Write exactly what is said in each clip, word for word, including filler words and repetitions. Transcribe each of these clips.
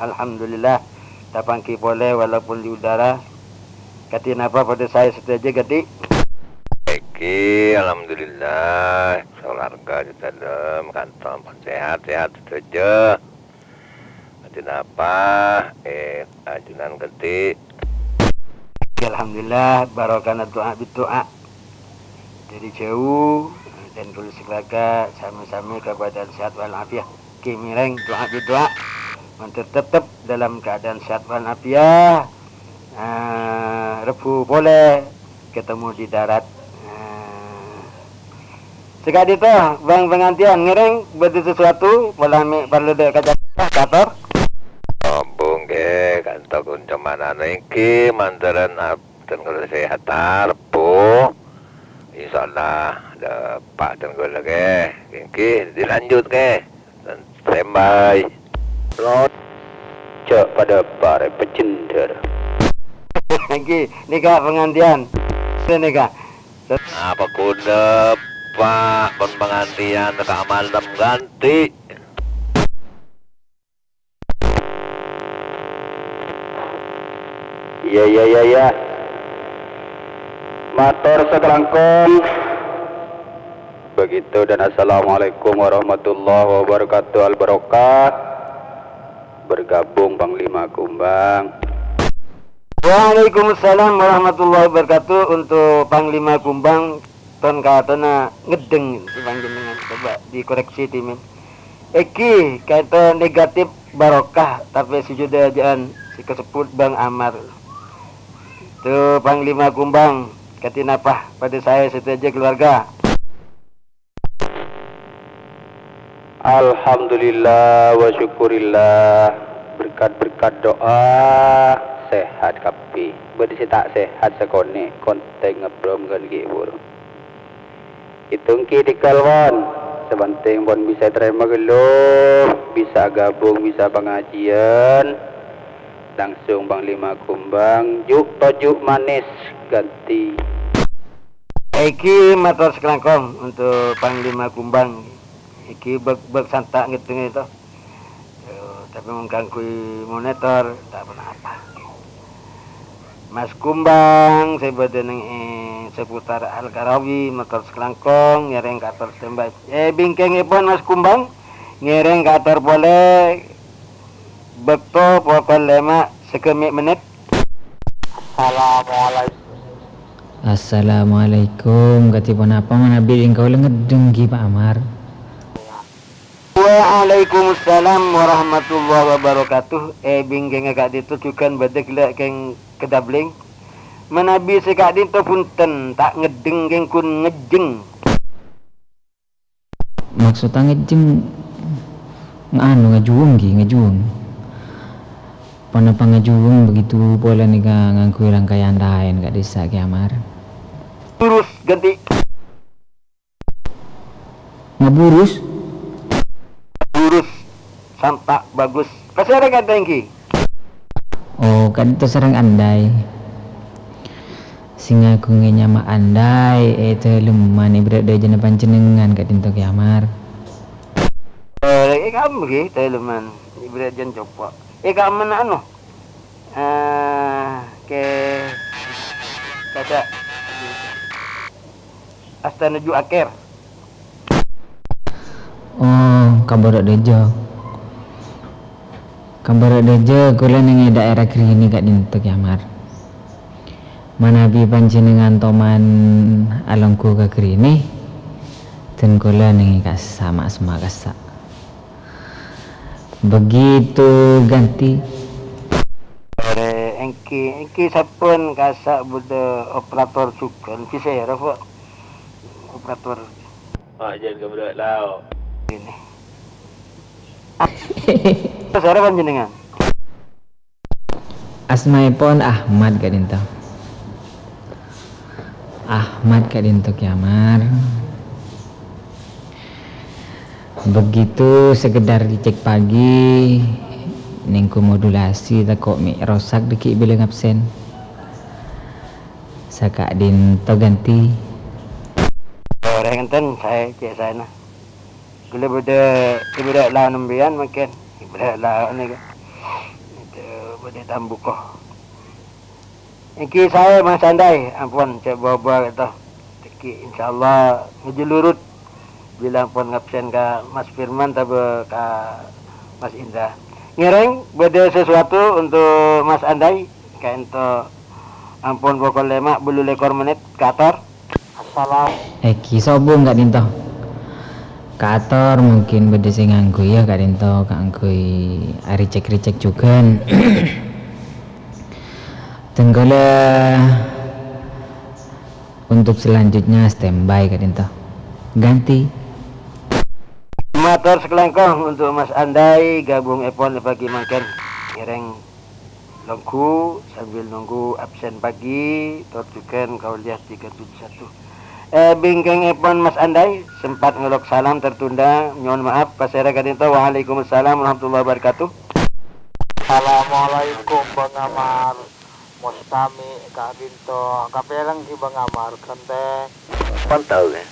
Alhamdulillah, tapangghi polè walaupun di udara. Kadhi napa padâ saè sadhâjâ, Kadhi? Èngghi, alhamdulillah, sakeluarga di dâlem kantor pon sehat-sehat sadhâjâ. Kadhi napa, eh, ajunan Kadhi? Alhamdulillah, barokana du'a bidu'a. Dâri jhâu, dan kaulâ sakeluarga sami-sami ka keadaan sehat wal afiat. Èngghi mèrèng du'a bidu'a. Mantep tetep dalam keadaan sehat wal afiat. Eh, Rebbhu polè ketemu di darat. Eh, saka'dinto, Bang Pangantèyan, ngèrèng bâdâ sesuatu, pola mè' parlo dâ' ka Jakarta, kator? Ompong, ngghi, kanto kun cuman anu èngghi, mandhârân ab-, Ten kalau sehat, Rebbhu. Insyaallah, dâpa' ten kalau ke. Èngghi, dilanjut ke. Standby. Lo, cek pada pare pecender. Èngghi, nèka pangantèyan. Nèka. Apa kuda, Pak? Pon pangantèyan ka malem ganti. Iya, iya, iya, iya. Mator sakalangkong. Begitu dan assalamualaikum warahmatullahi wabarakatuh. Al-Barokah bergabung Panglima Kumbang. Waalaikumsalam warahmatullahi wabarakatuh. Untuk Panglima Kumbang, ton katona ngedheng panjenengan. Coba dikoreksi, Timin. Èngghi, kaènto negatif barokah, tapè sè judâ jâ'ân sè kasebbhut Bang Amar. Tu Panglima Kumbang, kadhi napa? Padâ saè sadhâjâ keluarga? Alhamdulillah wa syukurillah. Berkat-berkat doa, sehat kabbhi. Bâdâ sè ta' sehat sakonè', kontèng ngeblom ghân ghibur. Èngghi tèngghâl, pon. Sè penting pon bisa tarèma ghâllu, bisa agabung, bisa pangajiân. Langsung Panglima Kumbang, ju' toju' manis ganti. Èngghi mator sakalangkong untuk Panglima Kumbang. Èngghi bâk-, bâk santa' ngèdhingè to. Yo, tapè mon gangguy monitor, ta' ponapa. Mas Kumbang, sè bâdâ neng è seputar Al-Karawi, mator sakalangkong, ngèrèng kator standby. Eh, bingkèngèpon Mas Kumbang, ngèrèng kator polè, bâkto pokol lèma' saghâmè' mennit. Assalamualaikum. Assalamualaikum. Kadhi ponapa manabi engko' la ngedheng, ghi, Pak Amar? Waalaikumsalam warahmatullahi wabarakatuh. Eh, bingkèngnga ka'dinto jhughân bâdâ ghellâ' kèng kadabling. Manabi sè ka'dinto bhunten, ta' ngedheng kèng ghun ngejjeng. Maksodda ngejjeng, anu, ngajuweng, ghi, ngajuweng. Ponapa ngajuweng begitu polè nèka ngangghuy rangkayan laèn ka'dhissa', Ki Amar? Terros ganti. Ngaburus? Burus, santa', bagus. Kasarè ka'dinto èngghi. Oh, ka'dinto sareng andai. Sè ngaghungè nyama andai, è dâlemman è bârâ' dhâjâna panjhennengngan ka'dinto, Ki Amar. Eh, è kamma, ghi, dâlemman è bârâ' dhâjâna copo'. È kamma anu. Eh, ke, kasa'. Astana Ju Aker. Oh, ka bârâ' dhâjâ. Ka bârâ' dhâjâ, kaulâ neng è dhaèra Grini ka'dinto, Ki Amar. Manabi panjhennengngan toman alongghu ka Grini, dân kaulâ neng è kassa', ma' semma' kassa'. Begitu ganti. Arè èngghi, èngghi sampun kassa' bâdâ operator jhughân, sè sèra, Pak? Operator. Wah, jhân ka bârâ' lao. Ini. Sèra panjhennengngan? Asmaèpon Ahmad ka'dinto. Ahmad ka'dinto, Ki Amar. Begitu sekedar dicek pagi, neng ko modulasi tako' mè' rosak dhâggi' bilâ ngabsen. Saka'dinto ganti. Orèng enten saè, cè' saèna. Ghellâ' bâdâ, è bârâ' lao nembiyân mangkèn. È bârâ' lao nèka. Itu bâdâ tambuko. Èngghi saè, Mas Andai, ampon, cè' bâbâ to. Èngghi, insyaallah, ngajhâlurut. Bilâ ampon ngabsen ka Mas Firman tabâ ka Mas Indra. Ngèrèng bâdâ sesuatu untuk Mas Andai, kaènto ampon pokol lèma' bâllu lèkor menit, kator. Assalam. Èngghi sobung ka'dinto. Kator mungkin bâdâ sè ngangghuy ya ka'dinto, kaangghuy aricek-ricek jhughân. Dhângghâlâ untuk selanjutnya standby ka'dinto. Ganti. Mator sakalangkong untuk Mas Andai, gabungèpon pagi mangkèn. Ngèrèng longghu sambil nunggu absen pagi, tor jhughân Kauliah tiga tujuh satu. Eh, bingkèngèpon Mas Andai, sempat ngolok salam tertunda, nyo'on maaf, pasèra ka'dinto, waalaikumsalam warahmatullahi wabarakatuh. Assalamualaikum, Bang Amar. Mustami' ka'dinto, kapèrèng ghi Bang Amar, ghântè. Pantau, ya.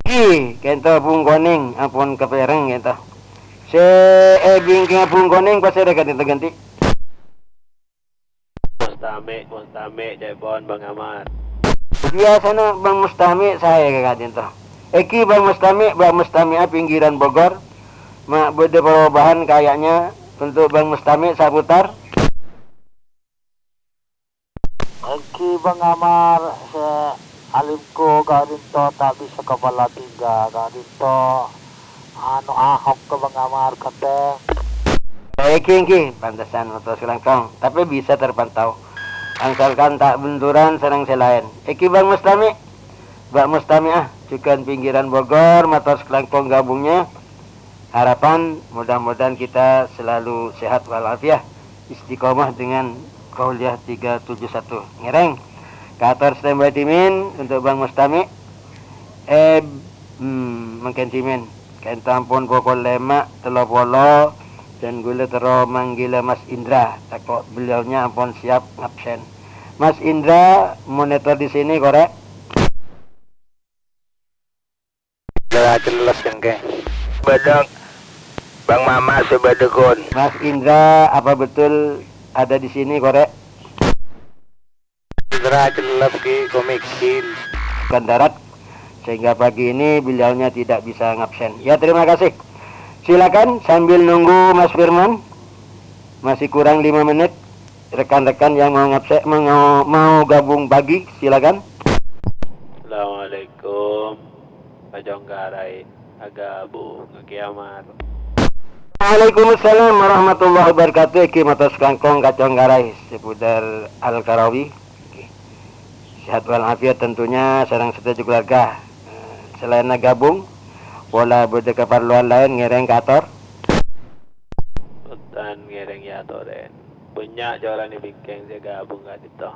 Ghi, kaènto Bung Konèng, ampon kapèrèng kaènto. Sè èbingkènga Bung Konèng pasèra ka'dinto ganti. Mustami', Mustami', ca'èpon Bang Amar. Biyasana Bang Mustami' saè ka'dinto. Èngghi Bang Mustami', Bang Mustami'a pinggiran Bogor. Ma' bâdâ perubahan kayaknya untuk Bang Mustami' saputar. Èngghi Bang Amar, sè alimku ka'dinto ta' bisa kapala tinggal ka'dinto. Anu, Ahok ka Bang Amar, ghântè. Èngghi, èngghi, pantesan mator sakalangkong, tapè bisa terpantau. Angsalkan ta' benturan sareng sè laèn. Èngghi Bang Mustami', Bang Mustami'ah, jhughân pinggiran Bogor, mator sakalangkong gabungnya. Harapan mudah-mudahan kita selalu sehat walafiat, istiqomah dengan Kauliah tiga tujuh satu. Ngèrèng. Kator standby dhimin untuk Bang Mustami'. Eh, hmm, mangkèn dhimin. Kaènto ampon pokol lèma' tello polo, dan ghulâ terro manggila Mas Indra. Tako' beliaunya ampon siap ngabsen. Mas Indra, monitor di sini, korè'? Jelas, jelas, èngghi. Bâdâ Bang Mamat sè bâdâ, Gun. Mas Indra, apa betul ada di sini, korè'? Indra, jelas, Ki, komik, Kin. Bukan darat, sehingga pagi ini beliaunya tidak bisa ngabsen. Ya, terima kasih. Silakan sambil nunggu Mas Firman. Masih kurang lima menit. Rekan-rekan yang mau ngabse-, mau, mau gabung pagi, silakan. Assalamualaikum. Kacongkarai agabung, Ki Amar. Waalaikumsalam warahmatullahi wabarakatuh. Èngghi mator sakalangkong kacongkarai seputar Al-Karawi. Èngghi. Sehat walafiat tentunya sareng sadhâjâ keluarga. Eh, selain gabung, pola bâdâ kaparlowan laèn ngèrèng kator. Bhunten ngèrèng ya, Toren. Bânnya' corana bingkèng sè gabung ka'dinto.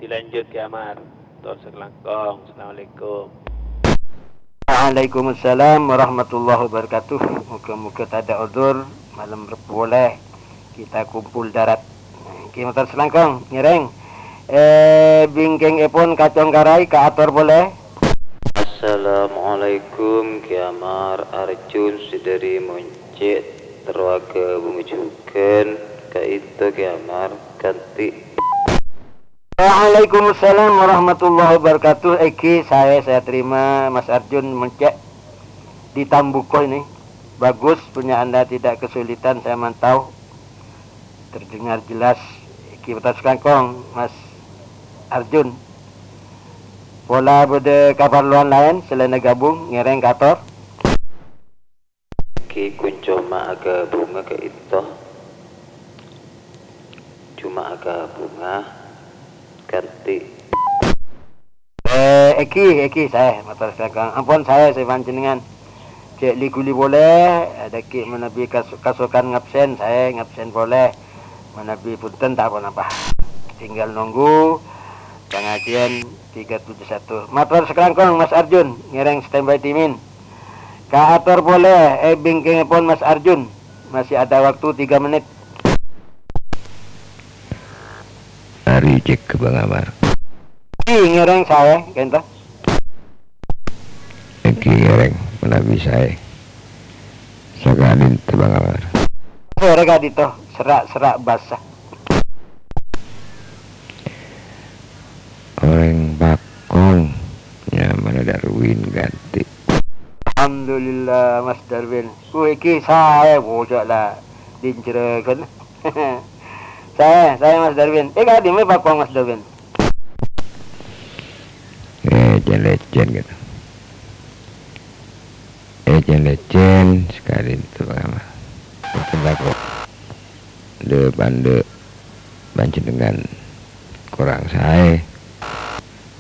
Dilanjut, Ki Amar. Tor sakalangkong. Assalamualaikum. Waalaikumsalam warahmatullahi wabarakatuh. Moga-moga tadâ' odzur, malem Rebbhu polè kita kumpul darat. Èngghi mator sakalangkong, ngèrèng. Eh, bingkèngèpon kacongkarai kaator polè. Assalamualaikum, Ki Amar, Arjun sè dâri Moncè', terro agabung jhughân ka'dinto, Ki Amar, ghântè. Waalaikumsalam warahmatullahi wabarakatuh. Èngghi, saè, saya terima, Mas Arjun Moncè' di Tambuko ini. Bagus, punya Anda tidak kesulitan, saya mantau. Terdengar jelas. Èngghi mator sakalangkong, Mas Arjun. Pola bâdâ kaparlowan laèn selain gabung, ngèrèng kator. Èngghi, ghun coma agabungnga ka'dinto. Coma agabungnga ghântè. Eh, èngghi, èngghi, saè, mator sakalangkong. Ampon saè sè panjhennengngan. Cè' li-ghuli polè, dâgghi' manabi kas-, kasokan ngabsen, saè ngabsen polè. Manabi bhunten ta' ponapa. Tinggal nunggu pangajian tiga tujuh satu. Mator sakalangkong, Mas Arjun, ngèrèng standby dhimin. Kaator polè, eh, bingkèngèpon Mas Arjun. Masih ada waktu tiga menit. Mari cek ka Bang Amar. Èngghi ngèrèng saè, kento. Èngghi ngèrèng, manabi saè. Ora ka'dinto, sera'-sera' basa. Orèng Pakong, nyamana Darwin Ganti. Alhamdulillah, Mas Darwin. Wih, iki saè, bocah la dinjeragan. Saè, saè, Mas Darwin. Eh, ka'dimma Pakong, Mas Darwin? Eh, cen-lecen gitu. Eh, cen-lecen, sakadinto, Pak Amal. Mboten bâko. Dâ'-pandâ' panjhennengngan korang saè.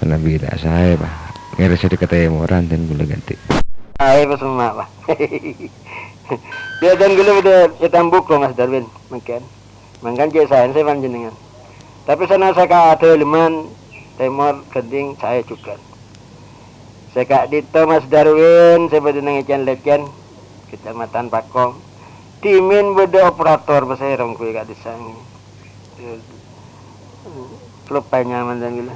Manabi ta' saè, Pak. Ngèrèng sadhekka tèmoran dân kaulâ Ganti. Saè, Pak, semma', Pak. Ya, dân kaulâ bâdâ è Tambuko, Mas Darwin, mangkèn. Mangkana cè' saèna sè panjhennengngan. Tapè sanassa ka dâlemman tèmor ghândhing saè jhughân. Sè ka'dinto Mas Darwin sè bâdâ neng è Cèn-Lècèn, Kecamatan Pakong. Dhimèn bâdâ operator pasèra ongghuy ka'dissa'. Loppa nyamana ghellâ'.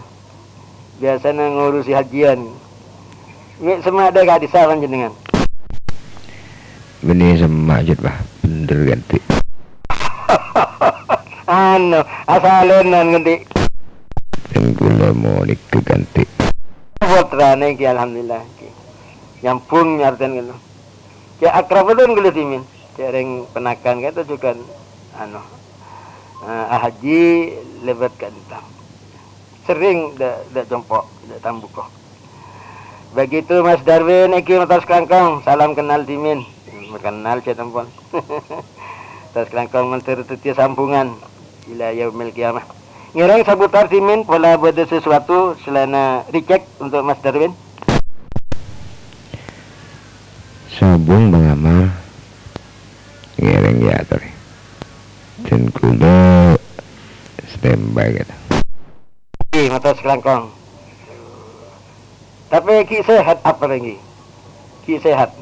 Biyasana ngurusi hajjiyan. Mè' semma' dâ' ka'dissa' panjhennengngan. Bânnè semma' jhât, Pak. Bhender Ganti. Anu, asalènan Ganti. Dân kaulâ monèka Ganti. Pottrana ghi, alhamdulillah, ghi. Nyambhung artèna ghâllu. Cè' akrab dân kaulâ dhimèn. Cè' rèng ponakan ka'dinto jhughân, anu, eh, ahajji lèbât ka'dinto. Serrèng dâ', dâ' compo', dâ' Tambuko. Begitu Mas Darwin, èngghi mator sakalangkong, salam kenal dhimèn. Kenal cè' tempon. Mator sakalangkong mandhâr dhâddhiyâ sambungan ila yaumil qiyamah. Ngèrèng saputar dhimèn pola bâdâ sesuatu selaènna ricek untuk Mas Darwin? Sobung, Bang Amar. Ngèrèng, ya, torè. Dân kaulâ standby, gitu. Ghi, mator sakalangkong. Tapè ghi' sehat apa lagi? Ghi' sehat?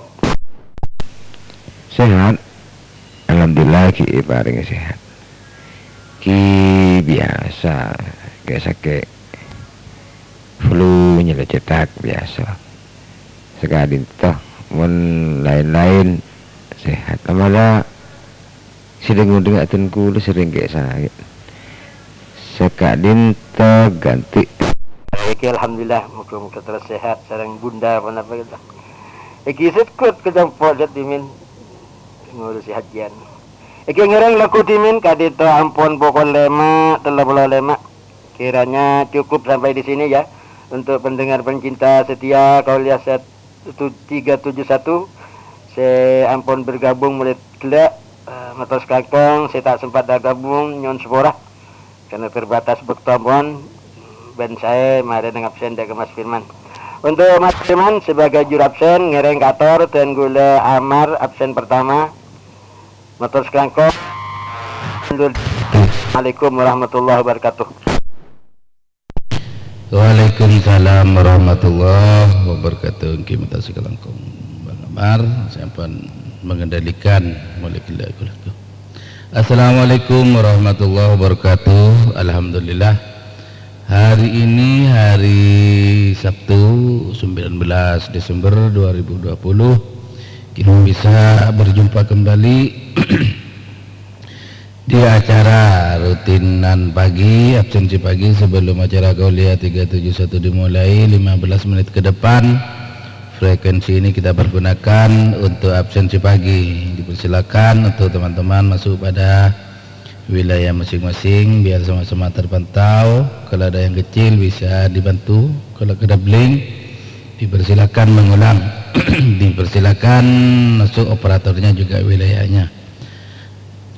Sehat. Alhamdulillah, ghi' èparèngè sehat. Ghi' biyasa, sakè'-sakè' flu nyelecetak biyasa. Saka'dinto, mon laèn-laèn sehat. Amala sè dhâng-ondhâng dân kaulâ serrèng ghi' sakè'. Saka'dinto Ganti. Èngghi, alhamdulillah, moga-moga terros sehat sareng bunda ponapa gitu. Èngghi sèttong ka compo' jhât dhimèn ngurusi hajjiyan. Èngghi ngèrèng lagghu dhimèn ka'dinto ampon pokol lèma', tello polo lèma'. Kiranya cukup sampai di sini ya, untuk pendengar pencinta setia Kauliya set-, tu-, tiga tujuh satu, sè ampon bergabung mulai ghellâ', eh, mator sakalangkong, sè ta' sempat gabung, nyo'on sapora. Karena terbatas bâkto ampon, bân saè marè neng absen dâ' ka Mas Firman. Untuk Mas Firman sebagai juru absen, ngèrèng kator dân kaulâ Amar absen pertama. Mator sakalangkong. Assalamualaikum warahmatullahi wabarakatuh. Waalaikumsalam warahmatullahi wabarakatuh. Èngghi mator sakalangkong Bang Amar, sampun mengendalikan mulai ghellâ' kaulâ. Assalamualaikum warahmatullahi wabarakatuh. Alhamdulillah. Hari ini hari Sabtu, sembilan belas Desember dua ribu dua puluh, kita bisa berjumpa kembali di acara rutinan pagi, absensi pagi sebelum acara Kauliya tiga tujuh satu dimulai, lima belas menit ke depan. Frekuensi ini kita pergunakan untuk absensi pagi. Dipersilakan untuk teman-teman masuk pada wilayah masing-masing, biar sama-sama terpantau. Kalau ada yang kecil, bisa dibantu. Kalau kedabling, dipersilakan mengulang. Dipersilakan masuk operatornya juga wilayahnya.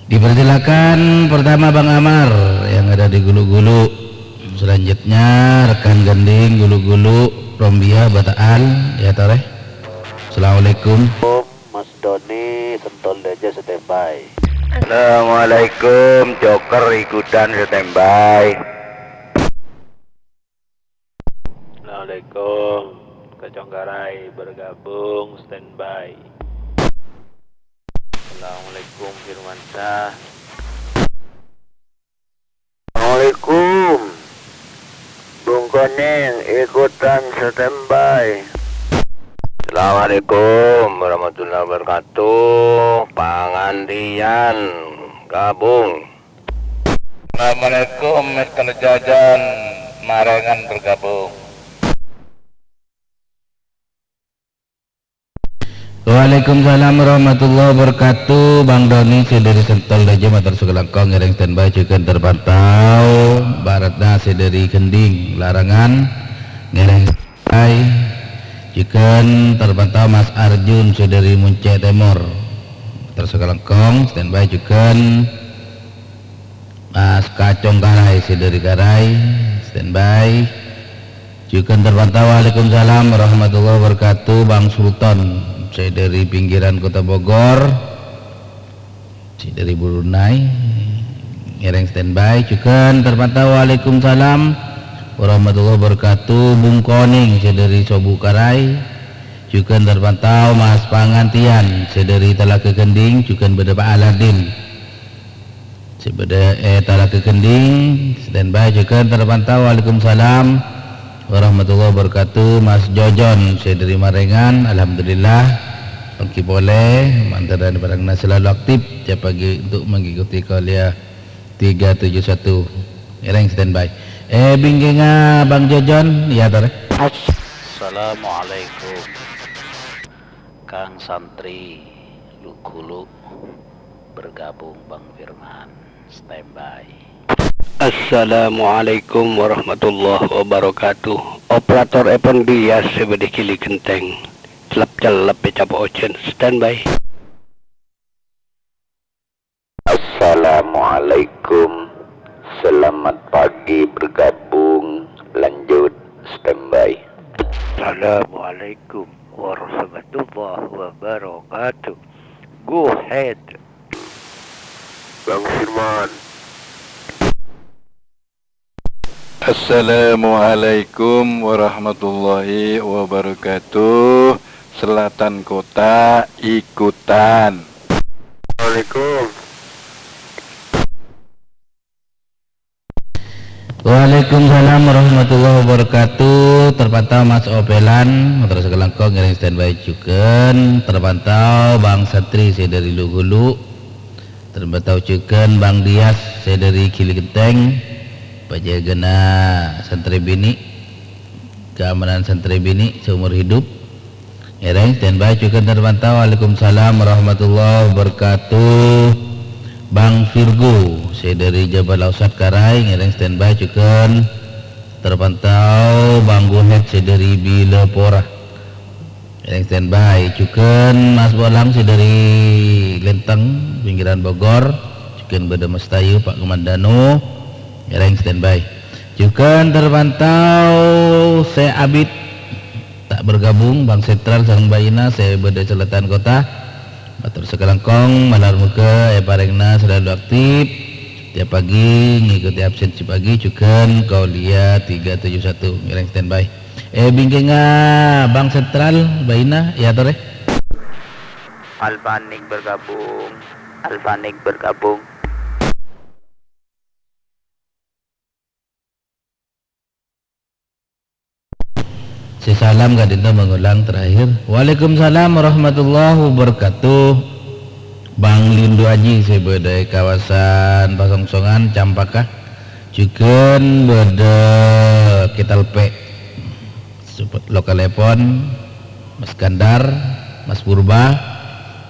Dipersilakan pertama Bang Amar yang ada di Gulu-Gulu. Selanjutnya rekan gending Gulu-Gulu, Rombia, Bata'al, ya, Torè. Assalamualaikum. Mas Doni, Sentol Dâjâ standby. Assalamualaikum, Joker ikutan standby. Assalamualaikum, Kacongkarai bergabung standby. Assalamualaikum, Firmansyah. Assalamualaikum. Bung Konèng ikutan standby. Assalamualaikum warahmatullahi wabarakatuh. Pangandiyan Gabung. Assalamualaikum, Mister Jajan, Marengan bergabung. Waalaikumsalam warahmatullahi wabarakatuh. Bang Doni sè dhâri Sentol Raja mator sakalangkong ngèrèng standby jhughân terpantau. Mbak Ratna sè dhâri Gending Larangan ngèrèng standby jhughân terpantau. Mas Arjun sè dhâri Muncè Tèmor mator sakalangkong standby jhughân. Mas Kacong Karai sè dhâri Karai standby. Jhughân terpantau, waalaikumsalam warahmatullahi wabarakatuh. Bang Sultan, sè dhâri pinggiran Kota Bogor, sè dhâri Brunei, ngèrèng standby. Jhughân terpantau, waalaikumsalam warahmatullahi wabarakatuh. Bung Koning, sè dhâri Sobu Karai, jhughân terpantau. Mas Pangantian, sè dhâri Talaga Gending, jhughân bâdâ Pak Aladin. Sè bâdâ è Talaga Gending, standby jhughân terpantau. Waalaikumsalam warahmatullahi wabarakatuh. Mas Jojon, sè dhâri Marengan, alhamdulillah. Èngghi polè, mandhâr bhârângna selalu aktif, tiap pagi untuk mengikuti kuliah tiga tujuh satu. Ngèrèng standby. È bingkèngnga Bang Jojon, ya, torè. Assalamualaikum. Kang santri Lugulu bergabung, Bang Firman, standby. Assalamualaikum warahmatullahi wabarakatuh. Operator èpon Dias sè bâdâ è Gili Gentèng. Cellep-cellep ècapo' ojhân, standby. Assalamualaikum. Selamat pagi bergabung. Lanjut standby. Assalamualaikum warahmatullahi wabarakatuh. Go ahead. Bang Firman. Assalamualaikum warahmatullahi wabarakatuh. Selatan Kota ikutan. Assalamualaikum. Waalaikumsalam warahmatullahi wabarakatuh. Terpantau Mas Opelan, mator sakalangkong ngèrèng standby jhughân. Terpantau Bang Satri sè dhâri Lugulu. Terpantau jhughân Bang Dias sè dhâri Gili Gentèng, pajâgâna santrè binè', keamanan santrè binè' seumur hidup. Ngèrèng standby jhughân terpantau. Waalaikumsalam warahmatullahi wabarakatuh. Bang Virgo sè dhâri Jabal Ausat Karai ngèrèng standby jhughân terpantau. Bang Guhet sè dhâri Bilapora. Ngèrèng standby. Jhughân Mas Bolang sè dhâri Lenteng, pinggiran Bogor. Jhughân bâdâ Mas Tayu, Pak Komandano. Ngèrèng standby. Jhughân terpantau sè abit ta' bergabung, Bang Sentral sareng Mbak Ina sè bâdâ è Selatan Kota. Mator sakalangkong, malar moghâ èparèngana selalu aktif. Tiap pagi ngikuti absen sè pagi jhughân kuliah tiga tujuh satu. Ngèrèng standby. È bingkèngnga Bang Sentral, Mbak Ina, ya, torè. Alfanik bergabung. Alfanik bergabung. Sè salam ka'dinto mengulang terakhir. Waalaikumsalam warahmatullahi wabarakatuh. Bang Lindu Aji sè bâdâ è kawasan Pasongsongan, Campaka. Jhughân bâdâ Ketalpe. Support lokal èpon, Mas Gandar, Mas Purba,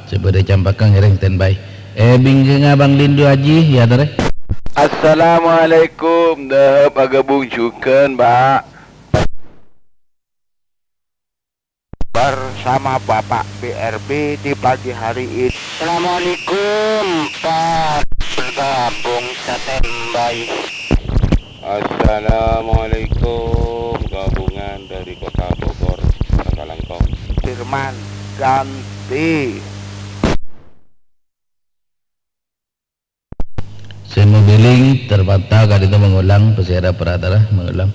sè bâdâ è Campaka ngèrèng standby. È bingkèngnga Bang Lindu Aji, ya, torè. Assalamualaikum, dâhep agabung jhughân, Pak. Bersama Bapak B R B di pagi hari ini. Assalamualaikum, Pak. Bergabung standby. Assalamualaikum, gabungan dari Kota Bogor, Sakalangkong. Firman, ganti. Sè mobiling terpantau ka'dinto mengulang, pasèra peratara mengulang.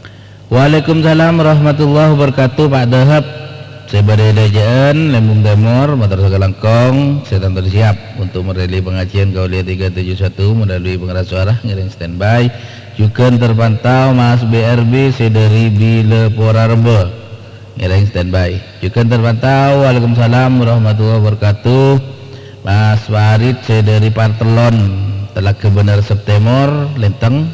Waalaikumsalam warahmatullahi wabarakatuh, Pak Dahab. Sè bâdâ è Dajâ'ân, Lembung Tèmor, mator sakalangkong, sè tanto siap untuk merelay pengajian Kauliah tiga tujuh satu melalui pengeras suara, ngèrèng standby. Jhughân terpantau Mas B R B sè dhâri Bilapora Rebbhâ. Ngèrèng standby. Jhughân terpantau. Waalaikumsalam warahmatullahi wabarakatuh. Mas Farid sè dhâri Partelon, Talaga Bâner Septemor, Lenteng.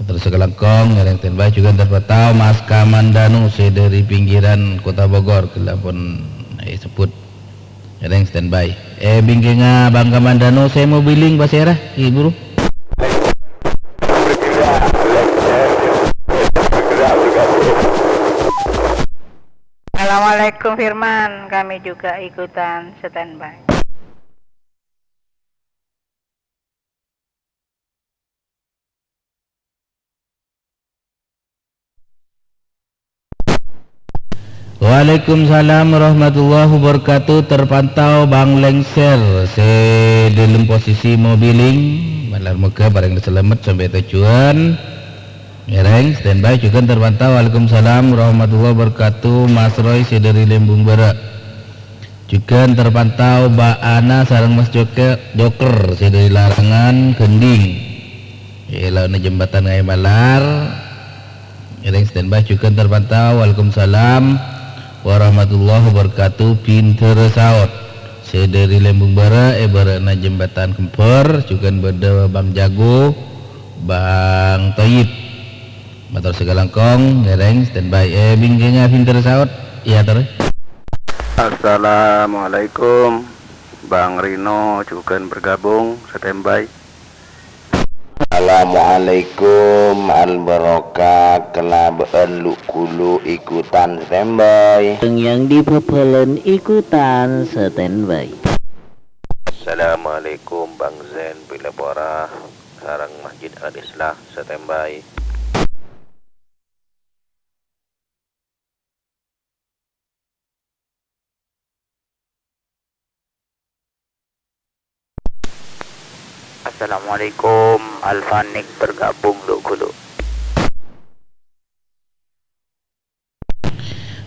Mator sakalangkong, ngèrèng standby jhughân terpantau Mas Kamandanu sè dhâri pinggiran Kota Bogor, ghellâ' pon èsebbhut. Ngèrèng standby. È bingkèngnga Bang Kamandanu sè mobiling pasèra, Ki Buru? Assalamualaikum Firman, kami juga ikutan standby. Waalaikumsalam warahmatullahi wabarakatuh. Terpantau Bang Lengser sè dâlem posisi mobiling. Malar moghâ parèng salamet sampè' tojjhuwân. Ngèrèng standby jhughân terpantau. Waalaikumsalam warahmatullahi wabarakatuh. Mas Roy sè dhâri Lembung Bârâ'. Jhughân terpantau Mbak Ana sareng Mas Joke-, Joker sè dhâri Larangan Gending. È laona jembatan Ngaè Malar. Ngèrèng standby jhughân terpantau. Waalaikumsalam warahmatullahi wabarakatuh. Bhindhârâ Saot sè dhâri Lembung Bârâ', è bârâ'na jembatan Kembhâr, jhughân bâdâ Bang Jago, Bang Toyib. Mator sakalangkong, ngèrèng standby. È bingkèngnga Bhindhârâ Saot, iyâ torè. Assalamualaikum. Bang Rino jhughân bergabung, standby. Assalamualaikum, Al Barokah, kalabân lu'-ghulu' ikutan standby. Yang di Bhâbhâlân ikutan standby. Assalamualaikum, Bang Zen, Bilâpora sareng Masjid Al Islah, standby. Assalamualaikum, Alfanik bergabung lu'-ghulu'.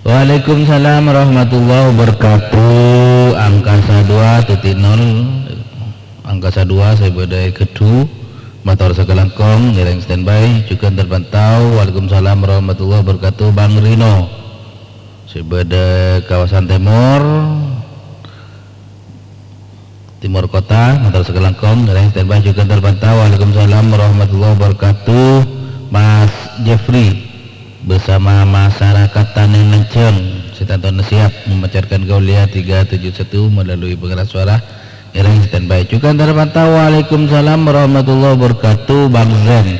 Waalaikumsalam warahmatullahi wabarakatuh. Angkasa dua titik nol, Angkasa dua sè bâdâ è Geddu. Mator sakalangkong, ngèrèng standby, jhughân terpantau. Waalaikumsalam warahmatullahi wabarakatuh, Bang Rino. Sè bâdâ kawasan Tèmor. Timor Kota, mator sakalangkong, ngèrèng standby jhughân terpantau. Waalaikumsalam warahmatullahi wabarakatuh, Mas Jeffrey bersama masyarakat Tanèng Lanjhâng, sè tantona siap memancarkan Kauliya tiga tujuh satu melalui pengeras suara, ngèrèng standby jhughân terpantau. Waalaikumsalam warahmatullahi wabarakatuh, Bang Zen.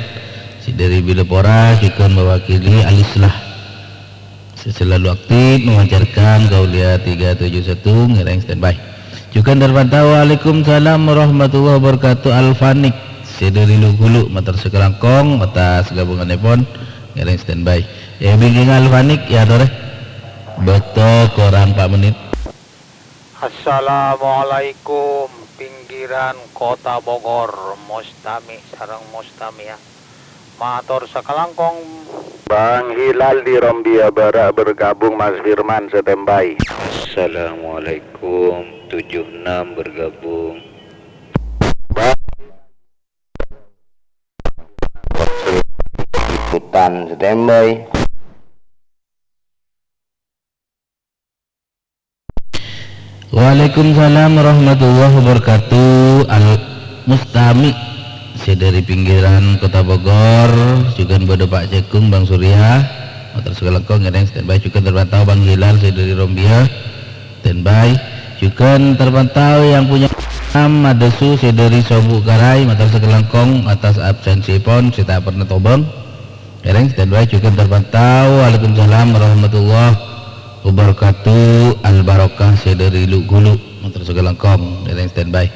Sè dhâri Bilâpora, jhughân mewakili Al Islah. Sè selalu aktif memancarkan Kauliya tiga tujuh satu, ngèrèng standby. Jhughân terpantau, waalaikumsalam warahmatullahi wabarakatuh, Alfanik. Sè dhâri lu'-ghulu', mator sakalangkong, atas gabungannèpon, ngèrèng standby. È bingkèngnga Alfanik, iyâ torè. Bâkto korang empat menit. Assalamualaikum, pinggiran Kota Bogor, Mustami sareng Mustamiah. Mator sakalangkong. Bang Hilal di Rombia Barat bergabung, Mas Firman, standby. Assalamualaikum, tujuh enam bergabung. Bang Ikutan standby. Waalaikumsalam warahmatullahi wabarakatuh. Al Mustami, sè dhâri pinggiran Kota Bogor, jhughân bâdâ Pak Jagung, Bang Surya. Mator sakalangkong, ngèrèng standby, jhughân terpantau Bang Hilal sè dhâri Rombia. Standby. Jhughân terpantau yang punya nama Desu sè dhâri Sobu' Karai, mator sakalangkong atas absensipon sè ta' pernah tobâng. Ngèrèng standby, jhughân terpantau. Waalaikumsalam warahmatullahi wabarakatuh. Al Barokah sè dhâri Lu'-ghulu', mator sakalangkong, ngèrèng standby.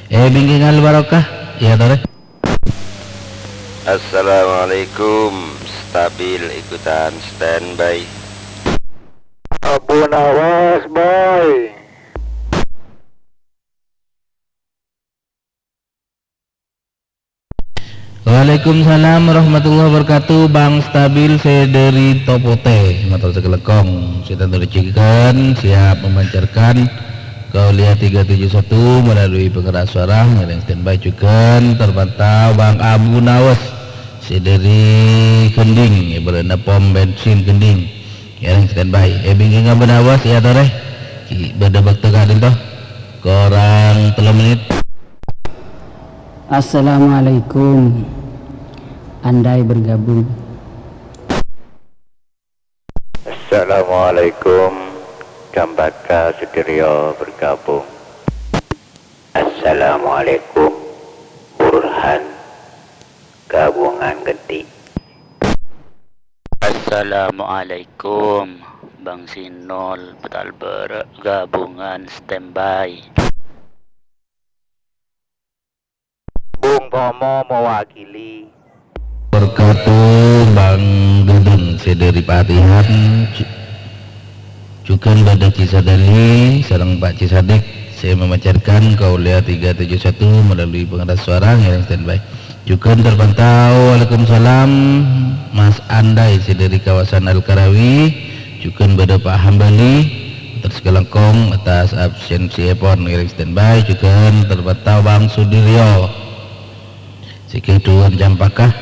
È bingkèngnga Al Barokah, iyâ torè. Assalamualaikum, stabil ikutan standby. Abu Nawas, bay. Waalaikumsalam warahmatullahi wabarakatuh. Bang Stabil sè dhâri Topotè, mator sakalangkong. Sè tantona jhughân siap memancarkan Kauliya tiga tujuh satu melalui pengeras suara, ngèrèng standby jhughân terpantau Bang Abu Nawas sè dhâri Gending, è bârâ'na pom bensin Gending. Ngèrèng standby. È bingkèngnga Abu Nawas, iyâ torè. Ghi' bâdâ bâkto ka'dinto. Korang tello menit. Assalamualaikum. Andai bergabung. Assalamualaikum. Cempaka Sudiryo bergabung. Assalamualaikum. Burhan gabungan genti. Assalamualaikum. Bang Sinol Petal Bere' gabungan standby. Bung Tomo mewakili. Berkatu Bang Dudun sè dhâri Patihan, ju-, jhughân bâdâ Cisadali sareng Pak Cisadik sè memancarkan Kaulèa tiga tujuh satu melalui pengeras suara, ngèrèng standby. Jhughân terpantau, waalaikumsalam, Mas Andai sè dhâri kawasan Al-Karawi, jhughân bâdâ Pak Hambali, mator sakalangkong atas absensièpon, ngèrèng standby, jhughân terpantau Bang Sudiryo. Sè ghâdhuwân Cempaka,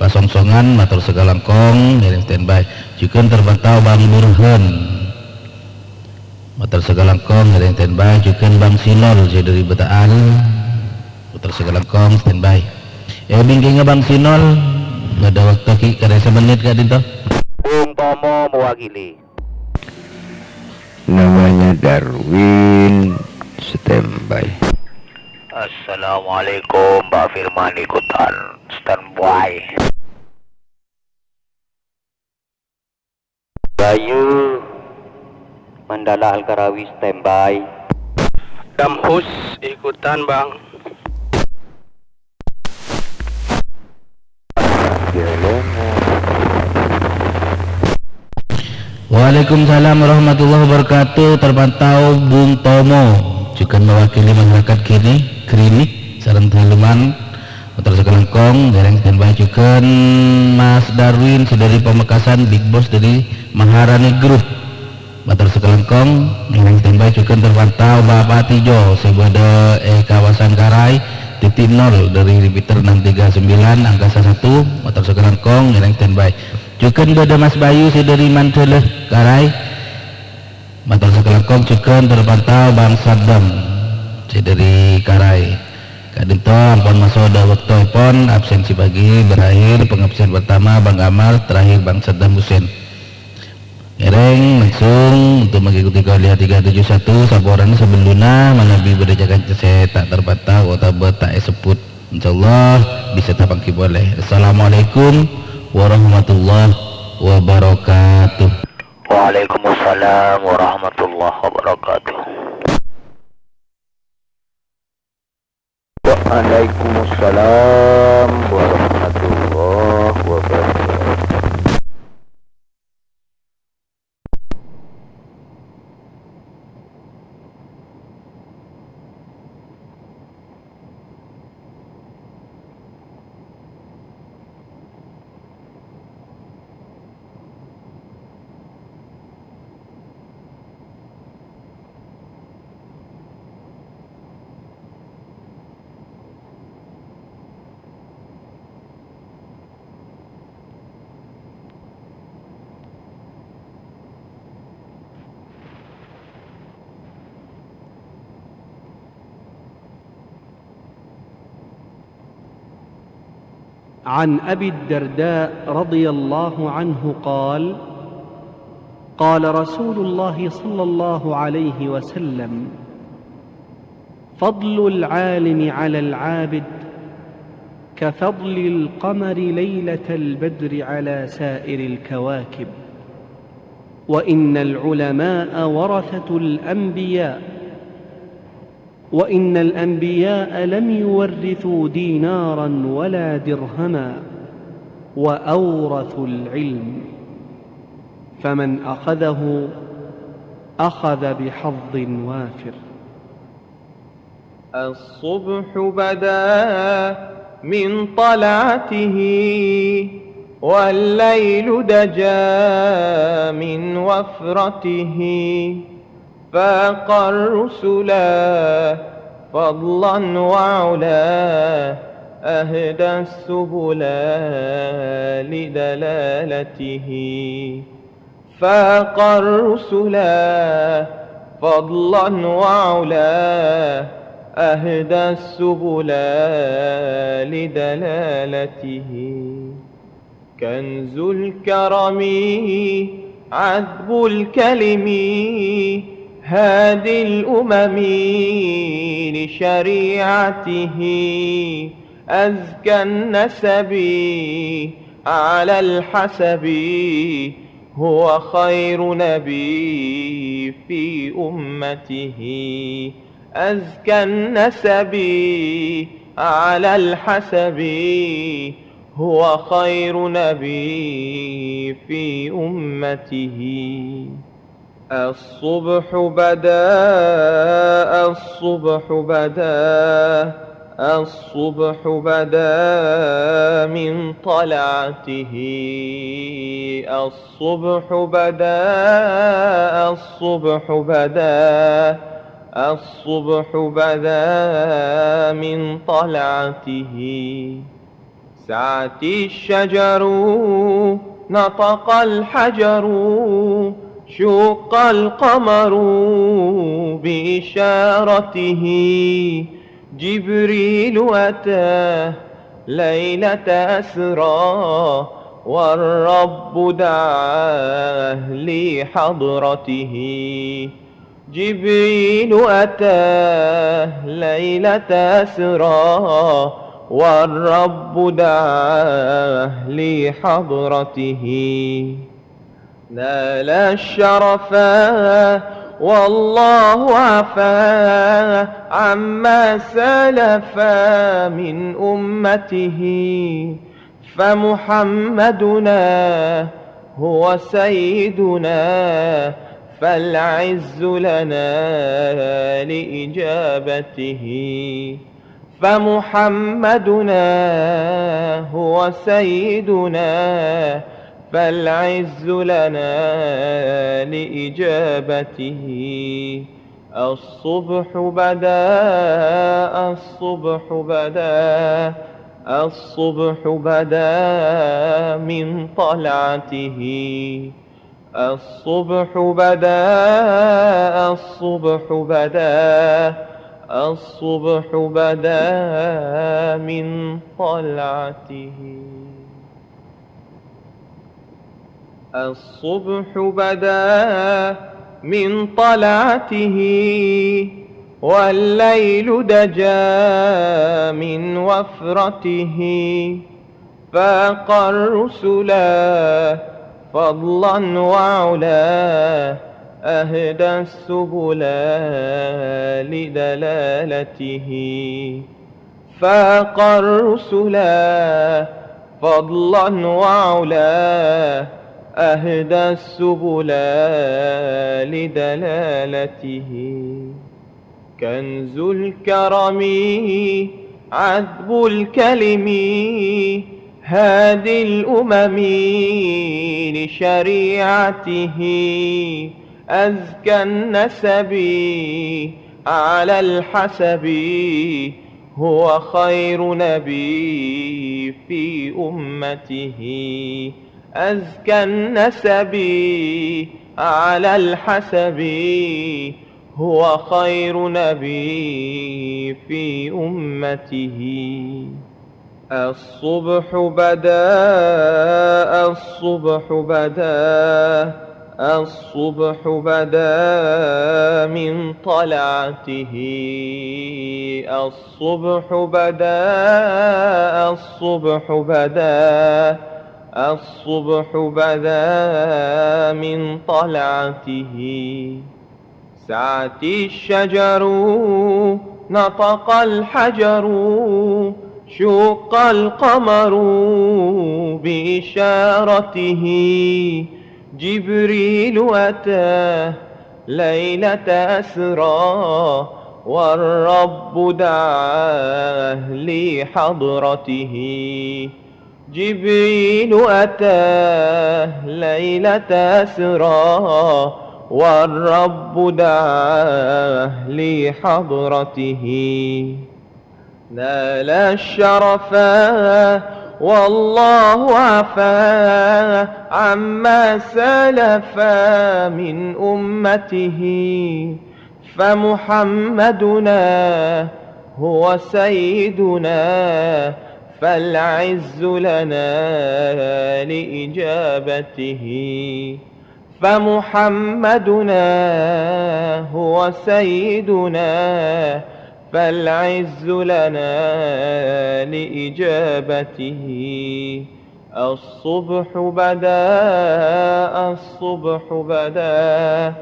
Pasongsongan, mator sakalangkong, ngèrèng standby, jhughân terpantau Bang Burhan. Mator sakalangkong, ngèrèng standby, jhughân Bang Sinol sè dhâri Beta'al. Mator sakalangkong, standby. È, bingkèngnga Bang Sinol, bâdâ bâkto ghi' karè samennit ka'dinto. Bung Tomo mewakili. Namanya Darwin, standby. Assalamualaikum, Pak Firman ikutan, standby. Bayu, Mandala Al-Karawi, standby. Damhus ikutan, Bang. Waalaikumsalam warahmatullahi wabarakatuh. Terpantau Bung Tomo, jhughân mewakili masyarakat Grini, Grini, sareng Daluman. Mator sakalangkong, ngèrèng standby jhughân Mas Darwin, sè dhâri Pamekasan, Big Boss dhâri Maharani Group. Mator sakalangkong, ngèrèng standby jhughân terpantau Bapak Tijo, sè bâdâ è kawasan Karai, titik nol dhâri repeater enam tiga sembilan, angkasa satu, mator sakalangkong, ngèrèng standby. Jhughân bâdâ Mas Bayu, sè dhâri Mandala, Karai. Mator sakalangkong jhughân terpantau Bang Saddam sè dhâri Karai. Ka'dinto ampon maso' dâ' bâktoèpon, absensi pagi berakhir, pengabsen pertama Bang Kamal, terakhir Bang Saddam Hussein. Ngèrèng langsung untuk mengikuti Kaulèa tiga tujuh satu, saporana sabellunna manabi bâdâ ca-kanca sè ta' terpantau otabâ ta' èsebbhut. Insyaallah bisa tapangghi polè. Assalamualaikum warahmatullahi wabarakatuh. Waalaikumsalam warahmatullahi wabarakatuh. Waalaikumsalam warahmatullahi wabarakatuh. عن أبي الدرداء رضي الله عنه قال: قال رسول الله صلى الله عليه وسلم: فضل العالم على العابد كفضل القمر ليلة البدر على سائر الكواكب، وإن العلماء ورثة الأنبياء، وإن الأنبياء لم يورثوا دينارا ولا درهما، وأورثوا العلم، فمن أخذه أخذ بحظ وافر. الصبح بدا من طلعته، والليل دجا من وفرته، فاق الرسل فضلا وعلا، أهدى السبل لدلالته. فاق الرسل فضلا وعلا، أهدى السبل لدلالته. كنز الكرم عذب الكلم هادي الأمم لشريعته. أزكى النسب على الحسب هو خير نبي في أمته. أزكى النسب على الحسب هو خير نبي في أمته. الصبح بدا، الصبح بدا، الصبح بدا من طلعته. الصبح بدا، الصبح بدا، الصبح بدا من طلعته. سعت الشجر، نطق الحجر، شق القمر بإشارته. جبريل أتى ليلة أسرى، والرب دعاه لحضرته. جبريل أتى ليلة أسرى، والرب دعاه لحضرته. نال الشرفا والله عفا عما سلف من أمته. فمحمدنا هو سيدنا، فالعز لنا لإجابته. فمحمدنا هو سيدنا، فالعز لنا لإجابته. الصبح بدا، الصبح بدا، الصبح بدا من طلعته. الصبح بدا، الصبح بدا، الصبح بدا من طلعته. الصبح بدا من طلعته، والليل دجا من وفرته. فاق الرسل فضلا وعلا، أهدى السبل لدلالته. فاق الرسل فضلا وعلا، أهدى السبل لدلالته. كنز الكرم عذب الكلم، هادي الأمم لشريعته. أزكى النسب على الحسب، هو خير نبي في أمته. أزكى النسب على الحسب، هو خير نبي في أمته. الصبح بدا، الصبح بدا، الصبح بدا من طلعته. الصبح بدا، الصبح بدا، الصبح بدا من طلعته. سعت الشجر، نطق الحجر، شق القمر بإشارته. جبريل أتى ليلة أسرى، والرب دعاه لحضرته. جبريل أتى ليلة أسرى، والرب دعاه لحضرته. نال الشرفا والله عفا عما سلف من أمته. فمحمدنا هو سيدنا فالعز لنا لإجابته. فمحمدنا هو سيدنا فالعز لنا لإجابته. الصبح بدا، الصبح بدا،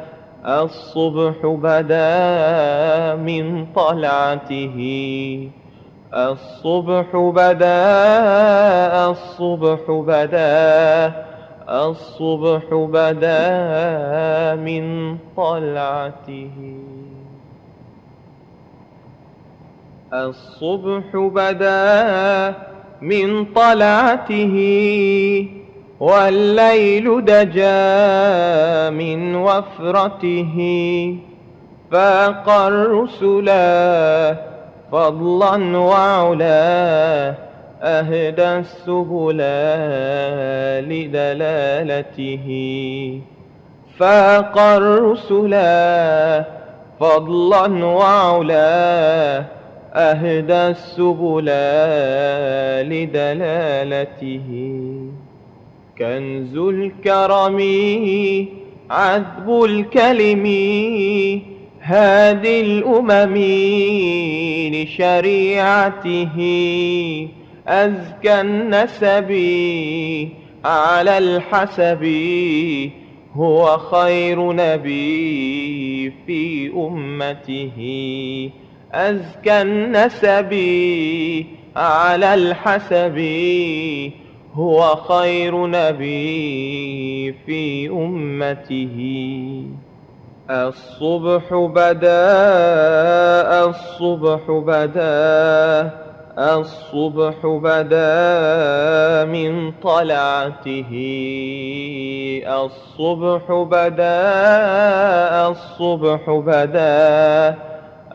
الصبح بدا من طلعته. الصبح بدا، الصبح بدا، الصبح بدا من طلعته. الصبح بدا من طلعته، والليل دجا من وفرته. فاق الرسلا فضلا وعلا، أهدى السبلا لدلالته. فاق الرسلا فضلا وعلا، أهدى السبلا لدلالته. كنز الكرم عذب الكلم، هادي الأمم لشريعته. أزكى النسب على الحسب، هو خير نبي في أمته. أزكى النسب على الحسب، هو خير نبي في أمته. الصبح بدا، الصبح بدا، الصبح بدا من طلعته. الصبح بدا، الصبح بدا،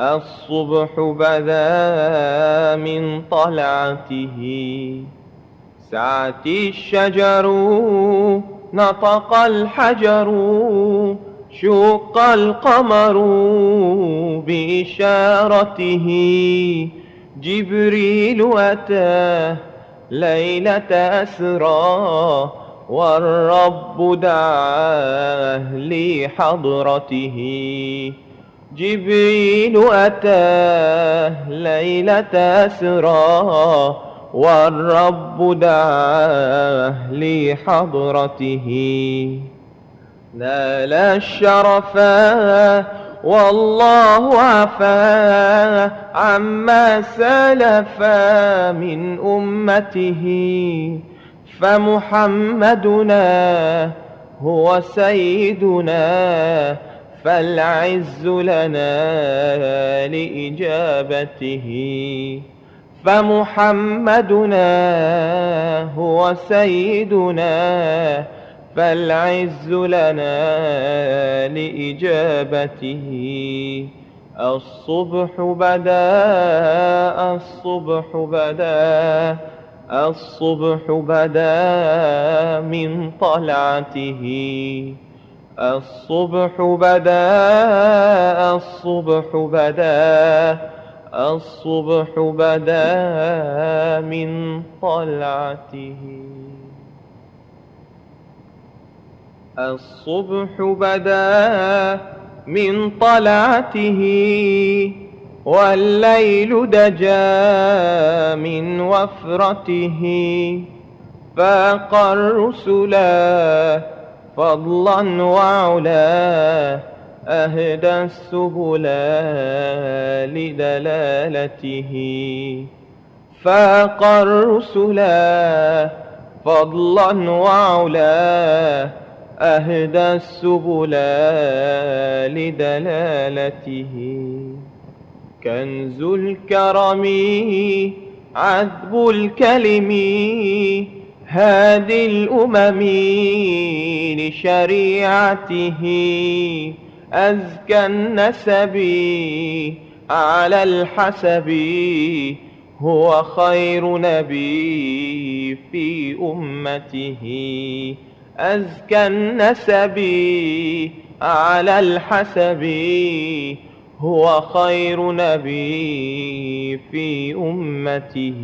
الصبح بدا من طلعته. سعت الشجر، نطق الحجر، شق القمر بإشارته. جبريل أتى ليلة أسرى، والرب دعاه لحضرته. جبريل أتى ليلة أسرى، والرب دعاه لحضرته. نال الشرفا والله عفا عما سلفا من أمته. فمحمدنا هو سيدنا، فالعز لنا لإجابته. فمحمدنا هو سيدنا، فالعز لنا لإجابته. الصبح بدا، الصبح بدا، الصبح بدا من طلعته. الصبح بدا، الصبح بدا، الصبح بدا من طلعته. الصبح بدا من طلعته، والليل دجا من وفرته. فاق الرسلا فضلا وعلا، أهدى السبلا لدلالته. فاق الرسلا فضلا وعلا، أهدى السبلا لدلالته. كنز الكرم عذب الكلم، هادي الأمم لشريعته. أزكى النسب على الحسب، هو خير نبي في أمته. أزكى النسب على الحسب، هو خير نبي في أمته.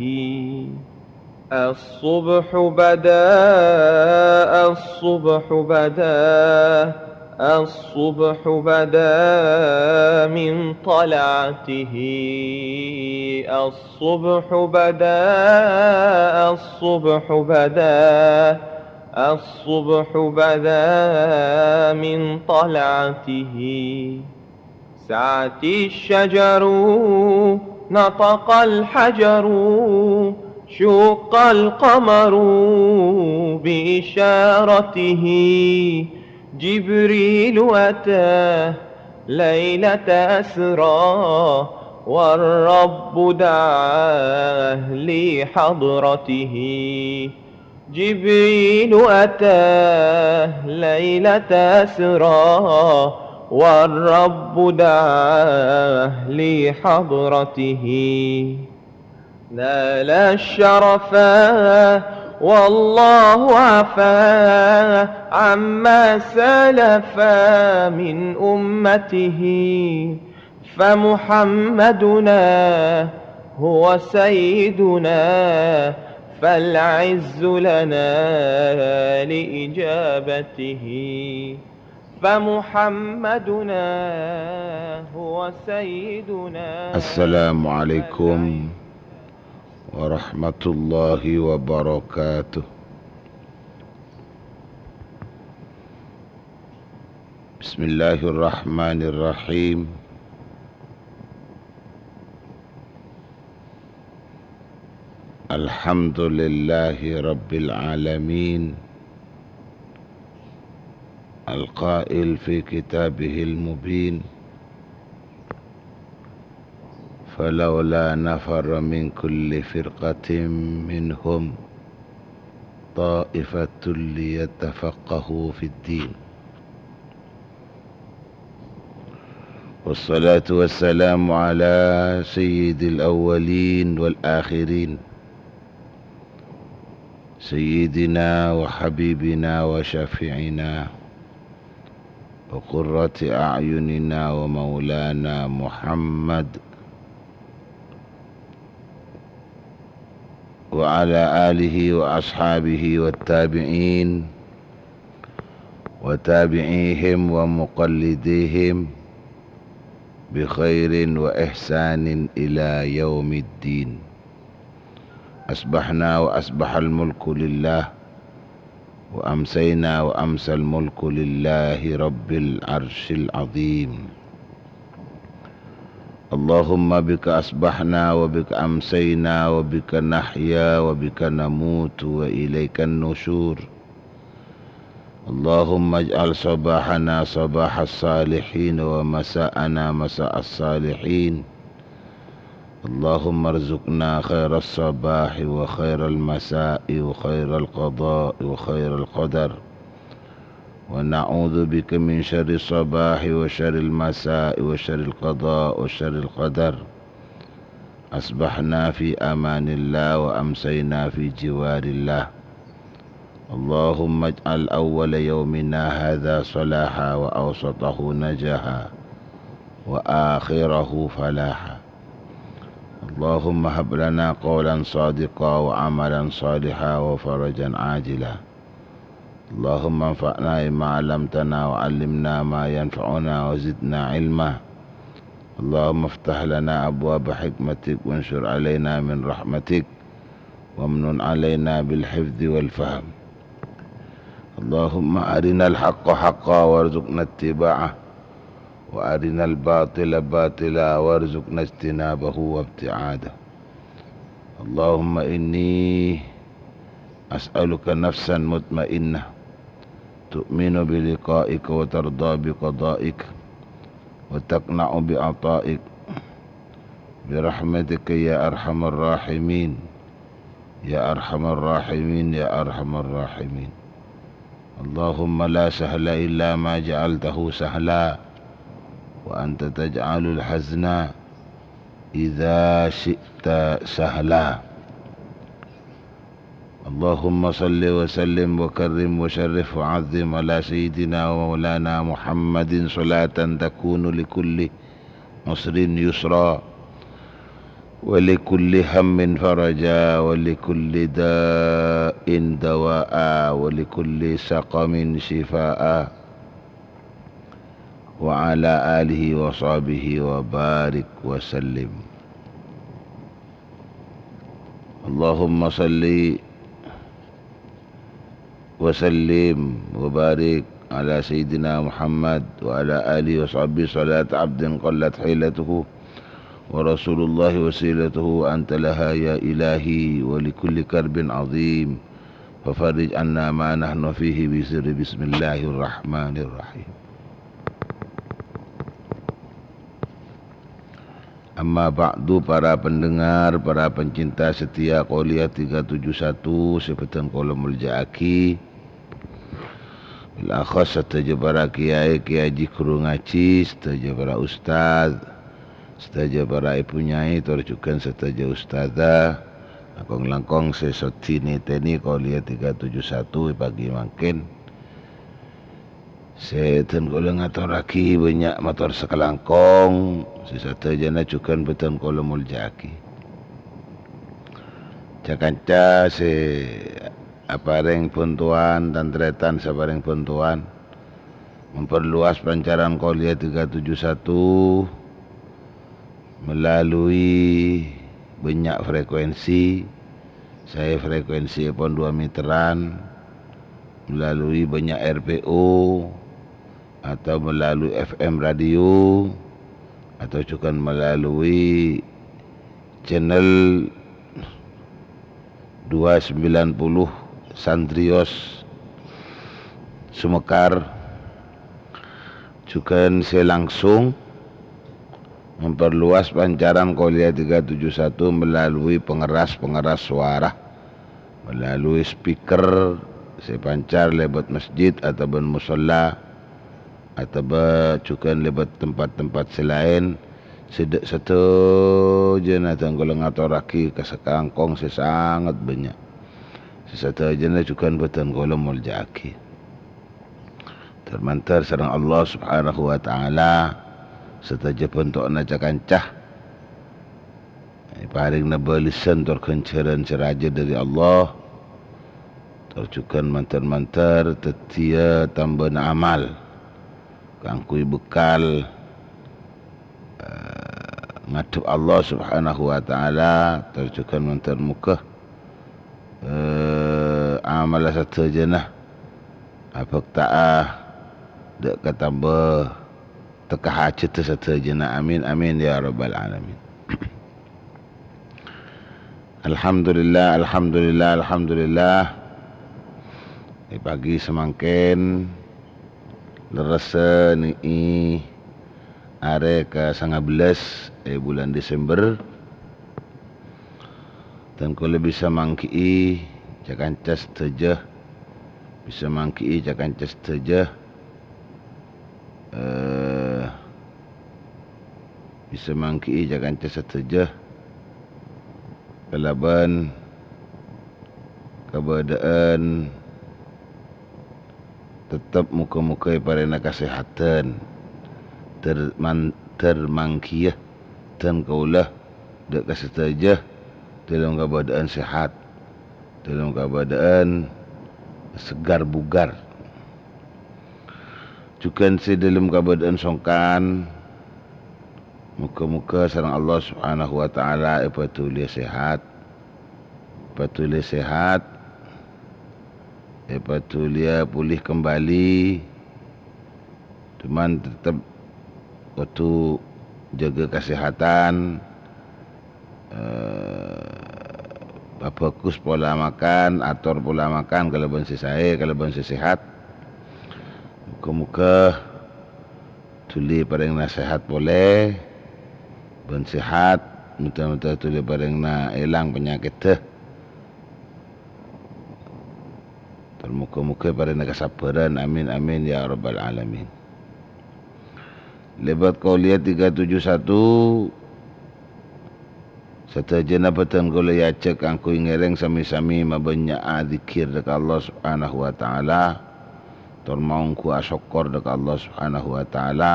الصبح بدا، الصبح بدا، الصبح بدا من طلعته. الصبح بدا، الصبح بدا، الصبح بدا من طلعته. سعت الشجر، نطق الحجر، شق القمر بإشارته. جبريل أتى ليلة أسرى، والرب دعاه لحضرته. جبريل أتاه ليلة أسرى، والرب دعاه لحضرته. نال الشرفا والله عفا عما سلفا من أمته. فمحمدنا هو سيدنا، فالعز لنا لإجابته. فمحمدنا هو سيدنا. السلام عليكم ورحمة الله وبركاته. بسم الله الرحمن الرحيم. الحمد لله رب العالمين. القائل في كتابه المبين: فلولا نفر من كل فرقة منهم طائفة ليتفقهوا في الدين. والصلاة والسلام على سيد الأولين والآخرين، سيدنا وحبيبنا وشفيعنا وقرة أعيننا ومولانا محمد وعلى آله وأصحابه والتابعين وتابعيهم ومقلديهم بخير وإحسان إلى يوم الدين. أصبحنا وأصبح الملك لله، وأمسينا وأمسى الملك لله رب العرش العظيم. اللهم بك أصبحنا وبك أمسينا وبك نحيا وبك نموت وإليك النشور. اللهم اجعل صباحنا صباح الصالحين ومساءنا مساء الصالحين. اللهم ارزقنا خير الصباح وخير المساء وخير القضاء وخير القدر، ونعوذ بك من شر الصباح وشر المساء وشر القضاء وشر القدر. أصبحنا في أمان الله وأمسينا في جوار الله. اللهم اجعل أول يومنا هذا صلاحا وأوسطه نجاحا وآخره فلاحا. اللهم هب لنا قولا صادقا وعملا صالحا وفرجا عاجلا. اللهم انفعنا بما علمتنا وعلمنا ما ينفعنا وزدنا علما. اللهم افتح لنا أبواب حكمتك وانشر علينا من رحمتك وامنن علينا بالحفظ والفهم. اللهم أرنا الحق حقا وارزقنا اتباعه، وأرنا الباطل باطلا وارزقنا اجتنابه وابتعاده. اللهم إني أسألك نفسا مطمئنة تؤمن بلقائك وترضى بقضائك وتقنع بعطائك برحمتك يا أرحم الراحمين، يا أرحم الراحمين، يا أرحم الراحمين. اللهم لا سهل إلا ما جعلته سهلا، وأنت تجعل الحزن إذا شئت سهلا. اللهم صل وسلم وكرم وشرف وعظم على سيدنا ومولانا محمد صلاة تكون لكل عسر يسرا، ولكل هم فرجا، ولكل داء دواء، ولكل سقم شفاء، وعلى آله وصحبه وبارك وسلم. اللهم صل وسلم وبارك على سيدنا محمد وعلى آله وصحبه صلاة عبد قلت حيلته ورسول الله وسيلته أنت لها يا إلهي ولكل كرب عظيم ففرج عنا ما نحن فيه بسر بسم الله الرحمن الرحيم. Amma ba'du, para pendengar, para pencinta setia Kuliah tiga tujuh satu sè bhâdhân kaulâ molja'aghi. Bil akhas sadhâjâ para kiai, kiai haji, ghuru ngajhi, sadhâjâ para ustad, sadhâjâ para ibu nyai, tor jhughân sadhâjâ ustadzah, langkong-langkong sè sodi nètènè Kuliah tiga tujuh satu è pagi mangkèn. Sè dhân kaulâ ngatorraghi bânnya' mator sakalangkong, sè sadhâjâna jhughân bhâdhân kaulâ molja'aghi. Ca-kanca sè aparèng bhântowan, tan-tarètan sè aparèng bhântowan, memperluas pancaran Kuliah tiga tujuh satu, melalui bânnya' frekuensi, saè frekuensièpon dua meteran, melalui bânnya' R P O, atau melalui F M radio, atau jhughân melalui channel dua sembilan puluh Sandrios Sumekar, jhughân sè langsung memperluas pancaran Kuliah tiga tujuh satu melalui pengeras-pengeras suara, melalui speaker sè pancar lèbât masjid atabân musholla, atabâ jhughân lèbât tempat-tempat sè laèn, sè dâ' sadhâjâna dhân kaulâ ngatorraghi ka sakalangkong sè sanget bânnya'. Sè sadhâjâna jhughân bhâdhân kaulâ molja'aghi. Dhâr-mandhâr sareng Allah Subhanahu wa Ta'ala, sadhâjâ bhânto'na ca-kanca èparèngana bâlessan tor ghânjhârân sè rajâ dhâri Allah, tor jhughân mandhâr-mandhâr dhâddhiyâ tambâna amal kaangghuy bekkal, eh, ngadhep Allah Subhanahu wa Ta'ala, tor jhughân mandhâr moghâ, eh, amalla sadhâjâna abhâkta'a dâ' katamba tekka hajhâddhâ sadhâjâna. Amin, amin, ya rabbal alamin. Alhamdulillah, alhamdulillah, alhamdulillah. È pagi samangkèn, lerressa nè'è arè ka sangabellâs è bulân Desember. Dhân kaulâ bisa mangghi'i ca-kanca sadhâjâ, bisa mangghi'i ca-kanca sadhâjâ, eh, bisa mangghi'i ca-kanca sadhâjâ kalabân kabâdâ'ân tettep moghâ-moghâ èparèngana kasèhadhân. Dhâr-, man-, dhâr-, mangghiya dhân kaulâ dâ' ka sadhâjâ dâlem kabâdâ'ân sèhat, dâlem kabâdâ'ân segar bugar. Jhughân sè dâlem kabâdâ'ân songkan, moghâ-moghâ sareng Allah Subhanahu wa Ta'ala èpadhuliyâ sèhat, èpadhuliyâ sèhat, èpadhuliyâ pulih kembali, cuman tettep kodhu jâgâ kasèhatan, eh, pabhâghus pola makan, ator pola makan kalabân sè saè, kalabân sè sèhat. Moghâ-moghâ dhuli parèngana sèhat polè, bân sèhat, moghâ-moghâ dhuli parèngana èlang panyakèddhâ. Tor moghâ-moghâ parèngana kasabhârân. Amin, amin, ya rabbal alamin. Lèbât Qauliyah tiga tujuh satu, sadhâjâna bhâdhân kaulâ èajhâk kaangghuy ngèrèng sami-sami mabânnya'a dzikkir dâ' ka Allah Subhanahu wa Ta'ala, tor maongghuwâ sokkor dâ' ka Allah Subhanahu wa Ta'ala,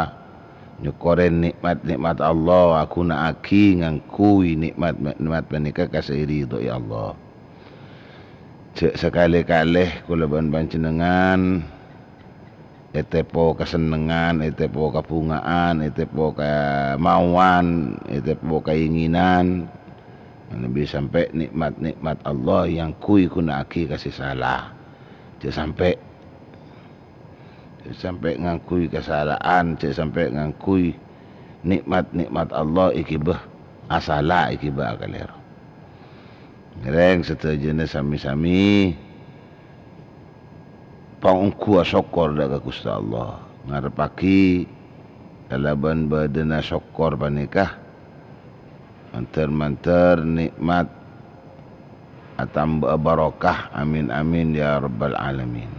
Nyokkorè nè'mat-nè'mat Allah, aghuna'aghi ngangghuy nè'mat-nè'mat panèka ka sè èridhoi Allah. Jhâ' sakalè-kalè kaulâ bân panjhennengngan ètèpo kasennengngan, ètèpo kabhunga'an, ètèpo kamaowan, ètèpo kaèngènan, manabi sampè' nè'mat-nè'mat Allah èangghuy ghuna'aghi ka sè sala. Jhâ' sampè'. Jhâ' sampè' ngangghuy kasala'an, jhâ' sampè' ngangghuy nè'mat-nè'mat Allah èghibâ asala, èghibâ akalèro. Ngèrèng sadhâjâna sami-sami paongghu asokkor dâ' ka Ghustè Allah. Ngarebbhâghi kalabân bâdâna sokkor panèka, mandhâr-mandhâr nè'mat atambâ'â barokah. Amin, amin, ya rabbal alamin.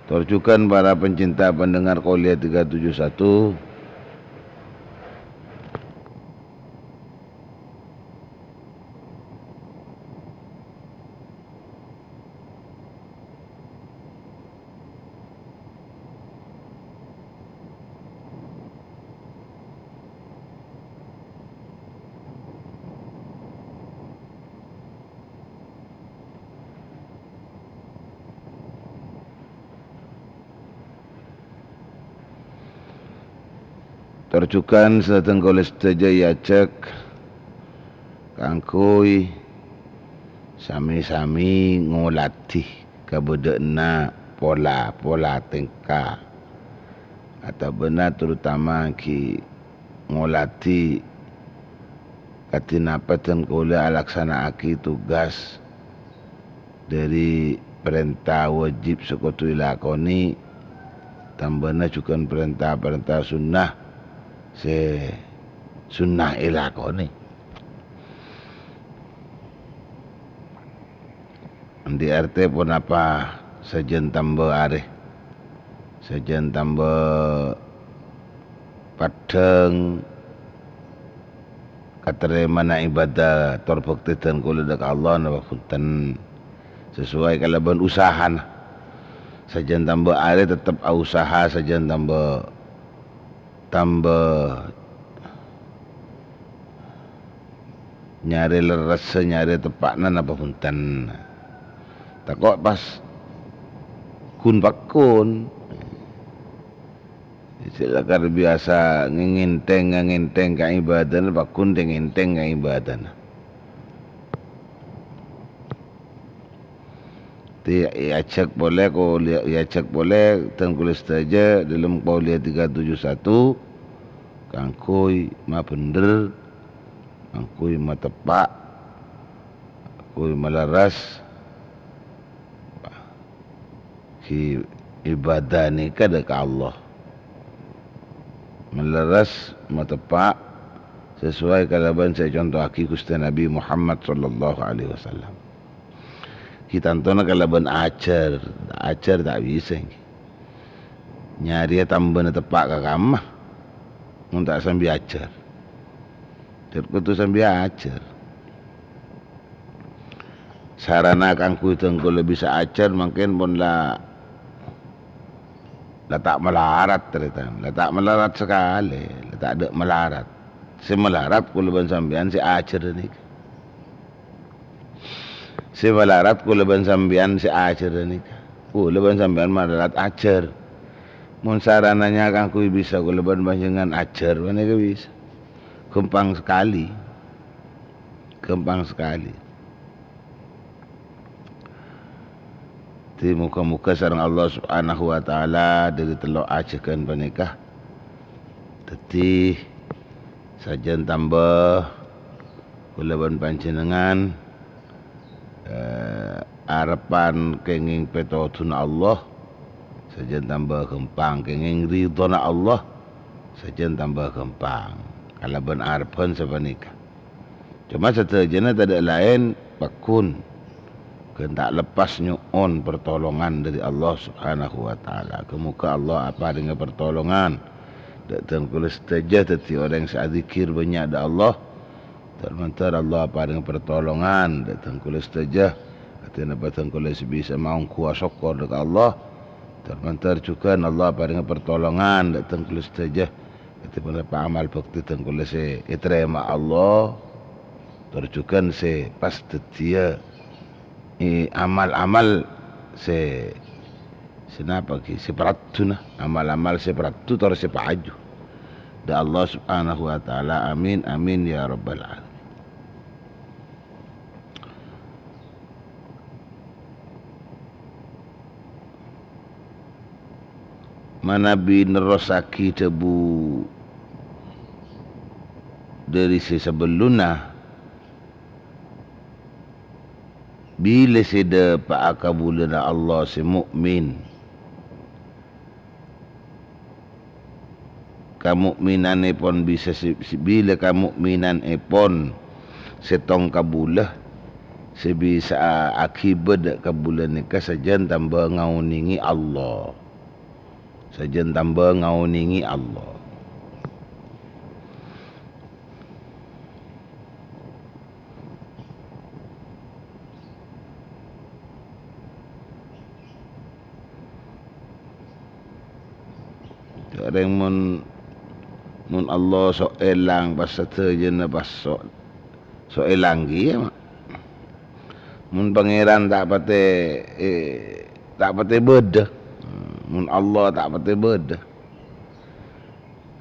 Tor jhughân para pencinta pendengar Qouliyah tiga tujuh satu. Tor jhughân sadhâjâ kaulâ sadhâjâ èajhâk kaangghuy sami-sami ngoladhi kabâdâ'ânna pola-pola tèngka, otabâna terutama ghi' ngoladhi kadhi napa dhân kaulâ alaksana'aghi tugas dhâri parènta wajib sè kodhu èlakonè, tambâna jhughân parènta-parènta sunnah sè sunnah èlakonè. Andi' artè ponapa sajân tambâ arè? Sajân tambâ paddhâng katarèmana ibadah tor bhâktè dhân kaulâ dâ' ka Allah napa bhunten? Sesuai kalabân usahana. Sajân tambâ arè tettep ausaha, sajân tambâ tambâ nyarè lerressa, nyarè teppa'na napa bhunten. Tako' pas ghun-pagghun. Sè lakar biyasa ngèntèng, ngèntèng ka ibadana, pagghun ngèntèng ka ibadana. Ti-, èajhâk polè, kaulâ èajhâk polè, dhân kaulâ sadhâjâ, dhâlem Qouliyah tiga tujuh satu, kaangghuy mabhendher, kaangghuy mateppa', kaangghuy malerres, ghi ibadah nèka dâ' ka Allah. Malerres, mateppa', sesuai kalabân sè èconto'aghi Ghustè Nabbhi Muhammad sallallahu alaihi wasallam. Ghi tantona kalabân ajhâr, ajhâr ta' bisa, ènggi. Nyarèya tambâna teppa' ka kamma, mon ta' sambi ajhâr. Dhâddhi kodhu sambi ajhâr. Sarana kaangghuy dhân kaulâ bisa ajhâr, mangkèn pon la, la ta' malarat, tarètan. La ta' malarat sakalè, la tadâ' malarat. Sè malarat kaulâ bân sampèyan sè ajhâr nèka. Sè malarat kaulâ bân sampèyan sè ajhâr nèka. Kaulâ bân sampèyan malarat ajhâr. Mon sarananya kaangghuy bisa kaulâ bân panjhennengngan ajhâr, panèka bisa. Ghâmpang sakalè. Ghâmpang sakalè. Dhâddhi, moghâ-moghâ sareng Allah Subhanahu wa Ta'ala dhâri tello' ajhâghân panèka. Dhâddhi, sajân tambâ kaulâ bân panjhennengngan, eh, arebbhân kèngèng pètodhuna Allah, sajân tambâ ghâmpang, kèngèng ridhona Allah, sajân tambâ ghâmpang, kalabân arebbhân sapanèka. Coma sadhâjâna tadâ' laèn pagghun, ghân ta' leppas nyo'on partolongan dhâri Allah Subhanahu wa Ta'ala. Moghâ-moghâ Allah aparènga partolongan dâ' dhân kaulâ sadhâjâ dhâddhi orèng sè adzikir bânnya' dâ' Allah. Dhâr-mandhâr Allah aparènga partolongan dâ' dhân kaulâ sadhâjâ. Kadhi napa dhân kaulâ sè bisa maongghu asokkor dâ' ka Allah. Tor-, mandhâr jhughân Allah parènga partolongan dâ' dhâng kaulâ sadhâjâ. Kadhi ponapa amal bhâkti dhâng kaulâ sè ètarèma Allah. Tor jhughân sè pas dhâddhiyâ, eh, amal-amal sè, sè napa ghi? Sè paraddhuna. Amal-amal sè paraddhu tor sè paaju dâ' Allah Subhanahu wa Ta'ala. Amin, amin, ya rabbal alamin. Manabi nerrossaghi dhâbu dhâri sè sabellunna, bilâ sè dâpa'a kabulâna Allah sè mu'min, kamu'minanèpon bisa si-, si-, bilâ kamu'minanèpon sèttong kabulâ sè bisa'a aghibâ dâ' kabulâ nèka sajân tamba ngaonèngè Allah. Sajân tamba ngaonèngè Allah. Orèng mon, mon Allah so' èlang, pas sadhâjâna pas so', so' èlang kèya, Ma'. Mon Pangèran ta' patè, eh, ta' patè bâdâ. Mon Allah ta' patè bâdâ.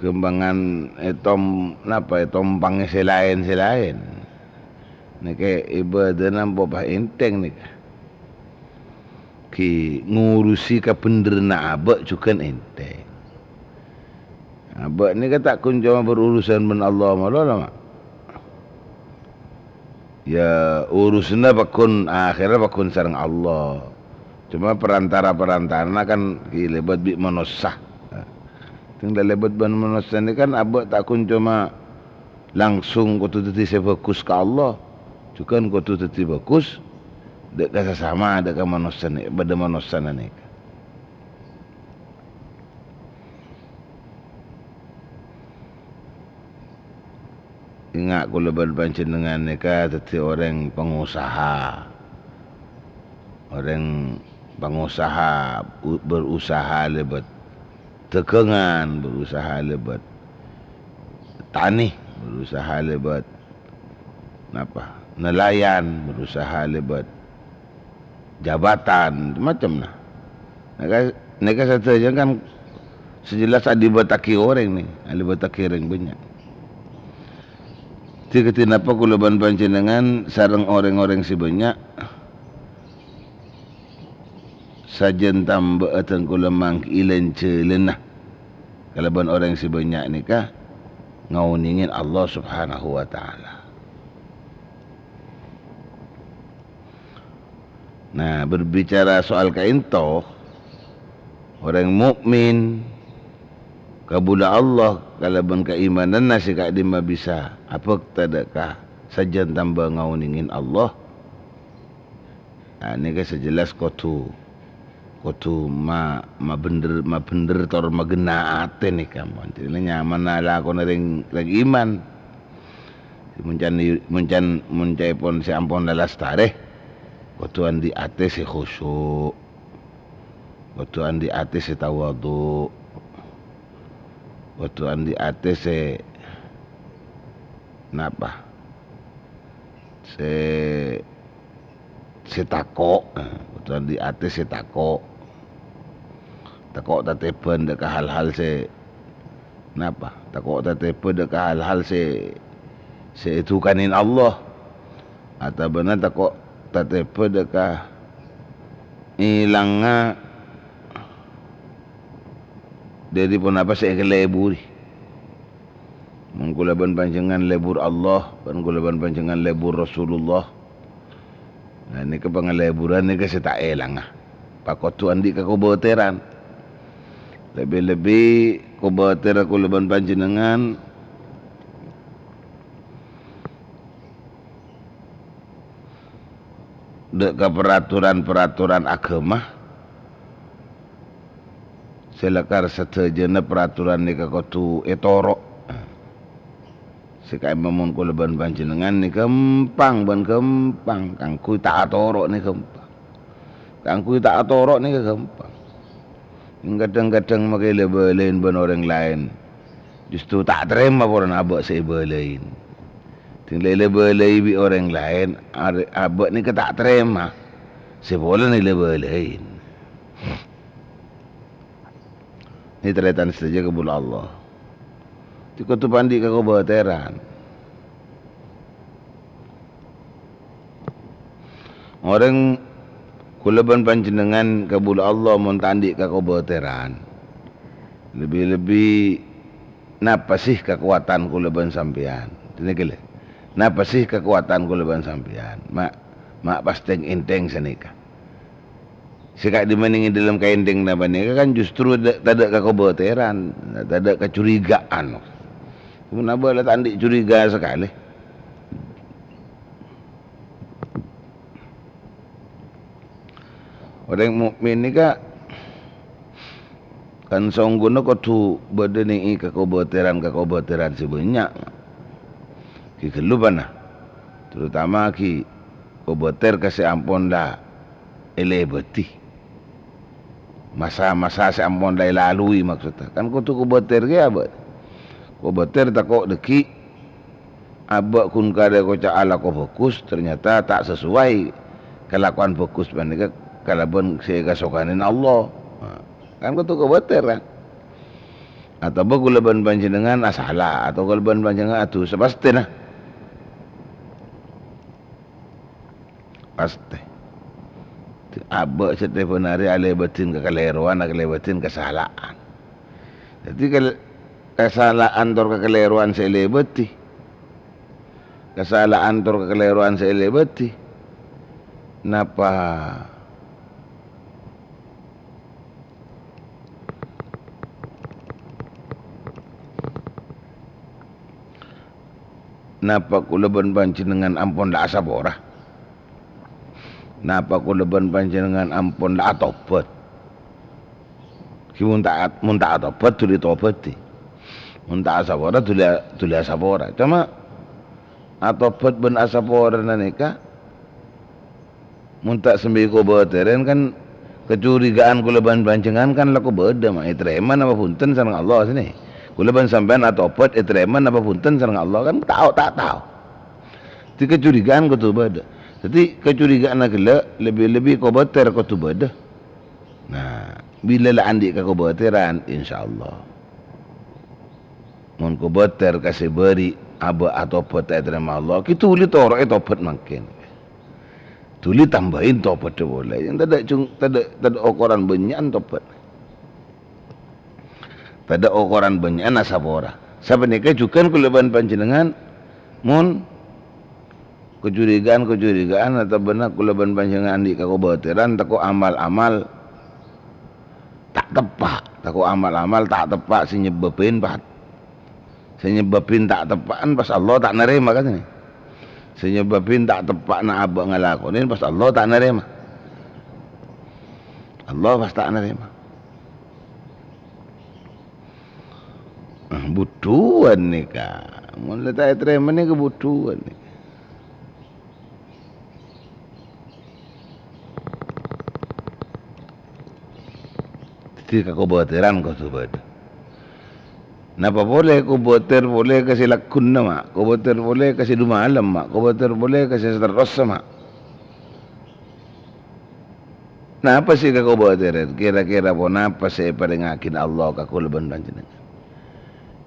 Ghâmpangan ètom-, napa, ètompangè sè laèn-sè laèn. Nèka ibâdâna empo pas ènthèng nèka. Ghi ngurusè kabhendherranna abâ' jhughân ènthèng. Abâ' nèka ta' ghun coma berurusan bân Allah malolo, Ma'. Ya, urusanna paggun, akhirnya paggun sareng Allah. Cuma perantara-perantarana kan ghi lèbât bi' manossa. Tèng la lèbât bân manossa nèka kan abâ' ta' ghun coma langsung kodhu dhâddhi sè bhâghus ka Allah. Jhughân kodhu dhâddhi bhâghus dâ' ka sasama, dâ' ka manossa nè-, bâdâ manossana nèka. Enga' kaulâ bân panjhennengngan nèka dhâddhi orèng pangosaha. Orèng pangosaha u-, berusaha lèbât dhâghângan, berusaha lèbât tanè, berusaha lèbât napa, nelayan, berusaha lèbât jabatan, macem, nah. Nèka, nèka sadhâjâ kan sè jelas alèbâttaghi orèng, nè, alèbâttaghi orèng bânnya'. Dhâddhi kadhi napa kaulâ bân panjhennengngan sareng orèng-orèng sè bânnya' sajân tambâ'â dhâng kaulâ manggi'i lan-jhâlânna kalabân orèng sè bânnya' nèka ngaonèngè Allah Subhanahu wa Ta'ala. Nah, berbicara soal ka'ènto, orèng mukmin kabulâ Allah kalabân kaimananna sè ka'dimma bisa abhâkta dâ' ka sajân tamba ngaonèngè Allah. Nah, nèka sè jelas kodhu, kodhu ma-, mabhendher, mabhendher tor maghenna atè nèka, mon. Dhâddhi nyamana lakona rèng, rèng iman. Mon can, mon can, mon caèpon sè ampon lalastarè, kodhu andi' atè sè khusyuk, kodhu andi' atè sè tawadhu', kodhu andi' atè sè napa? Sè, sè tako', eh, kodhu andi' atè sè tako'. Tako' tatèbhân dâ' ka hal-hal sè napa? Tako' tatèbhân dâ' ka hal-hal sè, sè èdukanè Allah. Otabâna tako' tatèbhân dâ' ka èlangnga dhâri ponapa sè èkalèburi. Mon kaulâ bân panjhennengngan lèbur Allah, bân kaulâ bân panjhennengngan lèbur Rasulullah. Nah, nèka pangalèburan nèka sè ta' èlangnga. Pakodhu andi' kakobâtèran. Lebbi-lebbi kobâtèr kaulâ bân panjhennengngan dâ' ka peraturan-peraturan aghâma sè lakar sadhâjâna peraturan nèka kodhu ètoro'. Sè ka'imma mon kaulâ bân panjhennengngan nèka ghâmpang bân ghâmpang, kaangghuy ta' atoro' nèka ghâmpang. Kaangghuy ta' atoro' nèka ghâmpang. Kadhâng-kadhâng makè èlè-bâlâi bân orèng laèn, justru ta' tarèma polana abâ' sè èbâlâi. Ding la èlè-bâlâi bi' orèng laèn, arè-, abâ' nèka ta' tarèma sè polana èlè-bâlâi. Nè tarètan sadhâjâ kaulâ Allah. Kodhu andi' kakobâtèran. Orèng kaulâ bân panjhennengngan kaulâ Allah mon ta' andi' kakobâtèran. Lebbi-lebbi napa sè kakowadhân kaulâ bân sampèyan? Dina ghellâ'. Napa sè kakowadhân kaulâ bân sampèyan? Ma', ma' pas tèng-èntèng sanèka. Sè ka'dimma nèng è dhâlem kaèntèngnga panèka kan justru tadâ', tadâ' kakobâtèran, tadâ' kacurigaan. Mon abâ' la ta' andi' curiga sakalè. Orèng mukmin nèka kan songghuna kodhu bâdâ nè'è kakobâtèran-kakobâtèran sè bânnya'. Ghi' ghâllu bâ'na, terutama ghi' kobâtèr ka sè ampon la èlèbâdhi. Masa-masa sè ampon la èlalui, maksodda. Kan kodhu kobâtèr kèya, bâ'. Kobâtèr tako' dâggi' abâ' ghun karè koca' alako bhâghus, ternyata ta' sesuai kalakowan bhâghus panèka kalabân sè èkasokanè Allah. Nah, kan kodhu kobâtèr, kan? Atabâ kaulâ bân panjhennengngan asala, atabâ kaulâ bân panjhennengngan adhusa, pastèna. Pastè. Abâ' sè tèbhân arè alèbâdhin kakalèrowan, akalèbâdhin kasala'an. Dhâddhi kal-, kasala'an tor kakalèrowan sè èlèbâdhi. Kasala'an tor kakalèrowan sè èlèbâdhi. Napa Napa kaulâ bân panjhennengngan ampon la asapora? Napa kaulâ bân panjhennengngan ampon la atobhât? Ghi mon ta', mon ta' atobhât, dhuli tobhâdhi. Mon ta' asapora, dhuli, dhuli asapora. Coma atobhât bân asaporana nèka Mon ta' sambi kobâtèran kan kacurigaan kaulâ bân panjhennengngan kan lako bâdâ, ma' ètarèma napa bhunten sareng Allah sènè. Kaulâ bân sampèyan atobhât ètarèma napa bhunten sareng Allah kan tao, ta' tao. Dhâddhi kacurigaan kodhu bâdâ. Dhâddhi kacurigaanna ghellâ' lebbi-lebbi kobâtèr kodhu bâdâ. Nah, bilâ la andi' kakobâtèran, insyaallah. Mon kobâtèr ka sè bâri' abâ' atobhât ta' ètarèma Allah, ghi dhuli toro'è tobhât mangkèn. Dhuli tambâi tobhâddhâ polè. Yang tadâ' jung-, tadâ', tadâ' okoran bânnya'an tobhât. Tadâ' okoran bânnya'an asapora. Sapanèka jhughân kaulâ bân panjhennengngan, mon kacurigaan-kacurigaan otabâna kaulâ bân panjhennengngan andi' kakobâtèran, tako' amal-amal ta' teppa', tako' amal-amal ta' teppa' sè nyebbhâbbhin pat-, sè nyebbhâbbhin ta' teppa'an pas Allah ta' narèma, kan, nè? Sè nyebbhâbbhin ta' teppa'na abâ' ngalakonè pas Allah ta' narèma. Allah pas ta' narèma. Ah, budhuwân nèka. Mon la ta' ètarèma nèka budhuwân nèka. Dhâddhi kakobâtèran kodhu bâdâ. Napa polè kobâtèr polè ka sè lagghuna, ma'? Kobâtèr polè ka sè dumalem, ma'? Kobâtèr polè ka sè saterrossa, ma'? Napa sè kakobâtèran? Kèra-kèra ponapa sè èparèngngaghi Allah ka kaulâ bân panjhennengngan?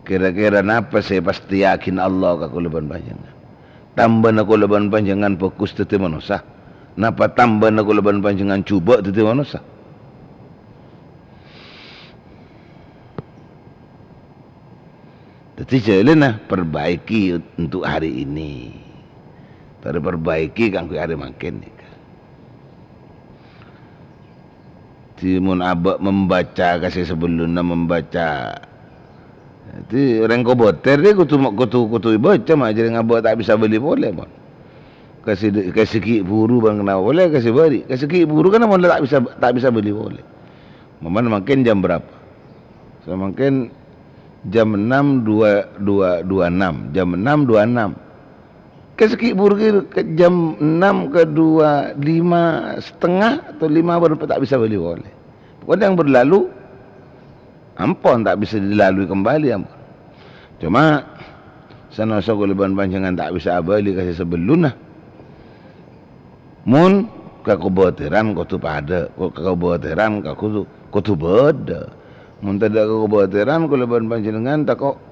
Kèra-kèra napa sè èpastèyaghi Allah ka kaulâ bân panjhennengngan? Tambâna kaulâ bân panjhennengngan bhâghus dhâddhi manossa? Napa tambâna kaulâ bân panjhennengngan jhubâ' dhâddhi manossa? Dhâddhi, jhâlâna perbaiki untuk hari ini. Tor perbaiki kaangghuy arè mangkèn nèka. Dhâddhi, mon abâ' membaca ka sè sabellunna membaca. Dhâddhi, orèng kobâtèr rè kodhu, kodhu, kodhu èbâca, ma' jhârèng abâ' ta' bisa bâli polè, mon. Ka sè, ka sè ghi' buru bân kenapa polè, ka sè bâri'. Ka sè ghi' buru kan mon la ta' bisa, ta' bisa bâli polè. Momen mangkèn jam berapa? Samangkèn jam enam dua, dua, dua enam, jam enam dua enam. Ka sè ghi' buru kèra jam enam ka dua lima setengah atau lima baru ta' bisa bâli polè. Pokoknya yang berlalu, Ampon, ta' bisa dilalui kembali, ampon. Coma, sanaossa kaulâ bân panjhennengngan ta' bisa abâli ka sè sabellunna. Mon kakobâtèran kodhu padâ, ko-, kakobâtèran ka kodhu, kodhu bâdâ. Mon tadâ' kakobâtèran, kaulâ bân panjhennengngan tako',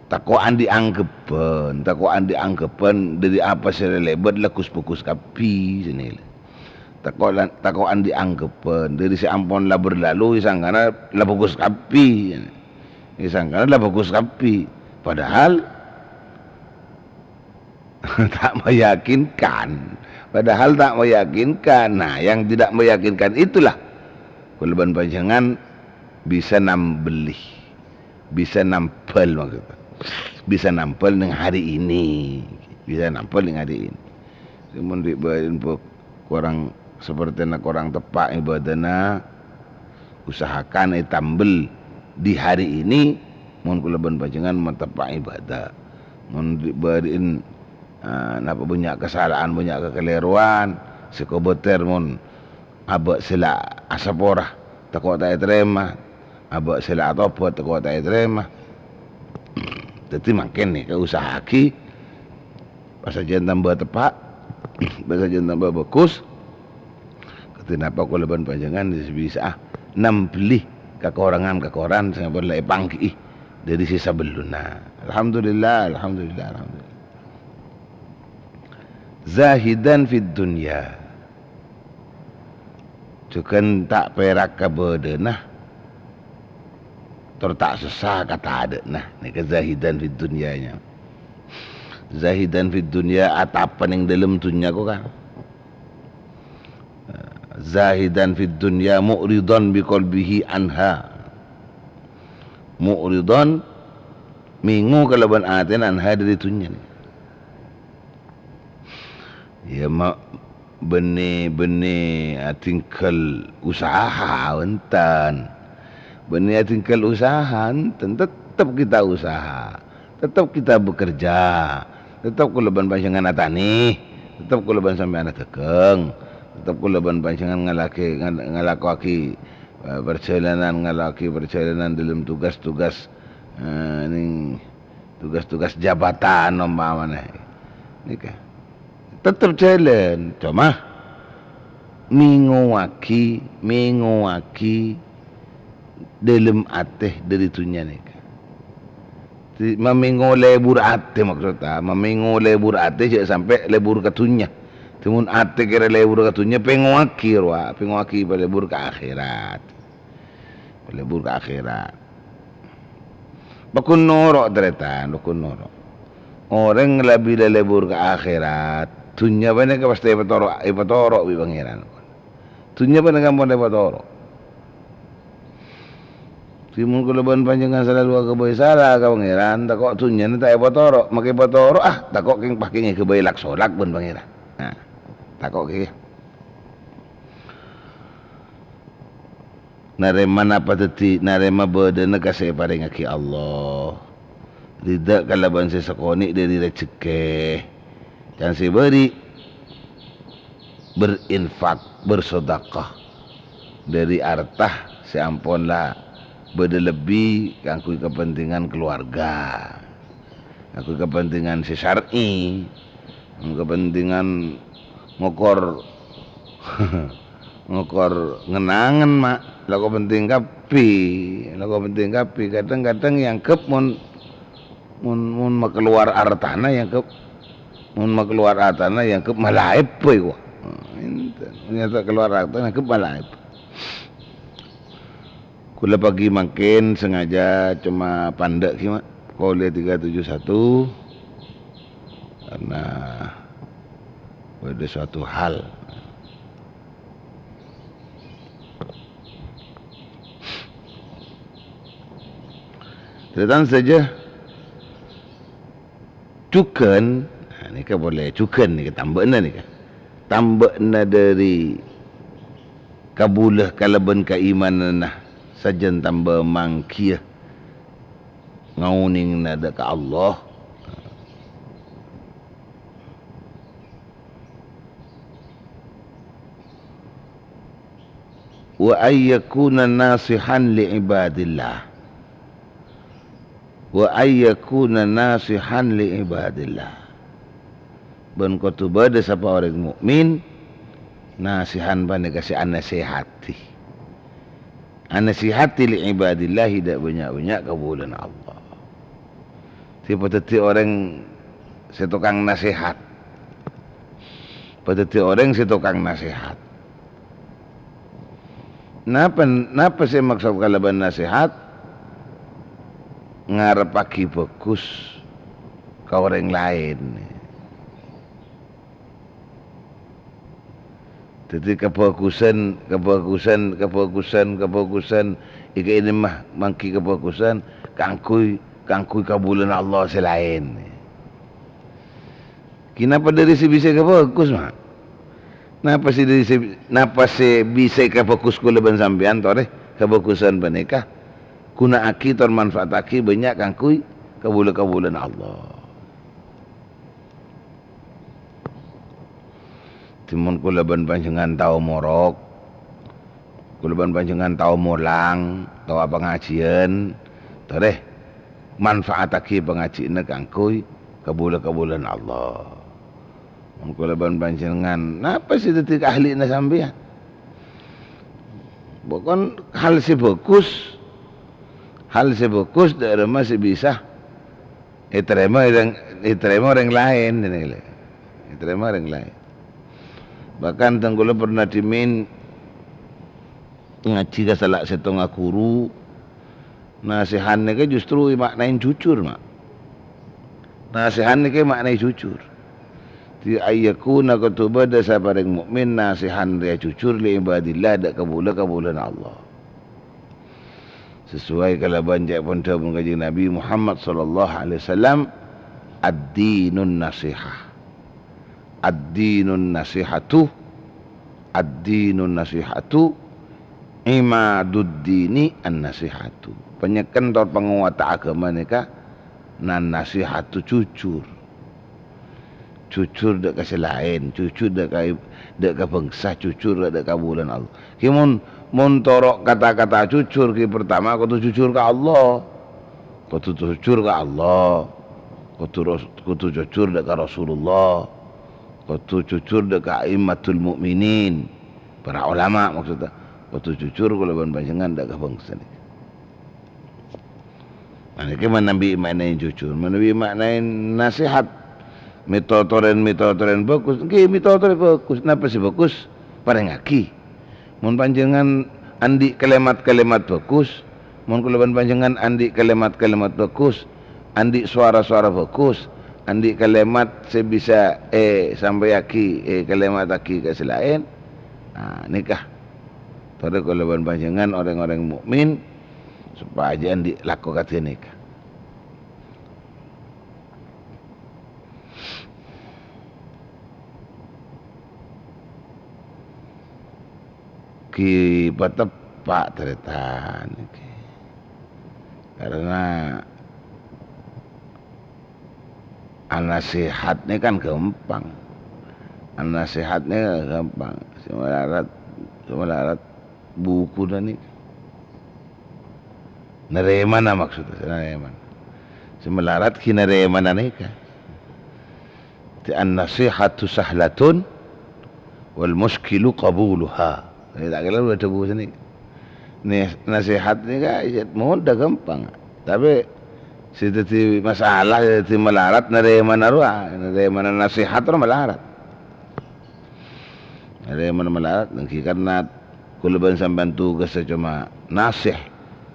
tako' andi' angghebbhân, tako' andi' angghebbhân dâri apa sè lalèbât la ghus-bhâghus kabbhi, sè nèlè. Tako' la-, tako' andi' angghebbhân dâri sè ampon la berlalu, sangkana la bhâghus kabbhi, sangkana la bhâghus kabbhi. Padahal ta' meyakinkan. Padahal ta' meyakinkan. Nah, yang tidak meyakinkan itulah kaulâ bân panjhennengngan bisa nambelli, bisa nampèl maksudnya. Bisa nampèl neng hari ini. Bisa nampèl neng hari ini. Cuman di badan pe-, korang sepertina korang teppa' ibadahna, usahakan ètambel di hari ini, mon kaulâ bân panjhennengngan mateppa' ibadah. Mon di-, bâri'in, eh, napa bânnya' kasala'an, bânnya' kakalèrowan, sè kobâtèr mon abâ' sè la asapora, tako' ta' ètarèma, abâ' sè la atobhât, tako' ta' ètarèma. Dâddhi mangkèn nèka usahaaghi, pas sajân tamba teppa', pas sajân tamba bhâghus. Kadhi napa kaulâ bân panjhennengngan bisa nambelli kakorangan-kakorangan sè ampon la èpangghi'i dâri sè sabellunna. Alhamdulillah, alhamdulillah, alhamdulillah. Zahidan fid dunya. Jhughân ta' pèrak ka bâdâna, tor ta' sossa ka tadâ'na. Nèka zahidan fid dunyanya. Zahidan fid dunya, atapa neng dâlem dunnya ko kan. Zahidan fid dunya mu'ridan bi qalbihi anha. Mu'ridan, mengo kalabân atèna anha dâri dunnya nèka. Ya, ma-, bânnè, bânnè adhinggâl usaha, bhunten. Bânnè adhinggâl usaha, bhunten. Tettep kita usaha. Tettep kita bekerja. Tettep kaulâ bân panjhennengngan atanè. Tettep kaulâ bân sampèyan adhâghâng. Tettep kaulâ bân panjhennengngan ngalakè-, ngal-, ngalakowaghi, eh, parjhâlânan, ngalakowaghi parjhâlânan dâlem tugas-tugas, eh, nèng tugas-tugas jabatan ompamana. Nèka. Tettep jhâlân, coma mengowaghi, mengowaghi dâlem atè dâri dunnya nèka. Di-, mamengo lebur atè maksudta, mamengo lebur atè jhâ' sampè' lebur ka dunnya. Dâddhi mon atè kèra lebur ka dunnya, pengowaghi rowa, pengowaghi lebur ka akhèrat. Lebur ka akhèrat. Paggun noro', tarètan, paggun noro'. Orèng la bilâ lebur ka akhèrat, dunnya panèka pastè èpatoro', èpatoro' bi' Pangèran. Dunnya panèka ampon èpatoro'. Dâddhi mon kaulâ bân panjhennengngan salalu aghâbây sala ka Pangèran, tako' dunnyana ta' èpatoro', makè èpatoro', ah, tako' kèng-, pas kèng èghâbây lak-solak bân Pangèran. Nah, tako' kèya. Narèma napa dâddhi, narèma bâdâna ka sè èparèngaghi Allah. Ridha kalabân sè sakonè' dâri rejhekkè. Can sè bâri', berinfak, bersedekah dâri arta sè ampon la bâdâ lebbi kaangghuy kapentingan keluarga, kaangghuy kapentingan sè syar'i, kapentingan ngokor, ngokor ngen-angen, ma'. Lako penting kabbhi, lako penting kabbhi. Kadhâng-kadhâng èangghep mon, mon, mon makalowar artana èangghep, mon makalowar artana èangghep malaèp, bhâi, kowa. Enten. Ternyata kalowar artana èangghep malaèp. Kaulâ pagi mangkèn sengaja coma pandâ' ghi, ma'. Qauliyah tiga tujuh satu, karena bâdâ suatu hal. Tarètan sadhâjâ. Jhughân, nah, nèka polè, jhughân nèka tambâ'na nèka. Tambâ'na dâri kabulâ kalabân kaimananna sajân tamba mangghiyâ ngaonèngana dâ' ka Allah. "Wa ayyakuna nasihan li ibadillah." "Wa ayyakuna nasihan li ibadillah." Bân kodhu bâdâ sapa orèng mukmin, nasihan panèka sè anasèhati. Anasèhati li ibadillahi, dâ' bânnya'-bânnya' kabulâna Allah. Sè padâddhi orèng sè tokang nasèhat. Padâddhi orèng sè tokang nasèhat. Napa, napa sè maksod kalabân nasèhat? Ngarebbhâghi bhâghus ka orèng laèn. Dhâddhi kabhâghusân, kabhâghusân, kabhâghusân, kabhâghusân, èkaènèm mangghi kabhâghusân kaangghuy, kaangghuy kabulâna Allah sè laèn. Kènapa dhâri sè bisa èkabhâghus, Ma'? Napa sè dhâri sè, napa sè bisa èkabhâghus kaulâ bân sampèyan, torè kabhâghusân panèka ghuna'aghi tor manfaataghi bânnya' kaangghuy kabulâ-kabulâna Allah. Dhimèn kaulâ bân panjhennengngan tao morok, kaulâ bân panjhennengngan tao molang, tao apangajhiyân, torè manfaataghi pangajhiyânna kaangghuy kabulâ-kabulâna Allah. Mon kaulâ bân panjhennengngan, napa sè dhâddhi ahlina sampèyan? Pokon hal sè bhâghus, hal sè bhâghus dâ' remma sè bisa ètarèma orèng, ètarèma orèng laèn, ngènè lè. Ètarèma orèng laèn. Bahkan tèng kaulâ pernah dhimèn ngajhi ka sala sèttonga ghuru, nasèhat nèka justru èmaknaè jujur, Ma'. Nasèhat nèka èmaknaè jujur. Dhâddhi, ayyakuna, kodhu bâdâ sapa orèng mukmin nasèhat rèya jujur li ibadillah, dâ' kabulâ-kabulâna Allah. Sesuai kalabân ca'èpon dhâbuna Kanjeng Nabi Muhammad sallallahu alaihi wasallam, "Ad-dinun nasihah." "Ad-dinun nasihatu, ad-dinun nasihatu, imaduddini an-nasihatu." Panyekken tor pangowatta aghâma nèka nan-nasihatu jujur. Jujur dâ' ka sè laèn, jujur dâ' ka, dâ' ka bhângsa, jujur dâ' ka bulâna Allah. Ghi mon, mon toro' kata-kata jujur, ghi partama kodhu jujur ka Allah. Kodhu jujur ka Allah. Kodhu ros-, kodhu jujur dâ' ka Rasulullah. Kodhu jujur dâ' ka a'immatul mu'minin. Para ulama maksudnya. Kodhu jujur kaulâ bân panjhennengngan dâ' ka bhângsa nèka. Nah, nèkè manabi maknaè jujur, manabi maknaè nasèhat. Mètotorèn, mètotorèn bhâghus, èngghi mètotorè bhâghus. Napa sè bhâghus? Parèngaghi. Mon panjhennengngan andi' kalèmat-kalèmat bhâghus, mon kaulâ bân panjhennengngan andi' kalèmat-kalèmat bhâghus, andi' sowara-sowara bhâghus, andi' kalèmat sè bisa èsampèyaghi, èkalèmataghi ka sè laèn, nah, nèka. Torè kaulâ bân panjhennengngan orèng-orèng mukmin, sopajâ andi' lako kadhi nèka. Ghi pateppa' tarètan ghi. Karena anasèhat nèka kan ghâmpang. Anasèhat nèka ghâmpang. Sè malarat, sè malarat bukuna nèka. Narèmana maksudnya, sè narèmana. Sè malarat ghi narèmana nèka. Te an-nasihatu sahlatun wal muskilu qabuluha. Ini tak kira udah ada buku sini. Nih, nasihat ini kan ya, mudah gampang. Tapi sè dhâddhi masalah, sè dhâddhi malarat, narèmana rowa, narèmana nasihat rowa malarat. Narèmana malarat, ngghi karena kaulâ bân sampèyan tugasnya cuma nasih,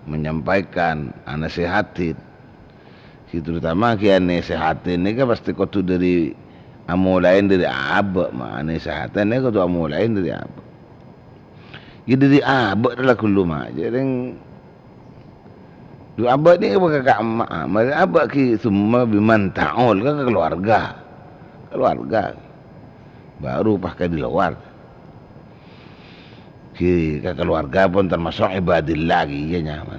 menyampaikan, anasèhatin. Sè terutama ghi anasèhatin nèka pasti kodhu dhâri, amolaè dhâri abâ', ma, anasèhatin nèka kodhu amolaè dhâri abâ'. Ghi dhâri abâ' la ghâllu, ma. Jhâreng, du abâ' nèka bâkal ka emma', ma, abâ' ghi summa biman ta'ul, ka keluarga. Keluarga. Baru pas ka di luar. Ghi ka keluarga pon termasuk ibadillah ghi, iyâ nyaman.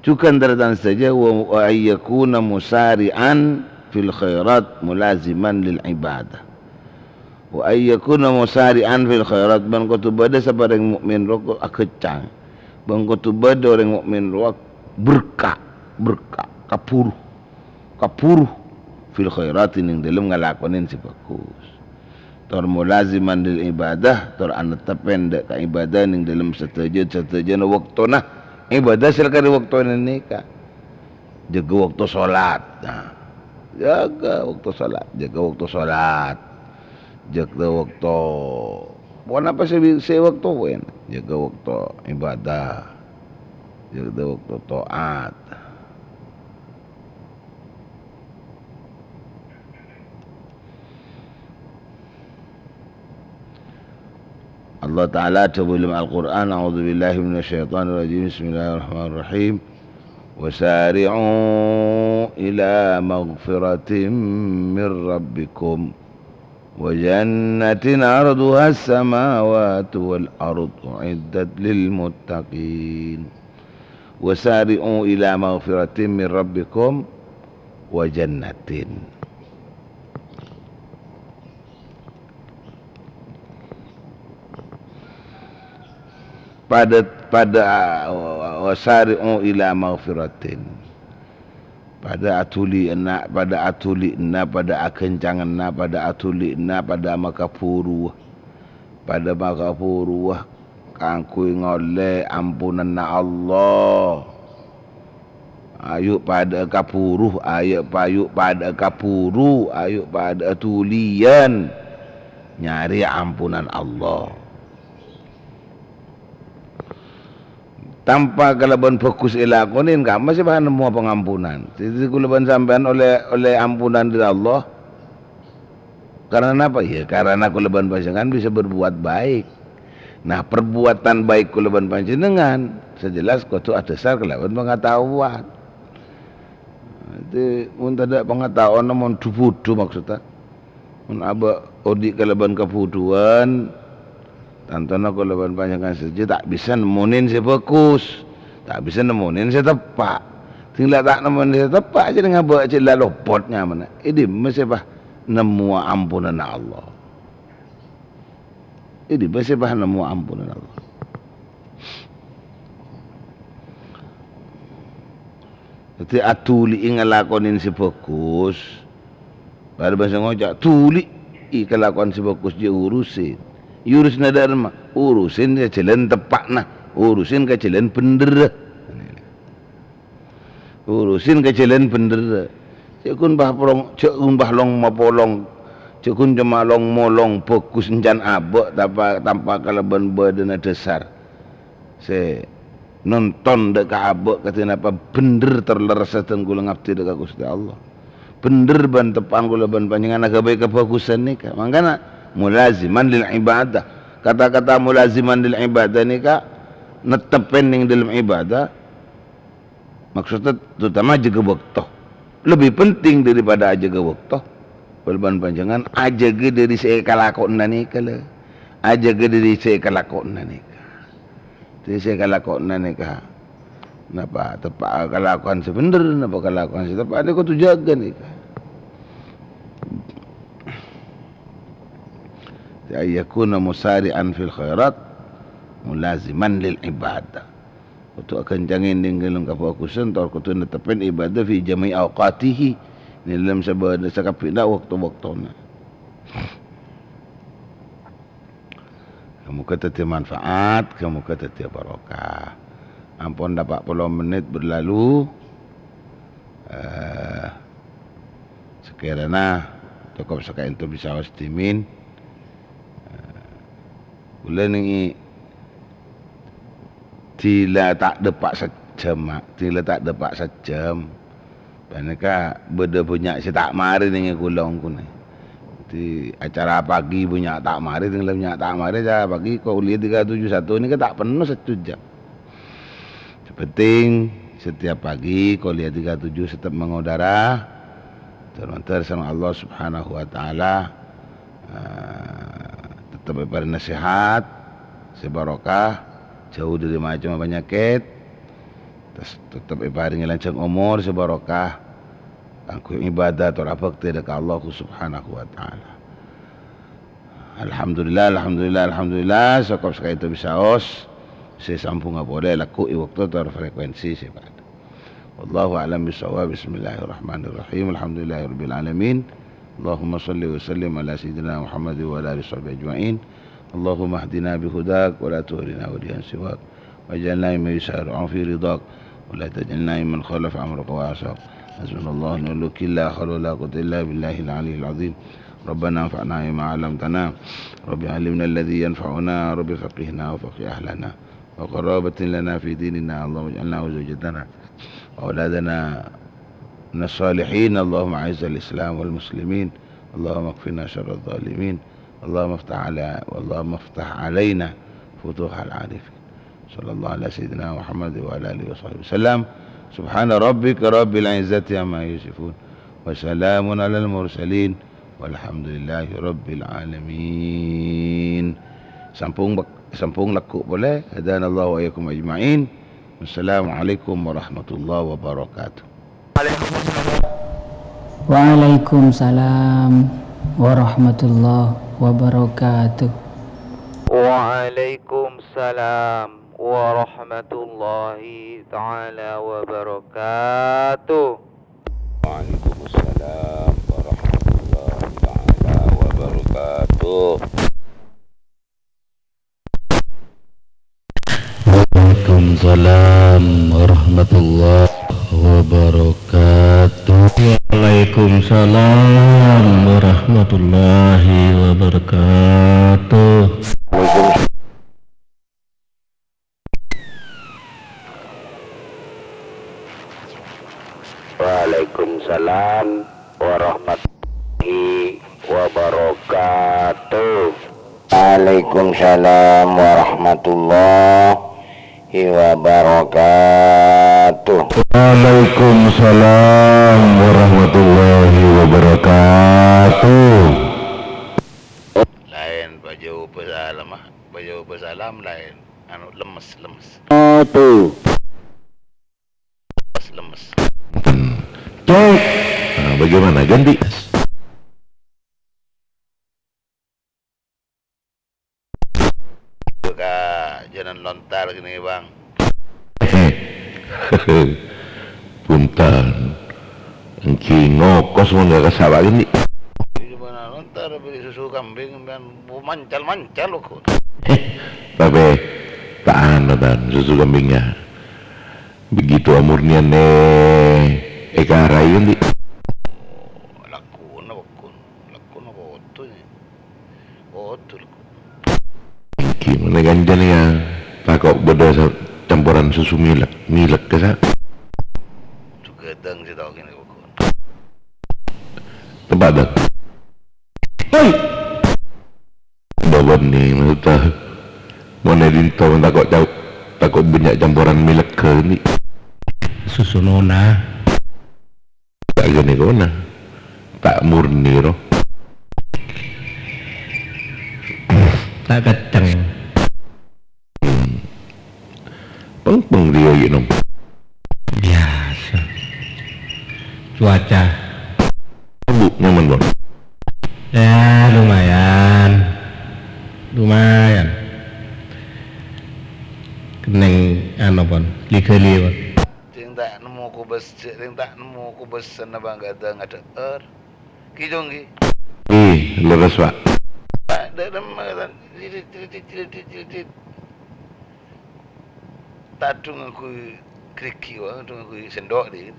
Jhughân tarètan sadhâjâ, wa, wa ayyakuna musari'an fil khairat mulaziman lil ibadah. Wa ayyakuna musari'an fil khairat, bân kodhu bâdâ sapa rèng mu'min rowa aghâncang. Bân kodhu bâdâ orèng mu'min rowa berka', berka', kabhuru, kabhuru fil khairat, neng dâlem ngalakonè sè bhâghus. Tor mulaziman lil ibadah, tor anettepè dâ' ka ibadah neng dâlem sadhâjâ, sadhâjâna bâktona. Ibadah sè lakar è bâktona nèka. Jâgâ bâkto sholat. Nah, jâgâ bâkto sholat, jâgâ bâkto sholat. Jâgâ bâkto, ponapa sè bi-, sè bâkto, wèn. Jâgâ bâkto ibadah. Jâgâ bâkto taat. Allah Ta'ala adhâbu dâlem Al-Qur'an, "A'udzubillahi minasyaitonirrajim. Bismillahirrahmanirrahim. Wasari'u ila maghfiratin min rabbikum wa jannatin 'arduhas samawatu wal ardu u'iddat lil muttaqin." "Wasari'u ila maghfiratin min rabbikum wa jannatin." Padâ, padâ, "Wasari'u ila maghfiratin." Padâ adhuli'na, padâ adhuli'na, padâ aghâncangna, padâ adhuli'na, padâ makabhuruwâ. Padâ makabhuruwâ kaangghuy ngollè ampunanna Allah. Ayu' padâ'â kabhuru, ayu' payu' padâ'â kabhuru, ayu' padâ'â dhuliyân nyarè ampunan Allah. Tanpa kalabân bhâghus èlakonè, kamma sè bâ nemmowa pangampunan. Dhâddhi, kaulâ bân sampèyan ollè, ollè ampunan dâri Allah. Karena apa? Ya, karena kaulâ bân panjhennengngan bisa berbuat baik. Nah, perbuatan baik kaulâ bân panjhennengngan sejelas kodhu adhâsar kalabân pangataowan. Dhâddhi, mon tadâ' pangataowanna, mon dhu-budhu maksudda. Mon abâ' odi' kalabân kabhudhuwân, tantona kaulâ bân panjhennengngan sadhâjâ ta' bisa nemmonè sè bhâghus, ta' bisa nemmonè sè teppa'. Dhing la ta' nemmonè sè teppa', jhâ' ngabâ' jhâ' la lopot nyamana. È dimma sè bâ nemmowa ampunanna Allah? È dimma sè bâ nemmowa ampunanna Allah? Dhâddhi, adhuli'i ngalakonè sè bhâghus. Padâ bhâsa ngoca', dhuli'i kalakowan sè bhâghus, jhâ' urusin. Urusin dâ' remma? Urusin ka jhâlân teppa'na, urusin ka jhâlân bhendherra. Urusin ka jhâlân bhendherra. Jhâ' ghun bâ polong, jhâ' ghun bâ long-mapolong, jhâ' ghun coma long-molong bhâghus encan abâ' tanpa, tanpa kalabân bâdâna dhâsar sè nonton dâ' ka abâ' kadhi napa bhendher tor lerressa dhân kaulâ ngabdi dâ' ka Ghustè Allah. Bhendher bân teppa'an kaulâ bân panjhennengngan aghâbây kabhâghusân nèka. Mangkana mulaziman lil ibadah. Kata-kata mulaziman lil ibadah nèka nettepè neng dâlem ibadah. Maksudnya terutama jâgâ bâkto. Lebih penting daripada ajâgâ bâkto, kaulâ bân panjhennengngan ajâgâ dâri sè èkalako'na nèka, lè. Ajâgâ dâri sè èkalako'na nèka. Dâri sè èkalako'na nèka. Napa teppa' kalakowan sè bhendher, napa kalakowan sè teppa', nèka kodhu jâgâ nèka. Ayyakuna musari'an fil khairat, mulaziman lil ibadah. Kodhu aghâncangè neng dâlem kabhâghusân, tor kodhu nettepè ibadah fi jami'i awqatihi, dâlem sabâ-, sakabbhiyânna bâkto-bâktona. Moghâ dhâddhi manfaat, moghâ dhâddhi barokah. Ampon la pa' polo mennit berlalu. Eh, sakèrana cokop sakaènto bisa was dhimin. Eh, kaulâ nèng i-, dhila ta' dâpa' sajjhâm, Ma'. Dhila ta' dâpa' sajjhâm. Panèka bâdâ bânnya' sè ta' marè nèng è kaulâ ongghu nè. Dhâddhi acara pagi bânnya' ta' marè, dhing la bânnya' ta' marè, acara pagi kuliah tiga tujuh satu nèka ta' penno sajjhâm. Sè penting, setiap pagi kuliah tiga tujuh tetep mangudara. Ter-, ter-, sareng Allah Subhanahu wa Ta'ala, eh, tetep èparèngè sehat, sè barokah, jhâu dâri macem panyakèt, terros tetep èparèngè lanjhâng omor sè barokah, kaangghuy ibadah tor abhâktè dâ' ka Allah Subhanahu wa Ta'ala. Alhamdulillah, alhamdulillah, alhamdulillah, sokop sakaènto bisaos sè sambhungnga polè lagghu' è bâkto tor frekuensi sè padâ. Wallahu a'lam bissawab. Bismillahirrahmanirrahim. Alhamdulillahirabbil alamin. Allahumma shalli wa sallim ala sayyidina Muhammad wa ala alihi washabihi ajma'in. Allahumma hdina bi hudak wa la tuwallina waliyan siwak. Waj'alna mimman yusari'u fi ridhak, wa la taj'alna mimman khalafa amraka wa 'asak. Hasbunallahu wa ni'mal wakil, la haula wa la quwwata illa billahil aliyyil azim. Rabbana anfa'na bima 'allamtana. Rabbi 'allimna alladhi yanfa'una. Rabbi faqqihna wa faqqih ahlana. Wa qarabatin lana fi dinina. Allahumma ij'alna wa zawjatana wa auladana minas salihin. Allahumma a'izzal Islam wal muslimin. Allahumma kfina syarradh dhalimin. Allahumma iftah ala, Allahumma iftah alaina futuhal arifin. Sallallahu ala sayyidina Muhammad wa ala alihi wa sahbihi wasallam. Subhana rabbika rabbil izzati amma yasifun. Wa salamun alal mursalin. Walhamdulillahi rabbil alamin. Sampung bak-, sampung lagghu' polè. Hadanallahu wa iyyakum ajma'in. Wassalamualaikum warahmatullahi wabarakatuh. Waalaikumsalam warahmatullahi wabarakatuh. Waalaikumsalam warahmatullahi taala wabarakatuh. Waalaikumsalam warahmatullahi taala wabarakatuh. Waalaikumsalam warahmatullahi wabarakatuh. Waalaikumsalam warahmatullahi wabarakatuh. Waalaikumsalam warahmatullahi wabarakatuh. Waalaikumsalam warahmatullahi wabarakatuh. Waalaikumsalam warahmatullahi wabarakatuh. Laèn, pajhâuwâ salam, ah. Pajhâuwâ salam laèn. Anu, lemes, lemes. Satu. Lemes, lemes. Enten. Cek. Nah, bagaimana? Ganti. Ka jhânan lontar kènè', Bang. Bhunten. Èngghi ngokos mon ka sawah kènè'. Jhânan lontar bâli susu kambing, sampèyan mancal-mancal, kok. Tapè ta' anu, tan, susu kambingnya. Begitu amurnianna èkarai, kènè'. Oh, lakona, pokon. Lakona koto, ya. Koto, lakona. Èngghi, mènè kancana, ya. Tako' bâdâ sa-, camporan susu milek. Milek, ka sa-. Susu ghâdhâng sè tao kènè', pokon. Tempat, Bang. Hei! Bâbâna, maksudnya. Mon è dinto tako' cau-, tako' bânnya' camporan milek ghâni. Susu nona. Ta' ghâni kona. Ta' murni, ro. Ta' kecceng. Hmm. Pèng-pèng dhiyâ, Nom. Biasa. Cuaca. Bu, nyaman, Bang? Ya, lumayan. Lumayan. Kennèng, anu, pon, li-ghâli, pon. Sè ta' nemmo kobâs-, sè ta' nemmo kobâsana bâ' ghâdhâng adhâ'âr. Ki Jong, ki. Ih, leres, Pak. Pak, dâ' nemma, kan. Crit, crit, crit, crit, crit, crit. Tadhung ngangghuy grigi, wah, tadhung ngangghuy sendok, dhi.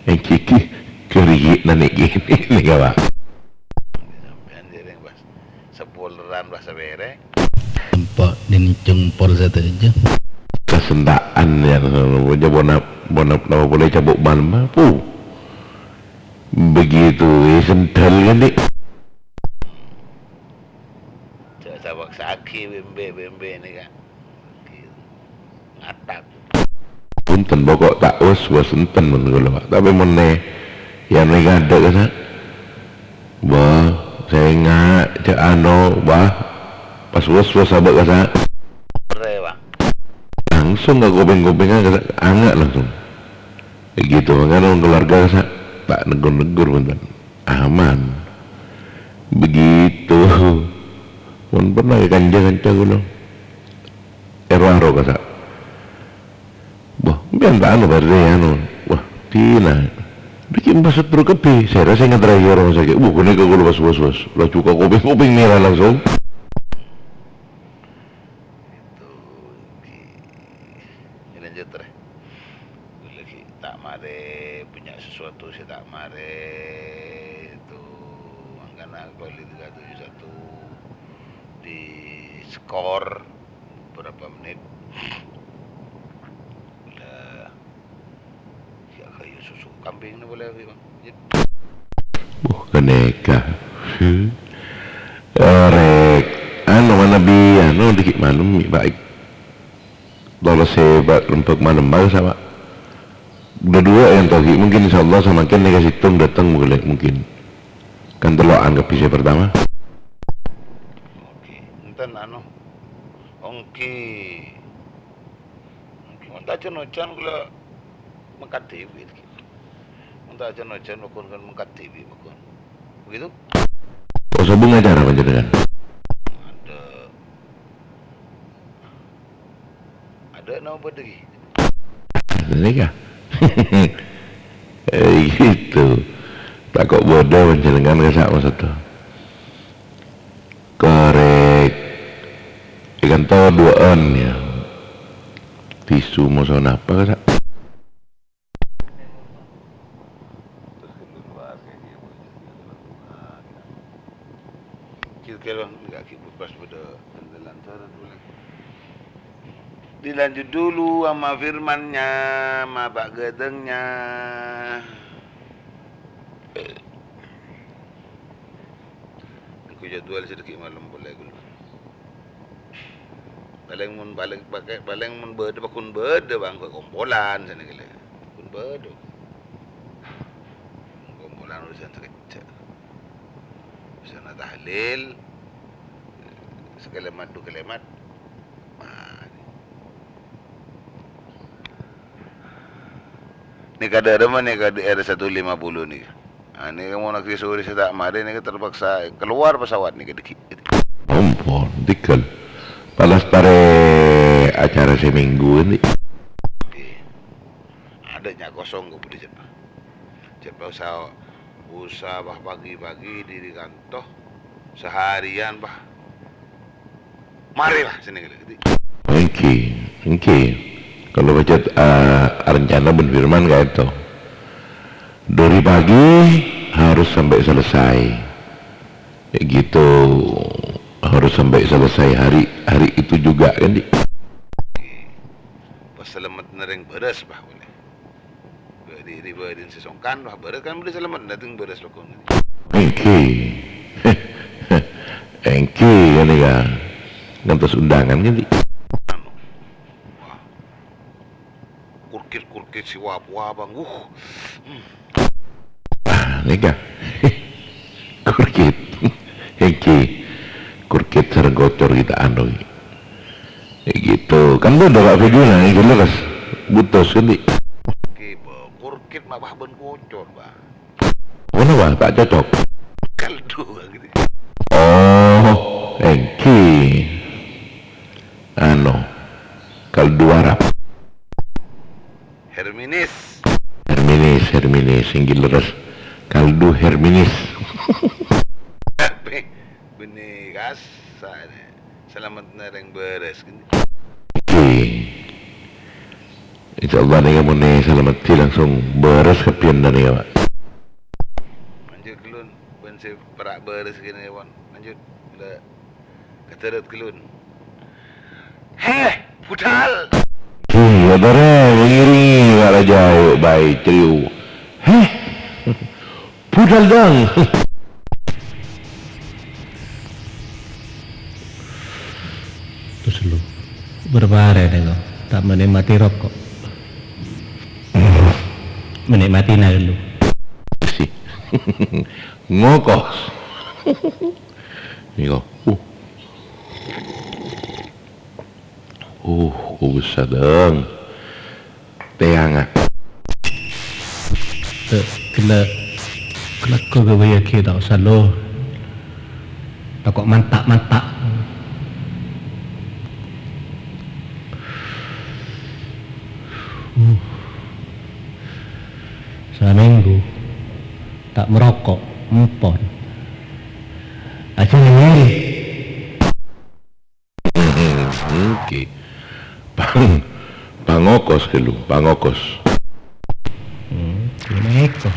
Èngghi, ki, grigi nèka, nèka, Pak. Sampèyan jhâreng, Pak. Sapoleran, Pak, sabârâ. Empa' dhin jempol sadhâjâ. Kasenta'an, ya, pon, pon, napa polè cabuk ban, Pak? Puh. Begitu, eh, sendal kan, Dik? Jhâ' sapaksa'aghi bembe-bembe nèka. Ngatak. Punten, pokok ta' was-was enten men kaulâ, Pak. Tapè mon nè, ya nèka adâ' kassa'. Wah, sènga', ca'na, wah, pas was-was abâ' kassa'. Ore, Pak. Langsung ka kopèng-kopèngan kassa', anga' langsung. Begitu, mangkana wong keluarga sa-, ta' neggur-neggur, punten. Aman. Begitu. Mon pernah ka kanca-kanca kaulâ. Ero-aro kassa'. Wah, sampèyan ta' anu, Pak R T, anu. Wah, dina. Dhâggi' empas setru kabbhi, sèra sè ngaterraghi ka rumah sakit. Wah, ghânèka kaulâ pas, pas, pas. Laju ka kopèng, kopèng mèra langsung. Itu, ghi-, lanjut, Rè. Ghulâ ghi' ta' marè punya sesuatu sè ta' marè itu, mangkana kembali tiga tujuh satu di skor beberapa menit. Ghulâ Ya, kayu susu kambing ni boleh, Bang. Wah, ghânèka. Orèk. Anu, manabi, anu, dhâggi' malem, Pak. Tolosè, Pak, lembâk malem, Pak, sama. Dua-dua yang tadi, mungkin insyaallah samangkèn nèka sèttong dâteng mungkin, mungkin. Kan tello'an kabbhi sè pertama. Oke, enten anu. Ongki. Mon ta' jân-ojân kaulâ mangkat dhibi'. Mon ta' jân-ojân, pokon kan mangkat dhibi', pokon. Begitu? Kosong bunga acara panjenengan? Adâ'. Adâ' napa bâdâ ghi? Nèka. Eh, gitu. Tako' bâdâ panjenengan kassa' maksodda. Korèk. È kanto duwâ'ân, ya. Tisu moso napa, kassa'? Kira-kira nggak kibut pas pada lantaran. Dilanjut dulu sama firmannya, sama Pak Gedengnya. Engko jadwal sedikit malem polè ghulâ. Palèng mon palèng pakè, palèng mon bâdâ, pakon bâdâ, Bang, kok kompolan sanèka lè. Pon bâdâ. Kompolan urusan sakejjhâ'. Urusan tahlil, sakalimat du kalimat. Nah. Nèka dâ'remma nèka di R satu lima puluh nèka. Ah, nèka mon lagi sore sè ta' marè nèka terpaksa keluar pesawat nèka dhâggi'. Ampon, tinggal. Palastarè acara seminggu ini. Oke. Adâ' nya kosong kok budi cepa. Cepa usaha, usaha bah pagi-pagi diri kanto. Seharian bah. Mari lah sini gitu. Oke, oke. Kalau macet, eh, rencana Ben Firman kayak itu. Dari pagi harus sampai selesai. Kayak gitu. Harus sampai selesai hari, hari itu juga kan, Di? Pas selamat nereng beres, bah, boleh. Bâdhi, bâdhi sè songkan, wah, bârâs kan bâdhi salamet, dâteng bârâs pokokna. Èngghi. Èngghi, ghânèka. Ngantos undangan, kan, Di? Anu. Wah. Kurkit-kurkit sè wa-, wa-, bang. Uh. Hmm. Ah, nèka. Kurkit. Èngghi. Kurkit sareng kocor kita anu. Gitu. Kan bâdâ, Pak, video nah, ini jelas. Butos kan, Di? Oke, Bang. Kurkit mah, Bang, bân kocor, Bang. Ngono, Bang, tak cocok. Kaldu, Bang, gitu. Oh, èngghi. Anu, kaldu Arab. Herminis. Herminis, Herminis, èngghi leres. Kaldu Herminis. Bânnè kasar. Salamet nereng bârâs, kan? Oke. Insyaallah nèka mon salamet langsung bârâs kabbhi nèka, Pak. Lanjut, Lun. Bân sè pèra' bârâs kènè, Wan. Lanjut. Katerut, Lun. Heh, budal! Iyâ, Dara, ngiringi, Pak Raja, ayo, baik, trio. Heh! Budal, Dang. Terus lu, berapa hari nih kok? Tak menikmati rokok. Menikmati nah lu. Si. Ngokos. Niko. Uh. Uh, uh, sadang. Tèanga. Eh, ghellâ', ghellâ' ghâbâyyâghi ta' osa, lo. Roko' manta'-manta'. Uh. Samènggu ta' maroko', empon. Ajhâ ngèrè. Èngghi. Pang-, pangokos ghâllu, pangokos. Hmm, ghânèka.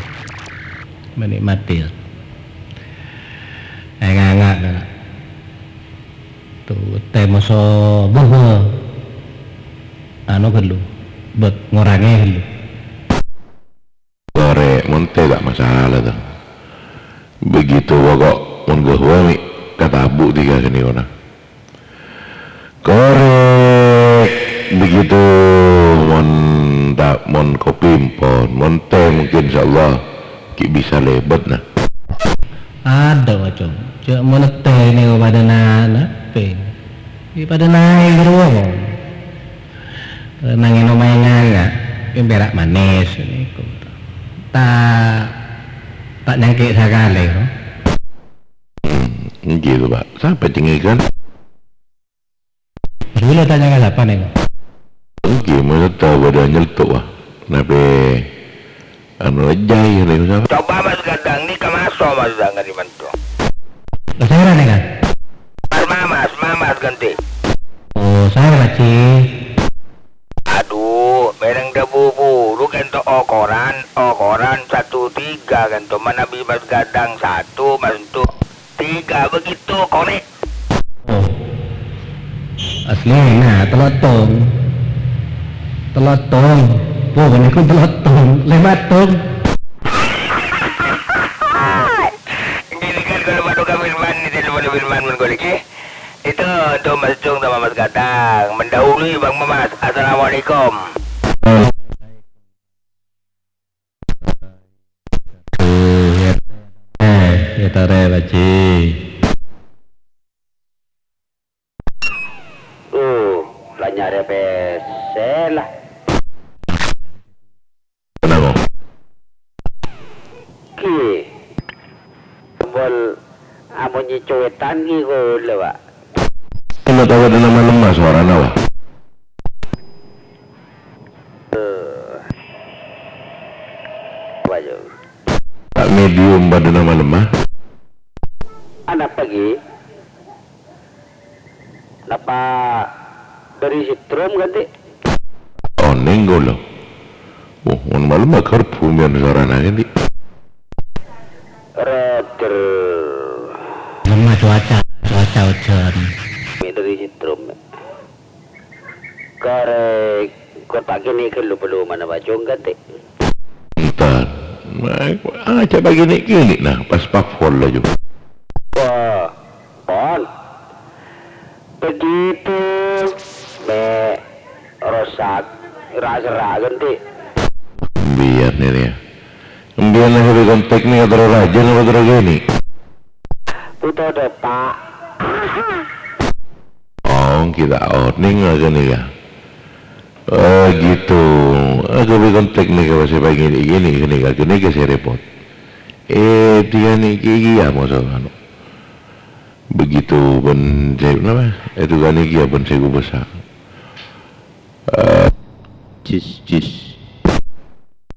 Manikmati. Ènga'-nga' ghâllu. Tu, tè moso bâbâ. Anu ghâllu. Bâk ngorangè ghâllu. Korè', mon tè ta' masala, to. Begitu poko' mon ghâhuwâ mè' katabu' tiga kènè' ona. Korè', begitu mon ta', mon kopi empon, mon tè mungkin insyaallah ghi' bisa lèbât, nah. Adâ, Cong. Jhâ' mon tè nèko padâ na-, napè. Ghi' padâ naè ghâruwa, kok. Nangèng omah ènga'-nga', pèra' manès, nèko. Ta', ta' nyangkè' sakalè, kok. Hmm, èngghi, to, Pak. Sapa cengngèghân? Dulu tanya ka sapa, nèko? Èngghi, maksud tao padâ nyelto', wah. Napè Anu, jai, rèng sapa? Coba Mas Gadang, nèka maso Mas Gadang ka'dimma, to. Lah, sèra nèka? Mas Mamas, Mamas ghântè. Oh, sèra, Ji. Adu, mèrèng dhâbu buru kènto okoran, okoran satu tiga kènto. Manabi Mas Gadang satu, Mas Entu tiga, begitu, korè'. Oh. Aslina tello' tong. Tello' tong. Pokokna iku tello' tong. Lèma' tong. Gini kan kalau pada ka Firman, ini telepon Firman, men golek, eh. Itu untuk Mas Cung sama Mas Gadang. Mendahului Bang Mamas. Assalamualaikum. Eh, ya tare, Pak Ji. Oh, la nyarè pèssè, la. Kenapa? Ki. Sambel amonye cuetan ki kaulâ, Pak. Kenapa pada nama lemah suarana, Pak? Eh. Waduh. Pak medium pada nama lemah. Anapa, Ki? Napa dhâri setrum ghântè? Onèng kaulâ. Oh, mon malem aghâr bhumèyan sarana ghântè. Roder. Lemah cuaca, cuaca ojhân. Mè' dhâri setrum, mè'. Karè, kor Pak Geni ghâllu bâllu mana bacong ghântè. Enten. Nah, ajhâk Pak Geni-Geni, nah, pas pafol laju. Wah. Pon. Begitu, mè' rosak, ra-, serra ghântè. Biar nih, nih. Biar nih, HP kontak nih, terus rajin apa terus gini? Puto deh, Pak. Oh, kita orning aja nih ya. Oh, gitu. Aku HP kontak nih, kalau saya pengen gini, gini, gini, gini, gini, saya repot. Eh, dia nih, gigi ya, mau sama. Begitu bân sè, napa? Èdukan iki ya bân sè kobâsa. Eh, jis, jis.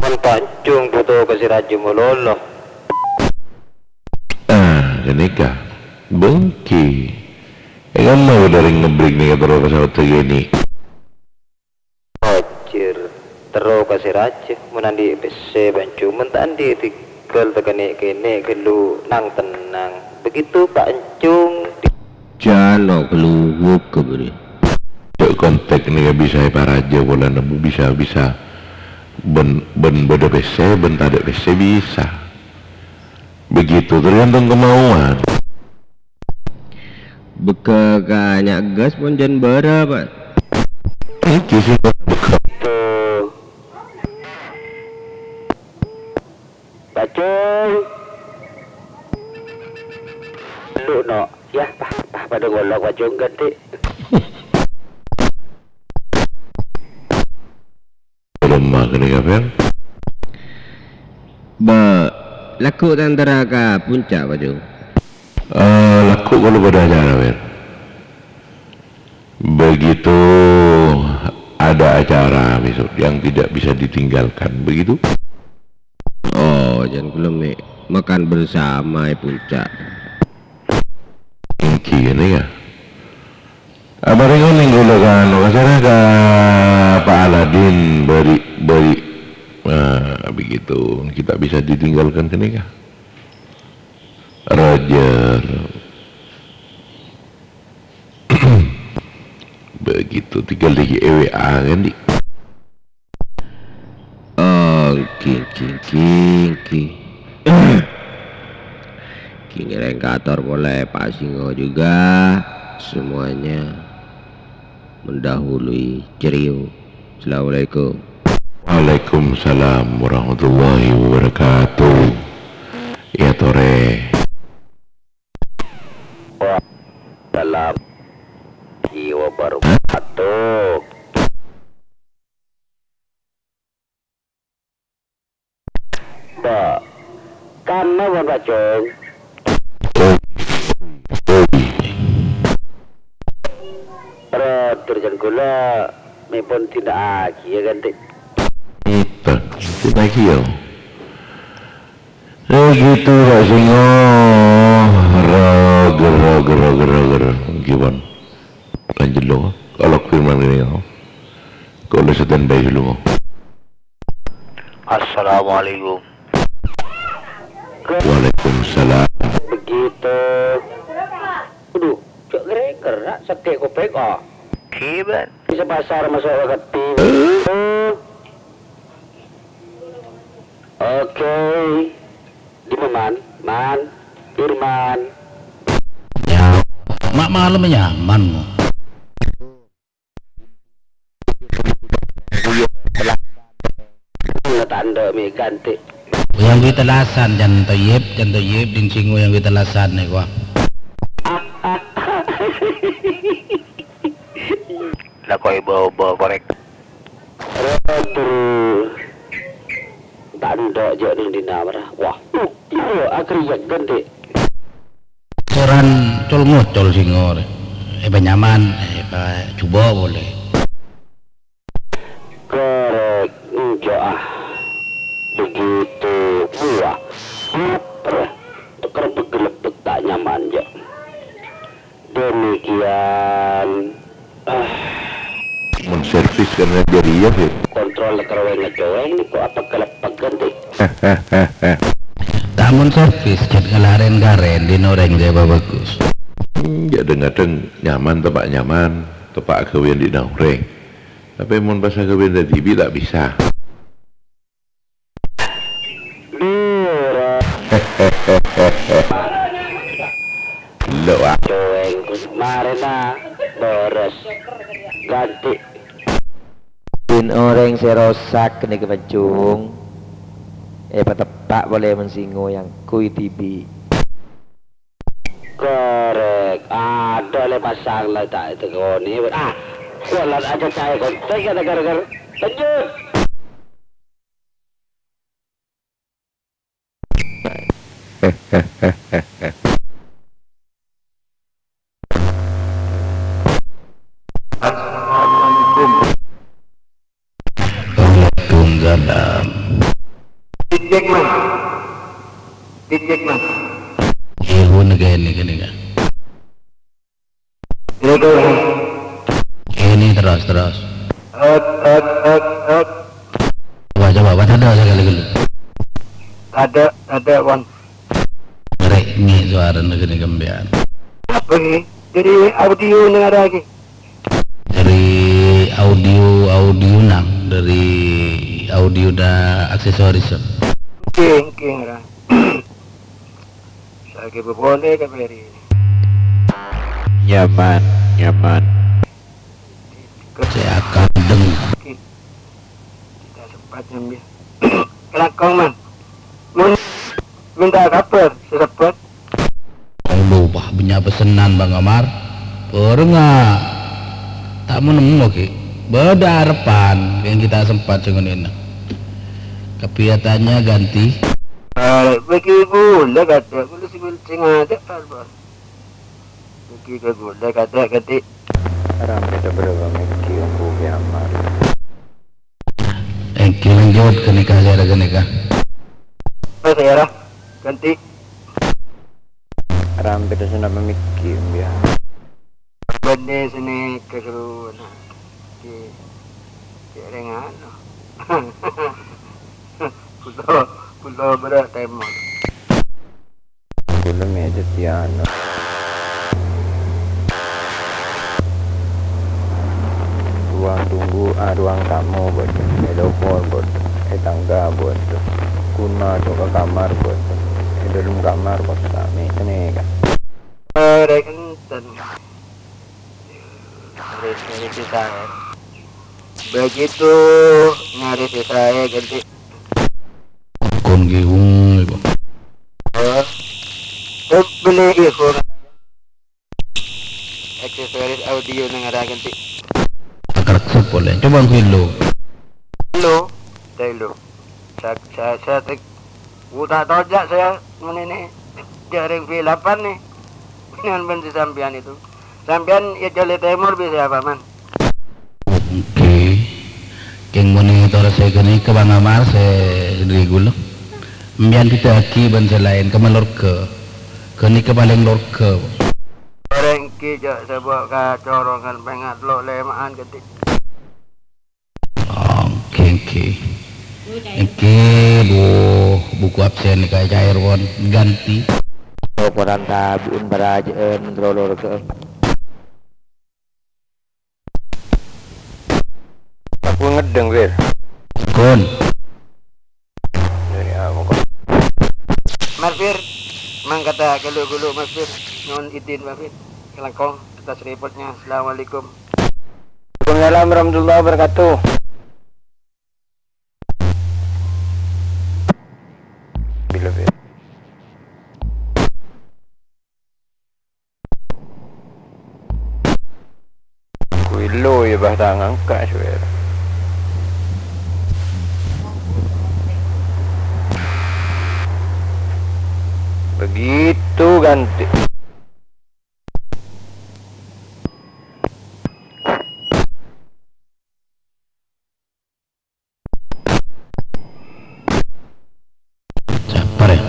Mon pancung buto ka sè rajâ malolo. Ah, ghânèka. Bengki. È, kan mau dari ngebrek nih terus pesawat segini. Ojhâr, terro ka sè rajâ, mon andi' pèssè, pancung, mon ta' andi', tèghâl ta' kènè'-kènè' ghâllu nang-tennang. Begitu, pancung. Jhâ' lo' kaluwuk ka bâri'. Cè' kontak nèka bisa èparajâ polana bisa-bisa. Bân, bân bâdâ pèssè, bân tadâ' pèssè bisa. Begitu, tergantung kemauan. Bâkal ka nya' gas pon jân bârâ, Pak? Iki sih bâkal. Bacong. Lu, no. Ya, pah, pah, padâ ngolok bacong ghântè. Lemah kènè' kabhâng. Bâ, lagghu' tantara ka puncak, Pak Jung. Eh, lagghu' Kok kalau pada acara, Wer? Begitu ada acara besok yang tidak bisa ditinggalkan, begitu? Oh, jhân kaulâ mè' makan bersama è puncak. Èngghi, ngènè, yâ. Apa rèng onèng kaulâ ka anu, ka sana ka Pak Aladin, bâri', bâri'. Nah, begitu. Kita bisa ditinggalkan kènè, kah? Roger. Begitu, tinggal di W A kan, Di'? Oh, èngghi, èngghi, èngghi, èngghi. Èngghi ngèrèng kator polè Pak Singo juga. Semuanya mendahului. Cheerio. Assalamualaikum. Waalaikumsalam warahmatullahi wabarakatuh. Yâ, torè. Salam. Wabarakatuh. Ba. Kamma, Wan Pacong? Oi. Oi. Roh, durjân kaulâ mè' pon dina'aghi, yâ, Ganti. Èngghi, dina'aghi, yâ. Eh, gitu, Pak Singo. Roger, roger, roger, roger. Èngghi, pon. Lanjut, Lungo. Kalau firman ini, ya. Kalau standby dulu, Ngo. Assalamualaikum. Waalaikumsalam. Begitu. Waduh, cok gereger, nak, sakè' kopèng, ah. Gimana? Bisa pasar masuk ke tim. Oke. Di mana, Man? Firman. Ya, ma' malem nyaman, Ngo. Tandha mè' Ganti. Yang wi tellasan, Can Toyib, Can Toyib, din Singo yang wi tellasan nèko. Lah, kok ibu-ibu korek. Roder. Tandha jhâ' neng dinna' mara. Wah, uh, iyâ, akhirnya Ganti. Soran col-ngocol Singo rè. È, panyaman, è, pajhubâ' polè. Korek, enjâ', ah. Begitu. Wah, apa? Teker begelebek ta' nyaman, jhâ'. Demikian. Ah. Mon servis kan jârèya, Fir. Kontrol kerweng ngacoweng, kok apa kelepek Ganti? Tamun servis, jhât ngalarèn-garèn, din orèng sè bagus. Hmm, ya, kadhâng-kadhâng nyaman, teppa' nyaman, teppa' aghâbây dinna' orèng. Tapè mon pas aghâbây dhibi' ta' bisa. Dura. Lo, ah. Cueng, marèna bârâs. Ganti. Bin orèng sè rosak nèka, Pancung. Èpateppa' polè mon Singo yang kui dhibi'. Korek. Ada le pasang la ta' itu koni. Ah, sholat aja saya kontek ya gara-gara. Lanjut. Assalamualaikum. Waalaikumsalam. Dicek, Mas. Dicek, Mas. Iya, pun kene, kene, kan. Ini terus, terus. Ek, ek, ek, ek. Coba, coba, coba, ada sekali dulu. Ada, ada, Wan. Rek, ini suara negeri kembian. Apa ini? Jadi audio dengar lagi. Dari audio, audio nang, dari audio da aksesoris. Oke, oke, ngerang. Lagi bebole ka Peri. Nyaman, nyaman. Saya akan dengar. Kita sempat nyambi. Kelakong, Man. Mun minta kabar, sesepet. Aduh, wah, banyak pesenan, Bang Amar. Barengnga ta' nemmo, Ki. Bâdâ arepan, yang kita sempat sing ngene. Kepiyatannya ganti. Eh, bagi gula kata, gula sing, sing ada, Bang. Èngghi ka ghulâ kadhâ' ghântè. Arambhidhâ bârâmma èngghi ongghu kiamat. Èngghi lanjut ghânèka, sèra ghânèka. Sèra ghântè. Arambhidhâ sanapa mèngghi, embiyâ. Bânnè sènè kaghâruwâna. Ki, ki rèng anu. Kulâ, kulâ bârâ' tèmor. Kulâ mè' dhâddhi anu. Ruang tunggu, ah, ruang tamu, bâdâ. È dâpor, bâdâ. È tangga, bâdâ. Ghun maso' ka kamar, bâdâ. È dâlem kamar, bâdâ. Mè' kènè', Ka'. Orèng enten. Orèng, orèng sè saè. Begitu nyarè sè saè ghântè. Kon ghi wong iku. Eh, beli iku. Aksesoris audio neng arah ghântè. Akrek sep polè. Coba gue lo. Halo. Dai lo. Sa, sa, sa, tek. Ku ta' tao ja' saya menene jaring bilapan nih. Dengan benci sampean itu. Sampean ya jolè tèmor bisa apa, Man? Èngghi. Kèng monitor sè ghânèka pangamar sè dhâri ghulâ. Empèyan bhidhâ'aghi bân sè laèn, kemma lorghâ. Ghânèka palèng lorghâ. Orèng ghi' ja' sè bâ' kacorongan pènga' tello' lèma'an ghântè. Oke, oke. Oke, bu, buku absen ka cair pon ganti. Laporan tabu'un paraja'an, lorghâ. Aku ngedeng, Wir. Kun. Ini aku kok. Mas Fir, mangkata gulu-gulu Mas Fir. Nuhun idin Mas Fir. Kalangkong atas repotnya. Assalamualaikum. Waalaikumsalam warahmatullahi wabarakatuh. Bila, Fir. Kuwi lo ya, bah, ta' ngangka', saudara. Begitu ganti. Sabar ya.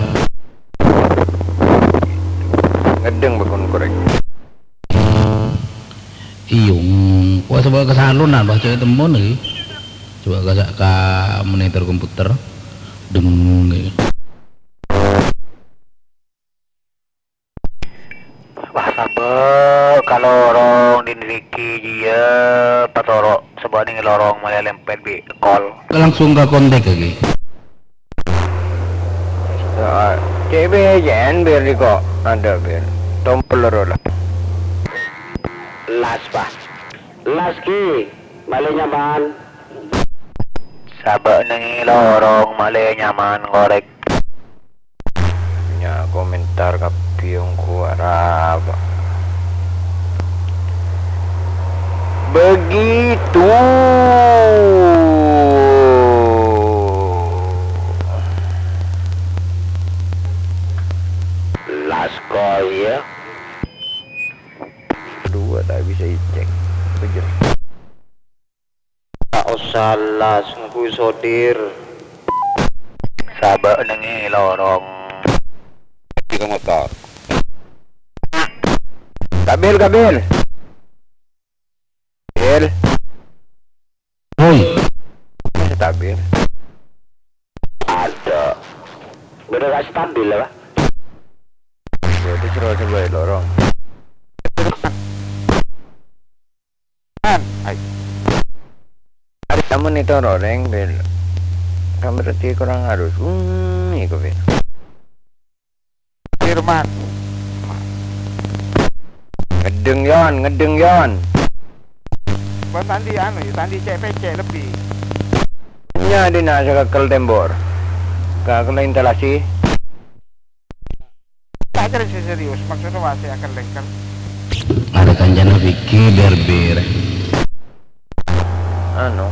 Ngedeng bakon korek. Iyung, wah, coba ke salon, nah, bah, cewek temen lagi. Coba ke, ke monitor komputer. Deng, gitu. Wah, sabâ' ka lorong dinriki jiya patoro' sabâ' neng lorong malè lempet bi' kol. Langsung ka kontak lagi. Ya, C B J N bir diko ada bir. Tompel loro lah. Las, Pak. Las ki, malè nyaman. Sabâ' neng lorong malè nyaman korek. Nya komentar kabbhi ongghu arapa. Begitu. Las kol, ya. Kedua tak bisa dicek. Bejer. Ta' osa las, ngghu sodir. Sabâ' neng lorong. Di motor. Kabil, Kabil. Bil. Woi. Masa Kabil? Ada. Bâdâ gak stabil, apa? Berarti terus coba lorong. An, ai. Ari kamu nih toro reng, Bel. Kamu berarti kurang halus. Hmm, iku, Bel. Firman. Ngedeng, Yon, ngedeng, Yon. Buat tandi anu ya, tandi cek pecek lebih. Nya dina sakakel tembor. Kakel instalasi. Ta' kèra sè serius, maksudnya wah sè akan lengker. Arè kancana Vicky ber-ber. Anu,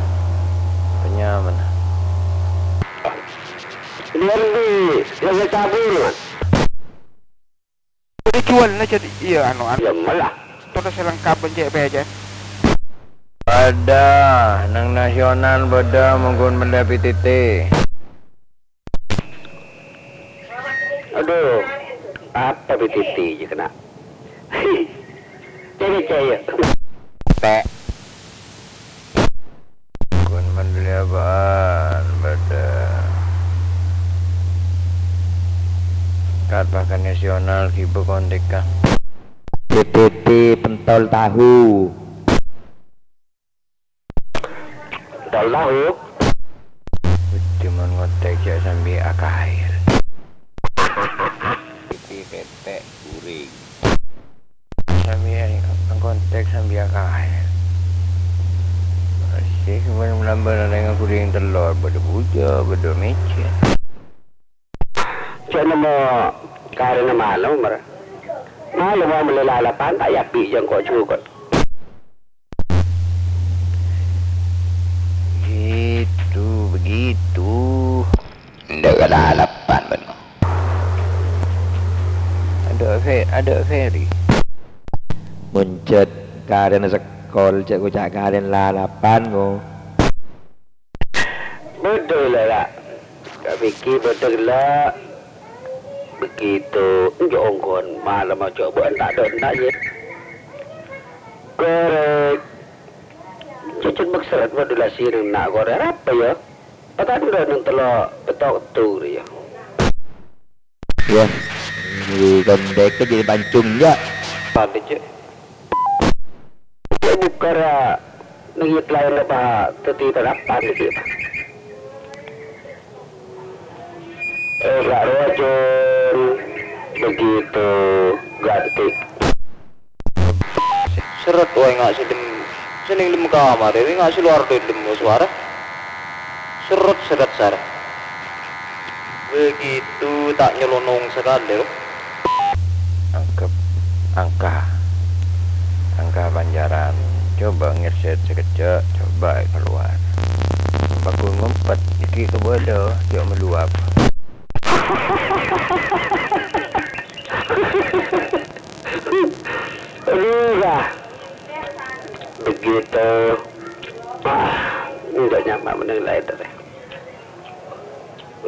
penyaman. Derby, jaga kabur. Juwâl la jadi, iyâ, anu, anu. Iyâ, malah. Terros sè lengkap bân cè' pècèn. Bâdâ, neng nasional bâdâ, mongghu mellè P T T. Adhu, apa P T T jâ kèna? Cè' pècèn, iyâ. Tè'. Kon mandhâri apaan, bâdâ. Kat pakan nasional ghibâ kontèkka. P T T pentol tahu. Pentol tahu? Bâdâ mon ngontèk jâ' sambi akaèl. P T T. Tè' guring. Sambi angkontèk sambi akaèl. Sè mèn lambâna rèng guring tello', bâdâ bujâ, bâdâ mèjhâ. Jâ' nemmo karèna malem, mara. Malem mellè lalapan, ta' èabbhi' jâ' engko' jhuko'. Gitu, begitu. Endâ' ka lalapan, bân. Adâ' fe-, adâ' Ferry. Mon jhât karèna sekkol, jhâ' koca' karèna lalapan, ngo. Bâdâ ghellâ', Ka' Vicky bâdâ ghellâ'. Begitu, enjâ' ongghuwân malem ajâ bâ'na ta' dâ' enna', yâ. Korèk. Cocot maksud modulasi neng na' korèk. Arapa, yâ? Patandhâ neng tello' pètto' tur, yâ. Yâ, di konteknya jadi pancung, yâ. Tadi, Cek. Buka ra nengit lain apa teti tanapan gitu. Eh, Kak Rojun, begitu ganti. Seret, wah, enga' sè dem-, sè neng dem kamar, enga' sè lowar dâlem, suara. Seret, seret, seret. Begitu, ta' nyelonong sakalè, loh. Angkep, angka, angka pancaran. Coba ngerset sakejjhâ', coba kalowar. Bagus ngumpet, iki kebada, jhâ' meluap. Aduh, dah. Begitu. Ah, enggak nyaman menang lain tadi.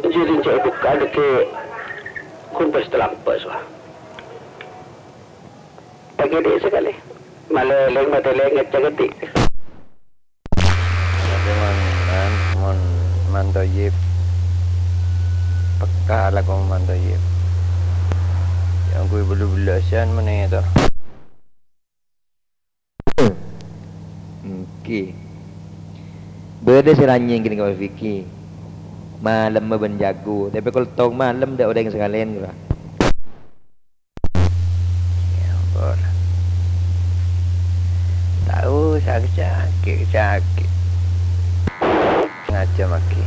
Jadi, cek buka deke kumpes telampes, wah. Pagi dek sekali. Maleleng, mati lenget, cek gede. Tapi mon, mon, mon Toyib. Peka lah kong mon Toyib. Yang kui belu-belasan menit, toh. Èngghi. Bâdâ sè ranyèng kènè' ka Vicky. Malemma bân jhâghung, tapè kol tong malem tadâ' orèng sakalèyan, ghârâ. Ya ampon. Tao sakè'-sakè', sakè'. Ngajhâ magi.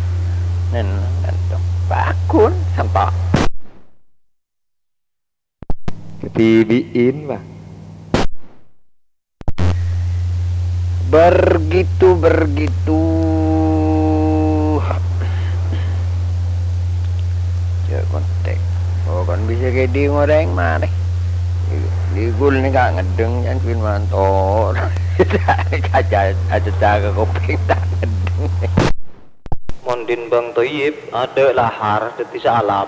Nen, ngantok. Pakun, sampa'. Kadibi'in, wah. Begitu, begitu. Cek kontek. Oh, kan bisa jadi ngoreng mana? Di gul nih, Kak, ngedeng, jangan pin mantor. Aja, aja jaga kuping, tak ngedeng. Mondin Bang Toyib, ada lahar, deti salam.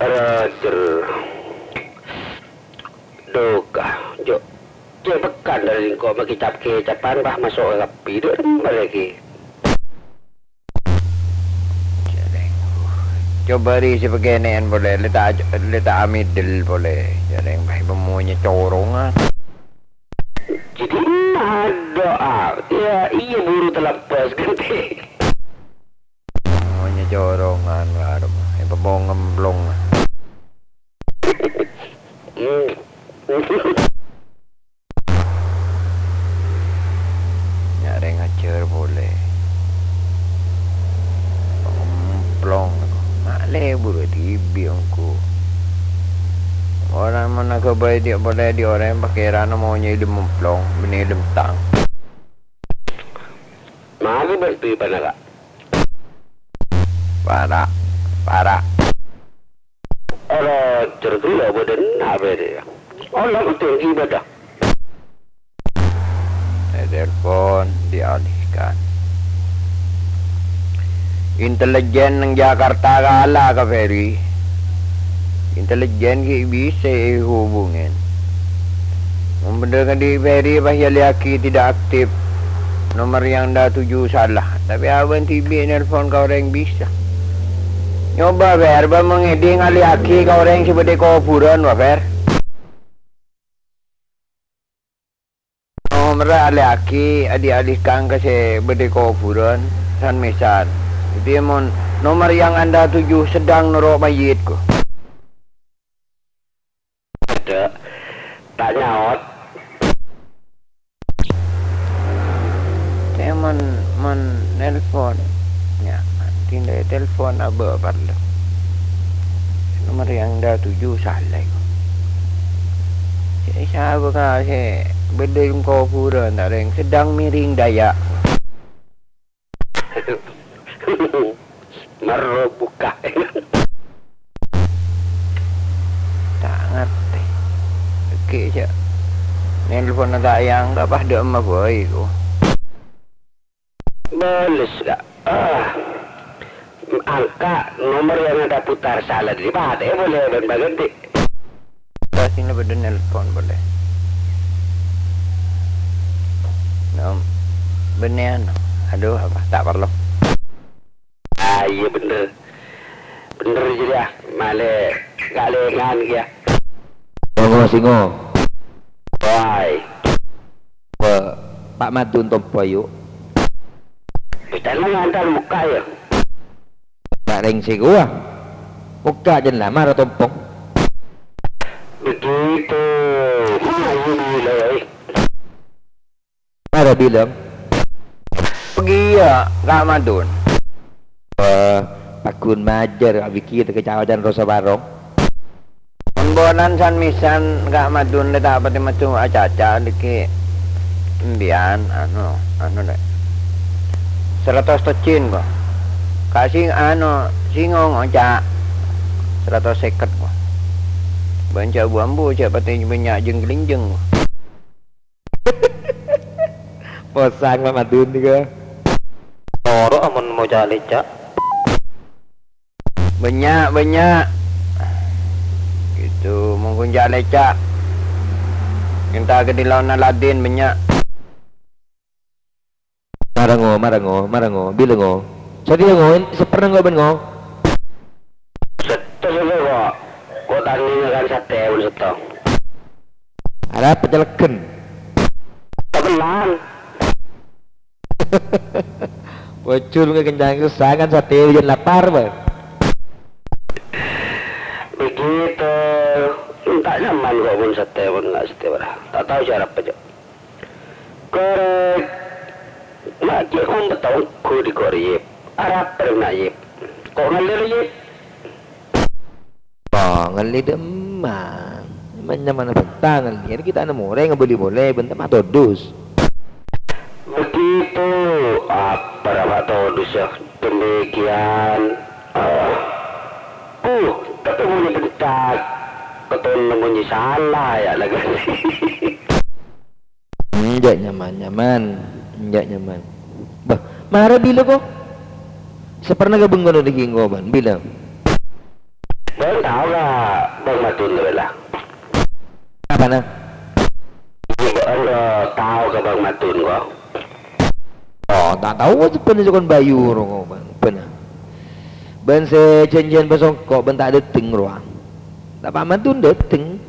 Rajer. Duka, jo. Cek pekan dari engko' makecap-kecapan, bah, maso' ka kapi. Dek, remba lagi. Coba ri si pegene'en pole, leta, leta amidel pole. Jareng, bah, pemonye corongan. Jadi, nah, doa. Ya, iya, buru terlepas, ganti. Monye corongan, warung. Apa mau ngemplong? Hmm. Nyarè ngajar pole. Ngemplong. Mak lebur dibi' engko. Ora menaga bae dia pole di orang pakeran mau nyilem ngemplong, bini lem tang. Magi berpi panara. Para, para. Ora, jâr ghellâ' bâdâna bâdâ. Ollè penting ibadah. Telepon dialihkan. Intelijen neng Jakarta kala ka Ferry. Intelijen ghi' bisa èhubungè. Mon bhendher kadhi Ferry pas èalèyaghi tidak aktif. Nomor yang Anda tuju salah. Tapè abâ'na dhibi' nelpon ka orèng bisa. Nyoba, Fer, bâ' mon ngèdhing alèyaghi ka orèng sè bâdâ è kobhurân, wa, Fer. Nomerra alèyaghi, adi-alihkan ka sè bâdâ è kobhurân, san-mèsan. Dhâddhi, mon nomor yang Anda tuju sedang noro' mayyit, ko. Adâ', ta' nyaot. Cè' mon, mon nelpon. Nya, tindhâ telpon abâ' parlo. Nomor yang Anda tuju salah. Cè' sapa ka sè bâdâ è kobhurân, ta' rèng sedang miring dâjâ. Marro bukka'. Ta' ngartè. Ghi' jâ' nelponna ta' èangka', pas dâ'emma bhâi, ko. Bâles, Ka'. Ah. Angka nomor yang Anda putar salah, jadi patè polè bân paghântè. Sina bâdâ nelpon polè. Nom, bânnè anu. Aduh, apa? Ta' parlo. Ah, iyâ, bhendher. Bhendher jârèya, malè kalèngan kèya. Singo, singo. Wai. Pe-, Pa' Madun tompo, yu. Bhâi, ta' ngantar mokka', yâ. Bâ' rèng sè kowa. Mokka' jân la mara tompo. Begitu. Ayo, bilâ, eh. Mara bilâ. Pegghiyâ, Ka' Madun. Wah, paggun majâr, abikir ke cawadan rosa barong. Mon bâ'na san-mèsan, Ka' Madun, lè ta' patè maco acaca dhiki'. Embiyan, anu, anu, lè. Saratos tojjhân, ko. Ka' sing, anu, singo ngoca'. Saratos sèket, ko. Bân jhâ' bu-ambu, jhâ' patè bânnya' jeng-glinjeng, ko. Posang, Pak Madun, nèka. Toro' amun maca leca'. Bânnya', bânnya'. Gitu, mongghun jhâ' leca'. Ènta' ka dilaona ladin, bânnya'. Mara, Ngo, mara, Ngo, mara, Ngo. Bilâ, Ngo? Satèya, Ngo, sapernah, Ngo, bân, Ngo? Settong, Ngo, kok. Kok tandingan kan satèya, bân settong. Arapa cèlèghân? Kebelan. Pojhul ngghi kencang kesangan satèya jân lapar, Bang. Begitu. Ènta' nyaman kok mon satèya, mon enggak satèya, Bang. Ta' tao jhâ' arapa, Cok. Korèk. Ma' cè' kompet ongghu dhi' kok rèyep. Arapa rèng na' yep. Kok ngallè rèyep. Oh, ngallè dâ'emma. Manyamana bânta ngallè. Kita ana morè ngabâli polè, bânta ma' todus. Begitu. Apa ra ma' todus, ya? Demikian. Ah. Uh, tapi mon bânta keton mon sala, ya, lagi. Enjâ' nyaman-nyaman, enjâ' nyaman. Bâh, mara bilâ, ko? Sapernah ka bengkono dhâggi' engko', bân, bilâ? Bân tao ka Bang Madun, bâlâ. Apana? Bân tao ka Bang Madun, ko? Oh, ta' tao, bân sè kon bayu, ro, ko, bân. Bân. Bân sè jhânjhiyân pasongko', bân ta' dâteng, rowa. Ta' Pa' Madun dâteng.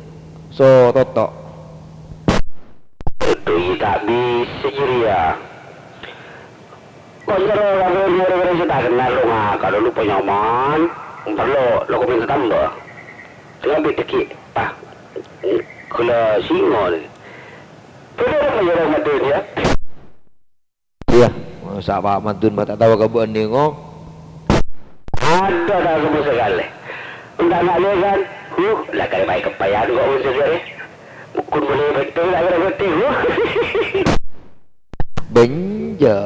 So, Toto. Aduh, iyâ ta' bisa jârèya. Kok jârèya kabâr nyarè-nyarè sè ta' kennal, lo, ngaka' lo, lo, panyaman. Parlo lo, kok mènta tamba. Sè ngabit dhâggi', ah, ghellâ' singo, nè. Bâdâ apa ya, Ramadan, ya? Iyâ, masa Pa' Madun bâ' ta' tao ka bâ'na, Ngo? Adâ' ta' sama sakalè. Ènta' ngallè, kan? Huh, la karè maèn kepayan kok mon sakalè. Mokon molè bhâkto la karè bhâkto, huh. Bânjâ,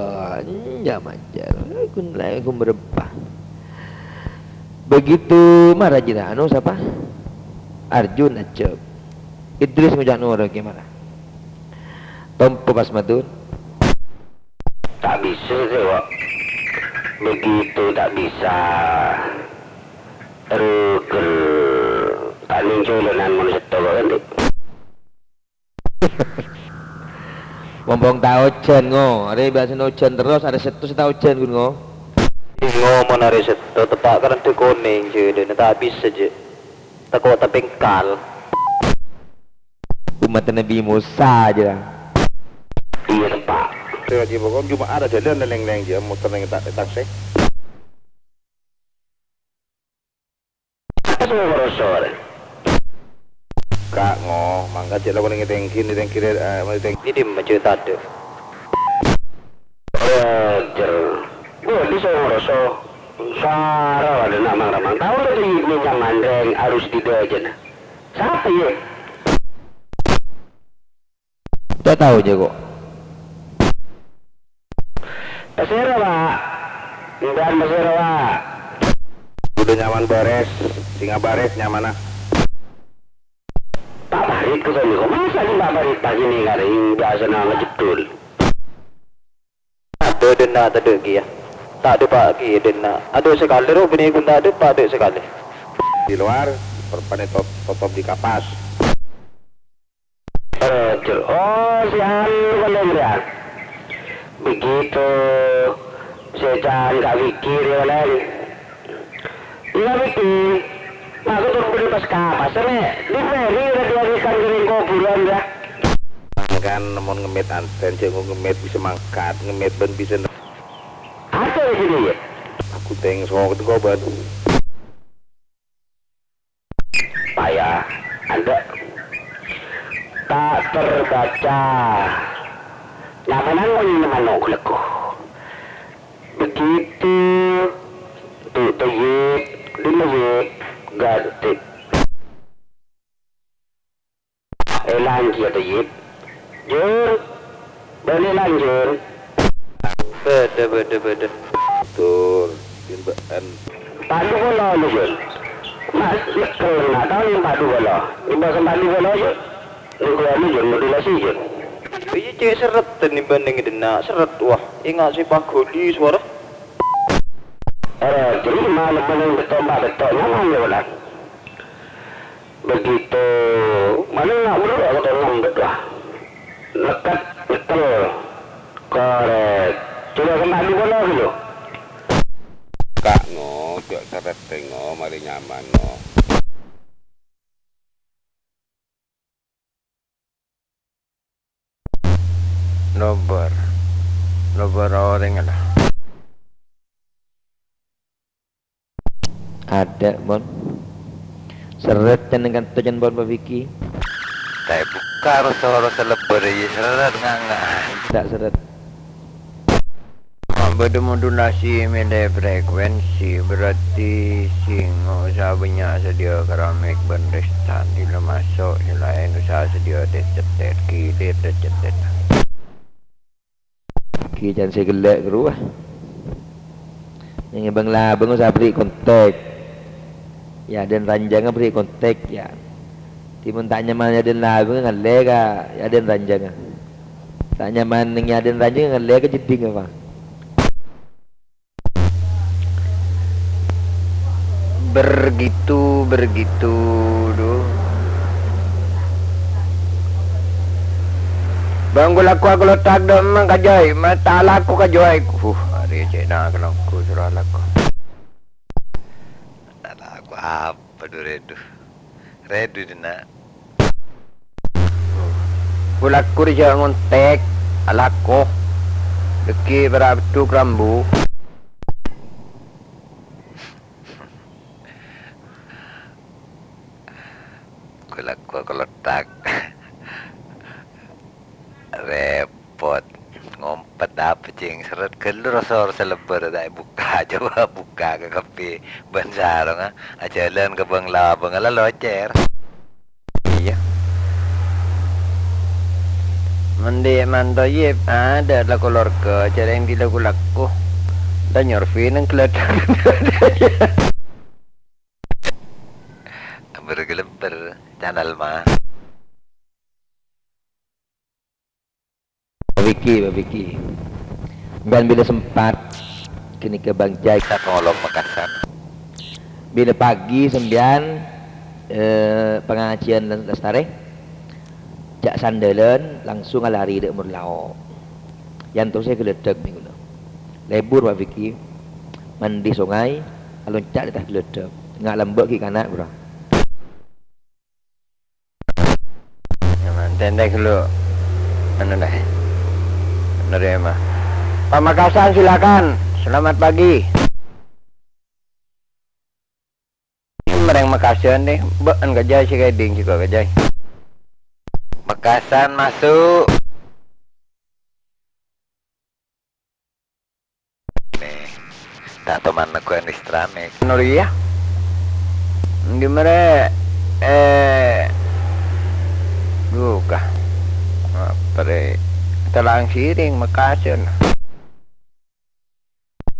enjâ' majâr. Kun laè kun berempa. Begitu mara jina, anu, sapa? Arjun ajâb. Idris ngoca' noro' gimana? Tompo pas madun. Ta' bisa, sè, Wa'. Begitu ta' bisa. Rugel. Ta' nèng jhâlânan mon sèttong, kan, Dik? Mompong ta' ojhân, ngo. Arè biasana ojhân terros, arè sèttong sè ta' ojhân, ghun, ngo. Ngo, mon arè sèttong, teppa' karendhâ konèng, jhâlâna ta' bisa, jhâ'. Tako' tapèngkal. Umat Nabi Musa jâ. Iyâ, teppa'. Sè wajib pokok Jum'at ajhâlân lèng-lèng jâ, motor nèng ta-, taksè. Ka' ngo, mangkat jâ' lakon ngètèngghi, ngètèngghi, eh, ngètèngghi. Ini maju tadâ'. Roger. Wah, bisa ngoroso. Sara wada nak mang-ramang. Tahu ndak di ini nyaman rèng arus di dajana. Sapa ya? Ta' tao, jâ, ko'. Pasèra, Pak? Embhân pasèra, Pak? Udah nyaman bârâs, sènga' bârâs nyamana. Pak Farid kesana, ko'. Masa ini Pak Farid pas ini kali, biasana ngejedul. Adâ' dâ' enna' tadâ' kèya. Ta' dâpa' kèya dâ' enna'. Adâ' sakalè ro bânnè ghun ta' dâpa' dâ' sakalè. Di luar, perpane tot-, totop di kapas. Roger. Oh, si anu paling ya. Begitu. Sè can ka' Wiki rè, Lèng. Iyâ, Wiki. Aku turun bâdâ pas kapas, Lè'. Di Ferry udah dialihkan ke lingkup bulan, ya. Kan mon ngemmit anten, jâ' engko' ngemmit bisa mangkat, ngemmit bân bisa ne-, Apa di sini, ya? Aku teng sok itu kok, Bân. Paya, anda tak terbaca. Nyamana ngonya mano' geleku. Begitu tu Tayyib, di Tayyib, ganti. Elang kia Tayyib. Jur, bâli lanjur. Bâdâ, bâdâ, bâdâ. Tur, timba'an. Padu bolo, Jur. Mas, nyekel, nggak tahu yang padu bolo. Timba'an padu bolo, Jur. Ini keluar, Jur, modulasi, Jur. Iyâ, cè' serret, tèmbhânèng dâ' enna', serret, wah, enga' sè pagoli suara. Ora, jadi mana-mana yang betok, Mbak, betok, nyaman, ya, benar. Begitu, mana nak berdua, aku tolong, betul. Leket, nyetel. Korek. Coba kembali bola dulu. Kak, no, cok seret, no, mari nyaman, no. Nobar. Nobar orèng lah. Adâ', Mon. Seret cèn kanto cèn pon pabiki. Ta' èbukka' roso-roso lebbâr, iyâ seret ngangan. Ta' seret. Ma' bâdâ modulasi mèlè frekuensi, berarti sènga' osa bânnya' sadhiyâ keramik bân restan, dina maso' sè laèn osa sadhiyâ tet-cetet, gilir tet-cetet. Ghi' can sè ghellâ' ghâruwa. Neng è bâng-labâng osa aberri' kontak. Yâ, dhin ranjhângnga aberri' kontak, yâ. Dhimèn ta' nyaman yâ dhin labâng ngallè ka yâ dhin ranjhângnga. Ta' nyaman neng yâ dhin ranjhângnga ngallè ka jeddhing apa? Bergitu, bergitu, du. Bânggu lako aku letak dâ' emmang ka jhâi, ma' ta' lako ka jhâi. Huh, arè cè' na' kalangku soro lako. Ta' lako apa, du, Redu? Redu, dina. Kulakku rèya ngontek, alako. Dhâggi' para' beddhuk rambu. Kulakku kolothak. Repot. Ngompet apa, cèng? Seret ghâllu roso-roso lebbâr, ta' èbukka'. Coba bukka' ka kabbhi bân sarongnga. Ajhâlân ka bâng-labâng la locèr. Iyâ. Mon dhi' manto, yep, adâ' la kolorga, jhâreng dhi' la-, laku. Dâ' nyorfi neng geladak. Amber geleber. Analma. Pak Biki, Pak Biki. Sampèyan bilâ sempat, ghânèka Bang Jai ta' ngolok Mekasan. Bilâ pagi sampèyan, eh, pangajiân lastarè, jhâ' sandhâlân, langsung alari dâ' Morlao. Yantosè ghâlâdhâk bi' kaulâ. Lebur, Pak Biki. Mandi sungai, alonca' dâ' attas ghâlâdhâk. Nga' lambâ' ghi' kana', bro. Ya, mantèn deh, ghâllu. Anu deh. Nerima. Pamekasan, silakan. Selamat pagi. Mèrèng Mekasan deh. Bâ'ân ka jhâi sè kèdhing jhughâ ka jhâi. Mekasan masuk. Nè, ta' toman neggu'an Istramek. Anu rèya. Endi mèrè, eh, duka. Apa rè? Talang Siring, Mekasan.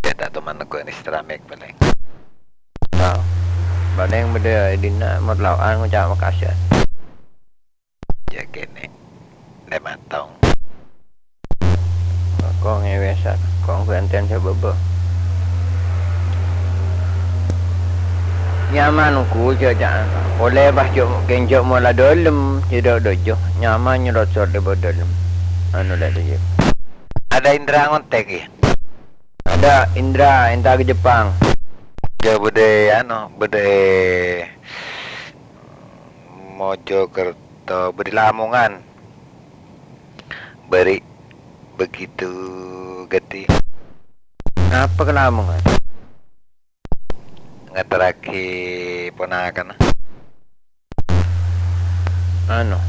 Ya, ta' toman neggu'an Istramek palèng. Tao. Palèng bâdâ è dinna' Morlaoan ngoca' Mekasan. Jhâ' kènè', lèma' taon. Kong è wèsan, kong bhânten sabâbbhâ. Nyaman ghu jhâ'-jhâ'ân. Polè pas jhâ', kèng jhâ' mola dâlem, jhâ' dâ' dâjâ. Nyaman nyerot-serot è bâdâlem. Anu la dâjâ. Ada Indra ngontek, ya? Ada Indra, èntar ka Jepang. Jhâ' bâdâ, anu, bâdâ Mojokerto, bâdâ Lamongan. Bâri' begitu gati. Apa ka Lamongan? Ngaterraghi ponakanna. Anu.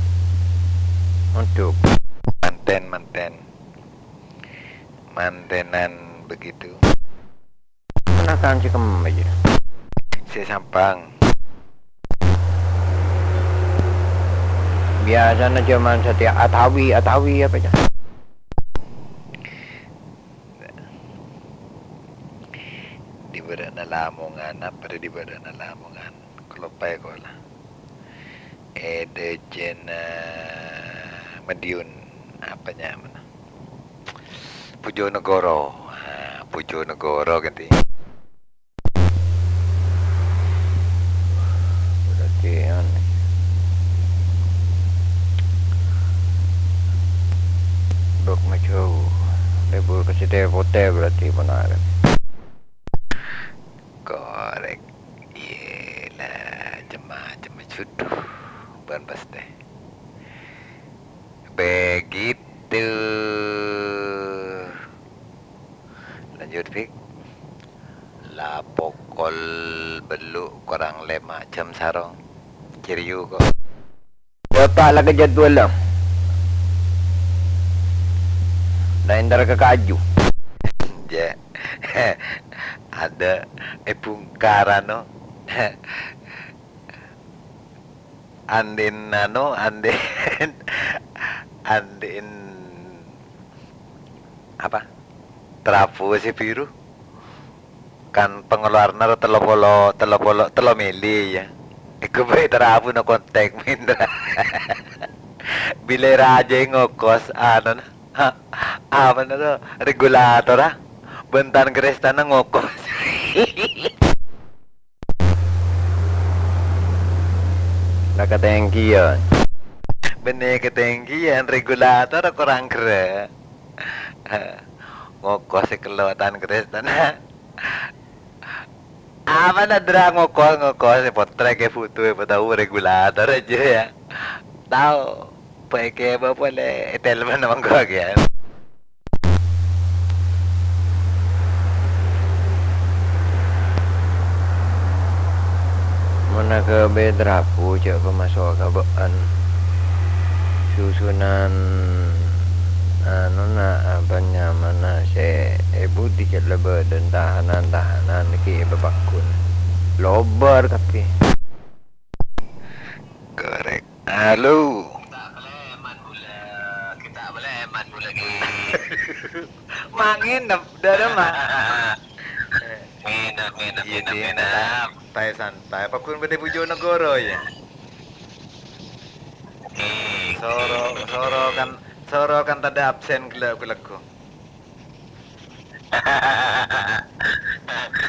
Untuk. Manten, manten. Mantenan begitu. Ponakan sè kemma jâ. Sè Sampang. Biasana jhâman satèya atawi, atawi apa jâ? Di bârâ'na Lamongan, apa di bârâ'na Lamongan? Kaloppaè kola. È dâjâna Madiun, apa nyamana? Bojonegoro. Ah, Bojonegoro, ganti. Berarti, anu, bâk maju. Lebur ka Sitè Potè berarti benar. Korek. Iyâ, la, cem-macem judhu, bân pastè. Begitu. Lanjut, Fik. La pokol bellu' korang lèma' jam sarong. Cheerio, ko'. Bapa' la ka jadwal, la. La èntar ka kaju. Jâ'. Ada è bungkaran, no. Andi'in, anu, andi'in, andi'in apa? Trapo sè biru. Kan pengeluaranna ro tello polo, tello polo, tello mili, ya. Iku bhâi terabuna kontak Mindra. Bilâ rajâ ngokos, anona. Ha, apana to? Regulator, ah. Bân tan Kristana ngokos. La katènggiyân. Bânnè katènggiyân, regulator korang ghârâ'. Ngokos sè kello tan Kristana. Apana dra ngokos-ngokos, potrek è butuh, è patau regulator aja ya. Tao, baik ya, apa polè, è telepon monggo ya. Mon aghâbây trapo, jhâ' pamaso'a ka bâ'ân. Susunan, anona, apa nyamana sè è budi jhâ' la bâdâ tahanan-tahanan ghi' èpapagghun. Lobâr kabbhi. Korèk. Halo. Kita beli man bula, kita beli man bula ghi. Mangèn, dâ-, dâ-, ma. Nginep, nginep, Iyâ, nginep, Din, nginep. Santai, santai. Apa ghun bâdâ Bojonegoro, ya? Soro, soro kan, soro kan tadâ' absen ghellâ' ghu-lagghu.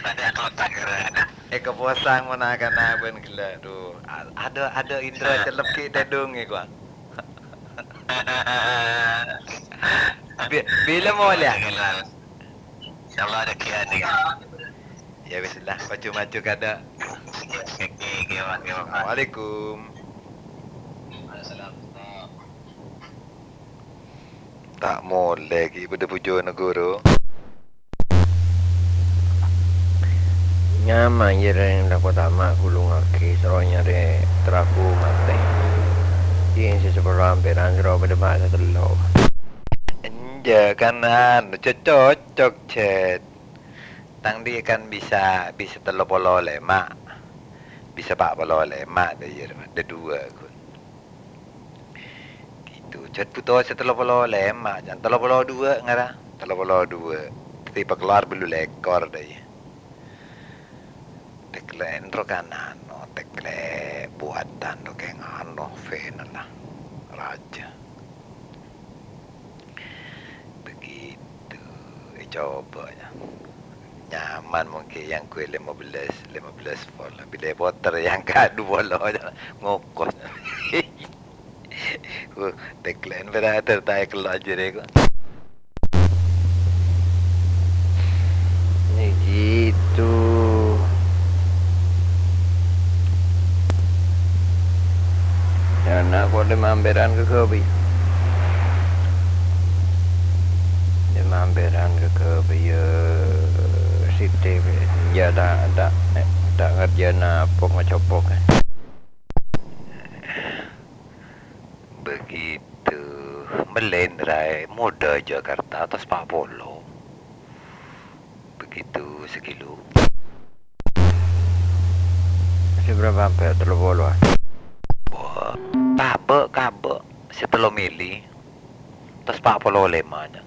Tadâ' kotak, ghârâna. Èkaposang mon na'-kana' bân ghellâ', dhu. A-, adâ', adâ' indra cellep ghi' tèdhung, èkowa. Bi-, bilâ molèya? Insyaallah, ada kian nih. Ya wis lah, maju-maju kadâ'. Oke, oke, oke, oke. Assalamualaikum. Waalaikumsalam. Ta' molè ghi' bâdâ bujuna, Ghuru. Nyama jârèng tako' tama' ghulungaghi soro nyarè trabu matè. Iyâ sè sapolo ampèran soro bâdâ ma' satello'. Enjâ', kan anu, co-, cocok, Cèt. Tang dhi' kan bisa, bisa tello polo lèma'. Bisa pa' polo lèma' dâ' iyâ, dâ' duwâ', ghun. Gitu, jhât bhuto sè tello polo lèma', jhân tello polo duwâ' ngara, tello polo duwâ'. Dhâddhi pakalowar bâllu lèkor dâ' iyâ. Tèklè' ènro kan anu, tèklè' buwâdhân ro kèng anu, final lah. Rajâ. Begitu. Ècoba, yâ. Nyaman mungkin yang gue lima belas, lima belas volt. Bilâ èpoter yang ka dua puluh, yâ. Ngokos. Wah, tèklè'en bhârâ' ta' èkello' jârèya, kok. Begitu. Jhâna kok lèma ampèran ka ghâbây. Lèma ampèran ka ghâbây, yâ, sithik, yâ, ta', ta', ta' ngerjâna pok-macopok. Begitu. Mellèn, Raè, modâ Jakarta atas pa' polo. Begitu, sakilo. Sè bârâmpa ampèr? Tello polo, ah? Wah, kabâ', kabâ'. Sè tello mili. Atas pa' polo lèma, yâ.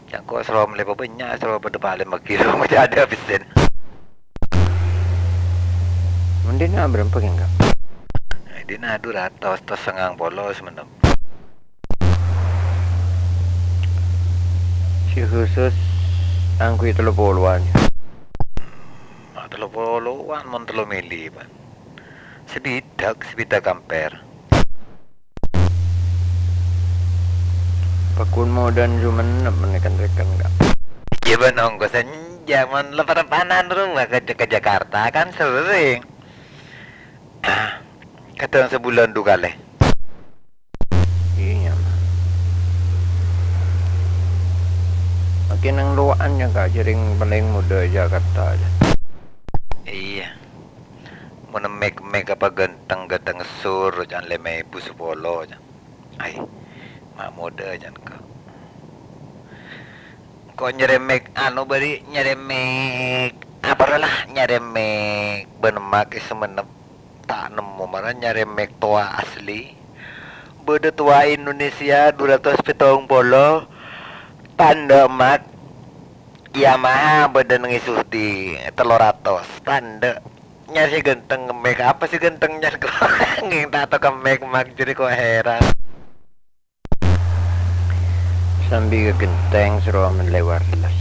Cangko' soro mellè pabânnya', soro padâ palèng maghi, soro majâdâ abisèn. Mon dina bârâmpa kèng, Kak? Dina dua ratus, tos sangang polo samennep. Sè khusus angghuy tello poloan. Hmm, tello poloan mon tello mili, Pak. Sè bidhâk, sè bidhâk ampèr. Paggun modâna samennep mènèkan rèkan, Kak. Iyâ, bân ongkosan jhâman lep-lepanan rowa ka, ka Jakarta kan serrèng. Kadhâng sabulân du kalè. Iyâ, nyaman. Makin nang lowa'an, yâ, Kak, jhârèng palèng modâ Jakarta, yâ. Iyâ. Mon mèk-mèk apa ghânteng-ghânteng sur, can lèma èbu sapolo, can. Ai, ma' modâ, can, kok. Kok nyarè mèk, anu, bâri' nyarè mèk, apa rowa lah, nyarè mèk bân ma'è samennep ta' nemmo, mara nyarè mèk towa asli. Bâdâ towa Indonesia dua ratus pitung polo, tandhâ ma'è Yamaha bâdâ neng è Sudi, tello ratos, tandhâ. Nyarè sè ghânteng mèk, apa sè ghânteng nyarè kok? Ngèng ta' tao ka mèk-mèk, jârèya kok heran. Sambi ka ghenteng soro mellè wireless.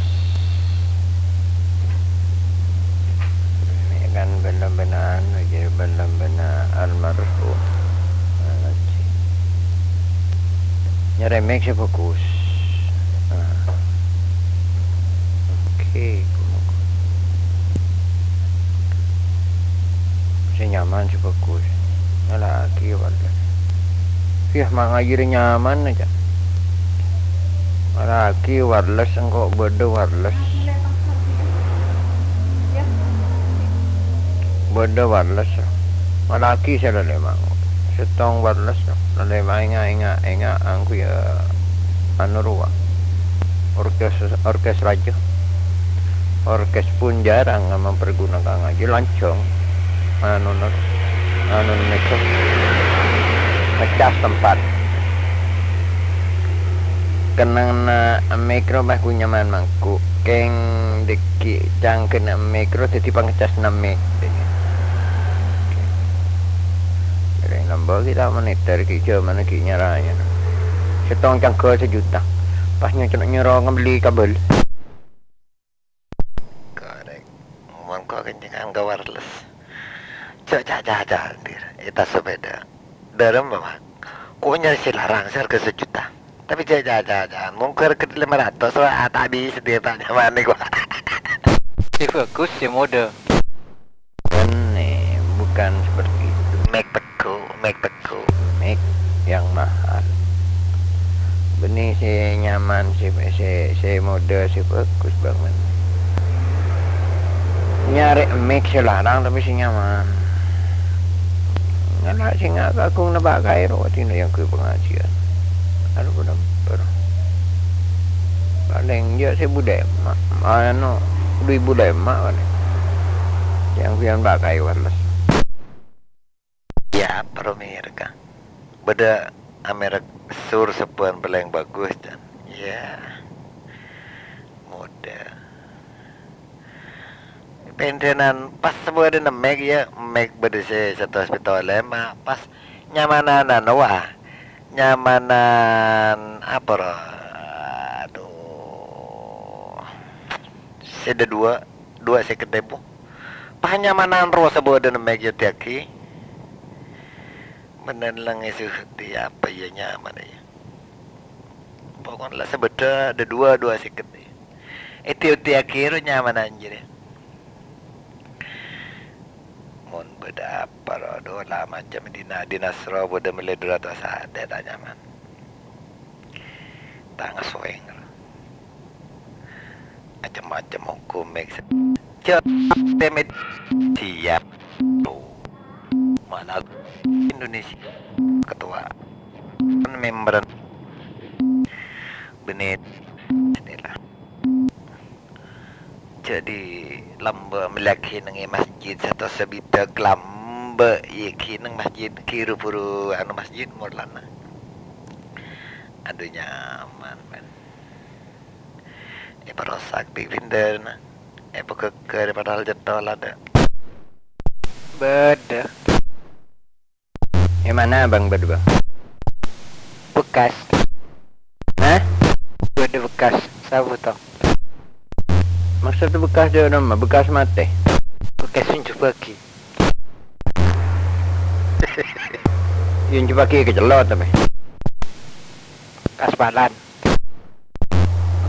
Mèk kan bân-bân anu, jârèya bân-bân almarhum. Nyarè mèk sè bhâghus. Ah. Oke, sè nyaman, sè bhâghus. Ngala'aghi wireless. Yah, ma' ngajhâri nyaman, jâ'. Ngala'aghi wireless, engko' bâdâ wireless. Bâdâ wireless. Ngala'aghi sè lalèma'. Sèttong wireless, lalèma' enga', enga', enga', angghuy, yâ, anu rowa. Orkes, orkes rajâ. Orkes pun jarang mempergunakan ngajhi lanjhâng. Anu, anu, mèk. Pecah tempat. Kennengnganna mèk rowa ghu nyaman mangghu. Kèng dhâggi' cangghâna mèk rowa dhâddhi pangcajna mèk. Jârèya Kok kita monitor ki jaman ki nyaranya. Settong cangghul sejuta. Pas nyo-, nyoro ngabelli kabel. Korek. Mon kok kencengan ka wireless. Cok, cak, cak, cak, andir. Eta sepeda. Dârem, Mak. Kok nyarè sè larang, sè harga sejuta. Tapi cak, cak, cak, cak. Mon harga lima ratus, wah, tak bisa dia tak nyaman nih, gua. Sè bagus, sè model. Bukan, eh, bukan seperti itu. Mic peko, mic peko. Mic yang mahal. Bânnè sè nyaman, sè, sè, sè model, sè bagus bhâkal. Nyarè mic sè larang tapi sè nyaman. Ngala' sè nga-, kaghung napa' kaè ro, dina yang gue pengajian. Anu, bener. Palèng, ya, sè budhâ emma', anu, dhu èbu lèma' palèng. Yang biyan pakai wireless. Ya, para merek, ah. Bâdâ merek sur sebbhân palèng bagus, dan. Ya. Model. Pendhenan pas bâdâ mic, ya, mic bâdâ sè satos pètto lèma', pas nyamanan anu, wah. Nyamanan apa, ro? Aduh. Sè dâ duwâ', duwâ' sèket èbu. Pas nyamanan ro sabâdâna mic, ya, diaghi. Menen lengngè suhdi apa, ya, nyaman, ya. Pokokna la sabâdâ dâ duwâ', duwâ' sèket. Èdi-, èdiaghi ro nyamanan jârèya. Mon bâdâ apa ro, adu, la macem dina-, dinas ro bâdâ mellè dhu ratos satèya ta' nyaman. Ta' ngasoèng ro. Macem-macem ongghu mic. Cok, temet siap. Malah Indonesia ketua member bener. Jadi lambâ' mellèaghi neng è masjid satos sabidhâk lambâ' èyaghi neng masjid, ghi' ru-buru anu masjid Maulana. Adu nyaman, men. Èparosak bi' bhindhârna. Èpaghâghâr padahal cetthol adâ'. Bâdâ. È mana, Bang, bâdâ, Bang? Bekas. Hah? Bâdâ bekas. Sapa to? Maksud bekas dâ' ramma, bekas matè? Bekas sè ènjhubâghi. Yâ, ènjhubâghi kacellot, tapè. Kaspalan.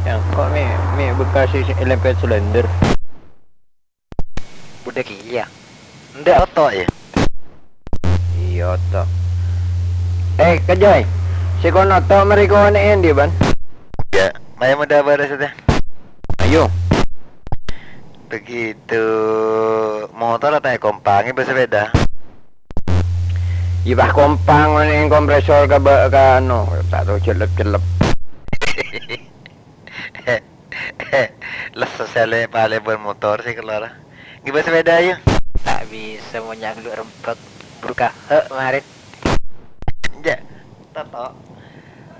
Yâ, kok mè', mè' bekas sè èlempet selender? Bâdâ kèya. Endâ' oto', yâ? Iyâ, oto'. Eh, Kajoy. Sè kon oto' marè konè'è andi', Ban? Yâ, mayu modâ bârâs satèya. Ayo. Begitu motor ta' èkompangè bâ sepèda. Yâ, pas kompang neng kompresor ka ba-, ka anu, ta' tao cellep-cellep. Lesso sè lè-, palèbân motor sè keluar. Ngibâ sepèda, yâ. Ta' bisa mon nyanglu' rembhâk. Buru kahâ' marèn. Jâ', Toto.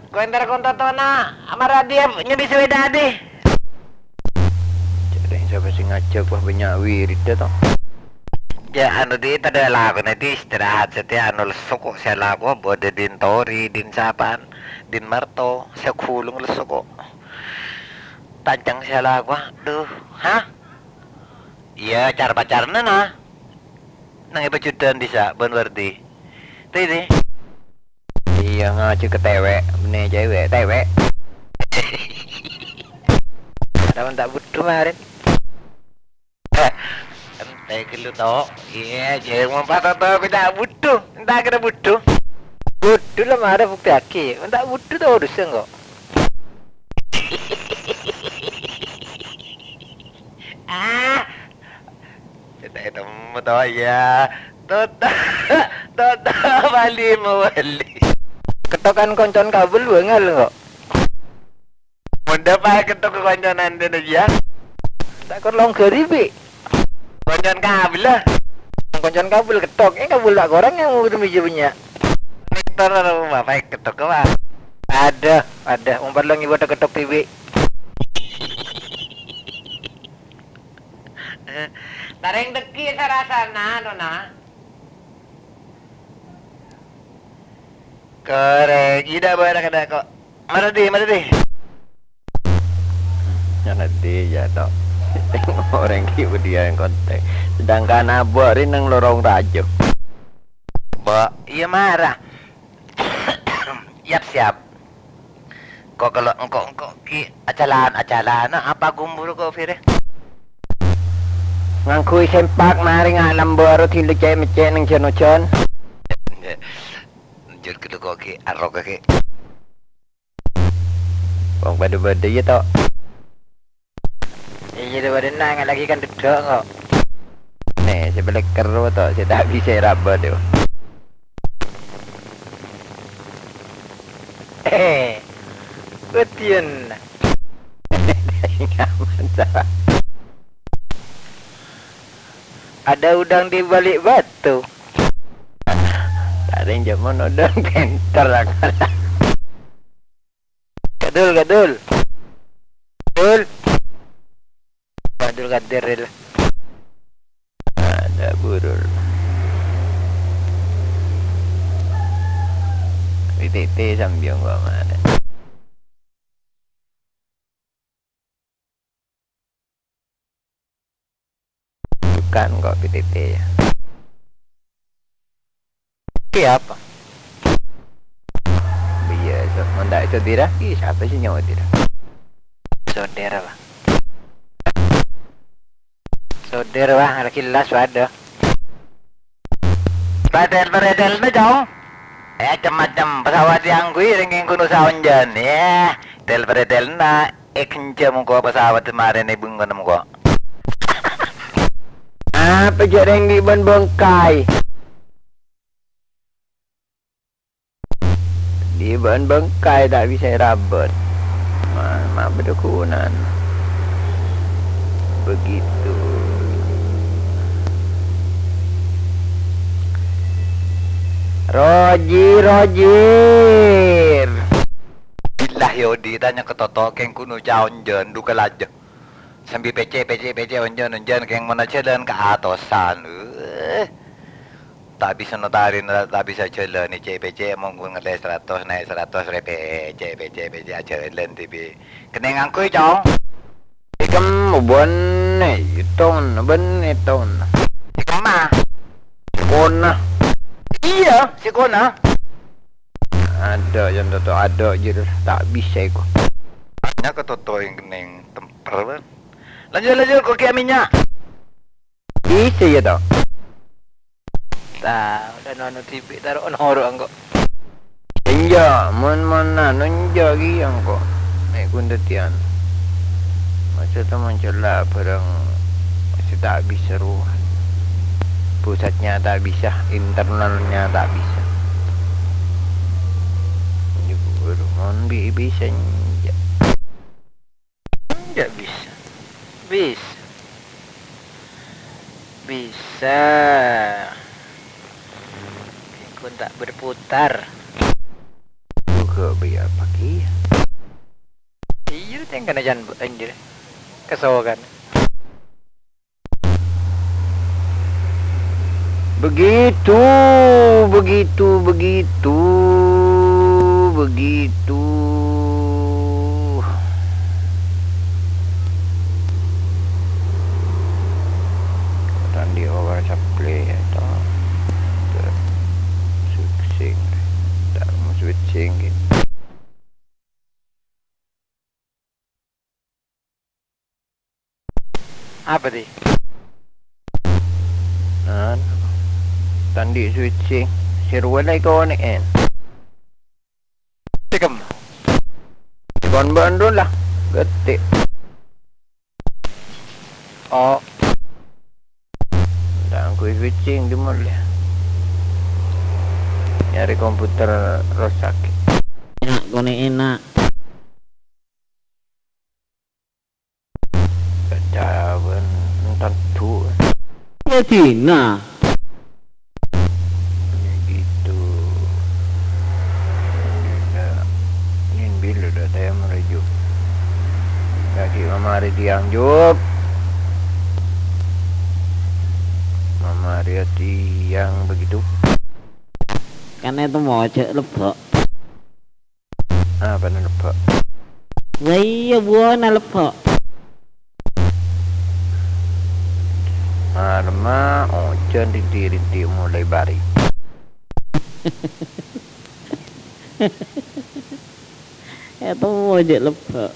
Ko entar kon Totona, amara dia nyambi sepèda, di. Jâ' rèng sapa sè ngajhâk, wah, bânnya' wiridda, to. Jâ', anu, di, tadâ' lakona, di, istirahat satèya, anu, lesso ko' sè lako, bâdâ din Tori, din sapa'an, din Marto, sè ghulung lesso ko'. Tancang sè lako, aduh, hah? Iyâ, car-pacaranna, na. Nang è pajudhân dissa' bân Wardi. Tèdè. Iyâ, ngajhâk ka tèwè', bânnè cèwè', tèwè'. Padahal ta' budhu marèn. Entè ghâllu, to. Iyâ, jâ' mon pas to, to, ta' budhu. Ta' kèra budhu. Budhu la marè buktèyaghi. Ta' budhu, to, dhusa engko'. Ah. Cèta'è temmo to, iyâ. Toto, Toto, bâli mabâli. Kettokan konco'an kabel bângal, kok. Mon dâpa' kettok ka konco'an andhâna, iyâ. Ta' kor longghâri, Pi'. Konco'an kabel, la. Konco'an kabel kettok. Eh, kabel ta' korang yang mau meja bânnya'. Konektor apa, Pak? Kettok apa? Ada, ada. Umpat lo ngibâ kettok, Pi'. Tarèng dhâggi' sarasana, to, na. Korèng, iyâ, dâ' bârâ' kadâ' ko'. Mara dhi, mara dhi. Nyana dhi, iyâ, to. Orèng ghi' budiyân kontèng. Sedangkan abâ' rè neng lorong rajâ. Bâ', iyâ, mara. Yap, siap. Ko' kello' engko', engko' ghi' acalan, acalan, apa gumbur ko' firè? Ngangghuy sempak marè nga' lambâr, dhindu cè'-meccè' neng jân-ojân. Jhâr ghâllu ko' ghi' arok ghi'. Wong padâ-padâ, iyâ, to? Iyâ, padâ-padâna, nga' lagi kan dhedhâ', ko'. Nè, sè pèlèk kerro, to, sè ta' bisa èrabât, yo. Eh, bâdiyân. Nyaman, Sa. Ada udang di balik batu. Paling jaman udang pènter, akal. Kadul, kadul. Dul. Abdul Qadir, Ril. Ada burul. P T T sambiyan gua mana? Bukan kok P T T ya. Siapa? Iya, so, mon ta' sodera, ih, sapa sè nyawa sodera? Sodera, Bang. Sodera, Bang, lagi las padâ. Paredel-paredelna, Cong. Eh, cem-macem pesawat yang kui ringking kuno saonjan. Ya, del-paredelna, eh, kenca muka pesawat kemarin, eh, bengkona muka. Apa jârèng ghi' bân bengkai? Ghi' bân bengkai ta' bisa èrabât. Ma-, ma' bâdâ ghunana. Begitu. Roji, Rojir. Billah, Yodi, tanya ke Toto, keng kuno caon jân, duka lajâ. Sambi pècè', pècè', pècè', onjân, onjân, keng monna jhâlân ka atosan. Eh. Ta' bisa notarèna, ta' bisa jhâlân, cè'-pècè' monggu ngalè saratos, naè' saratos rèpè, cè'-pècè', pècè' ajhâlân dhibi'. Kennèng ngangghuy, Cong. Èkemma bân ètong, bân ètong. Èkemma? Sè kona. Iyâ, sè kona. Adâ', jân Toto, adâ', jârèya ta' bisa, èko. Nya ka Toto kennèng temper, bân. Lanjut, lanjut, koki aminya. Bisa, ya, toh? Tah, udah nono tipi, taruh noro' engko'. Enja', mon, mon anu, enja' gi engko'. Nek kundetian. Maksudnya muncul lah barang sè ta' bisa rowa. Pusatnya ta' bisa, internalnya ta' bisa. Mon bi-, bisa enja'. Enja' bisa. Bisa. Bisa. Engko' ta' berputar. Juga biar pagi. Iya, tengkana jan, anjir. Kesokan. Begitu, begitu, begitu, begitu. Tandhi ora sablè, ya, toh. Switching. Tak mau switching, gitu. Apa, Di? Nah, tandhi switching. Sirwala ikone'en. Tekem. Kon bandul lah. Gede. Oh. Tangkui switching di mall ya. Nyari komputer rusak. Ya, kone'en, nak. Kacauan, entar tuh. Ya, Cina. Gitu. Nin bilo da taya marajuk. Lagi mamari tiang, Jup. Mamari tiang begitu. Kan itu mau cek lebok. Apana lebbâ'? Lah iyâ, buwâna lebbâ'. Malemma ojhân rinti'-rinti' molaè bâri'. Ètowa jhâ' lebbâ'.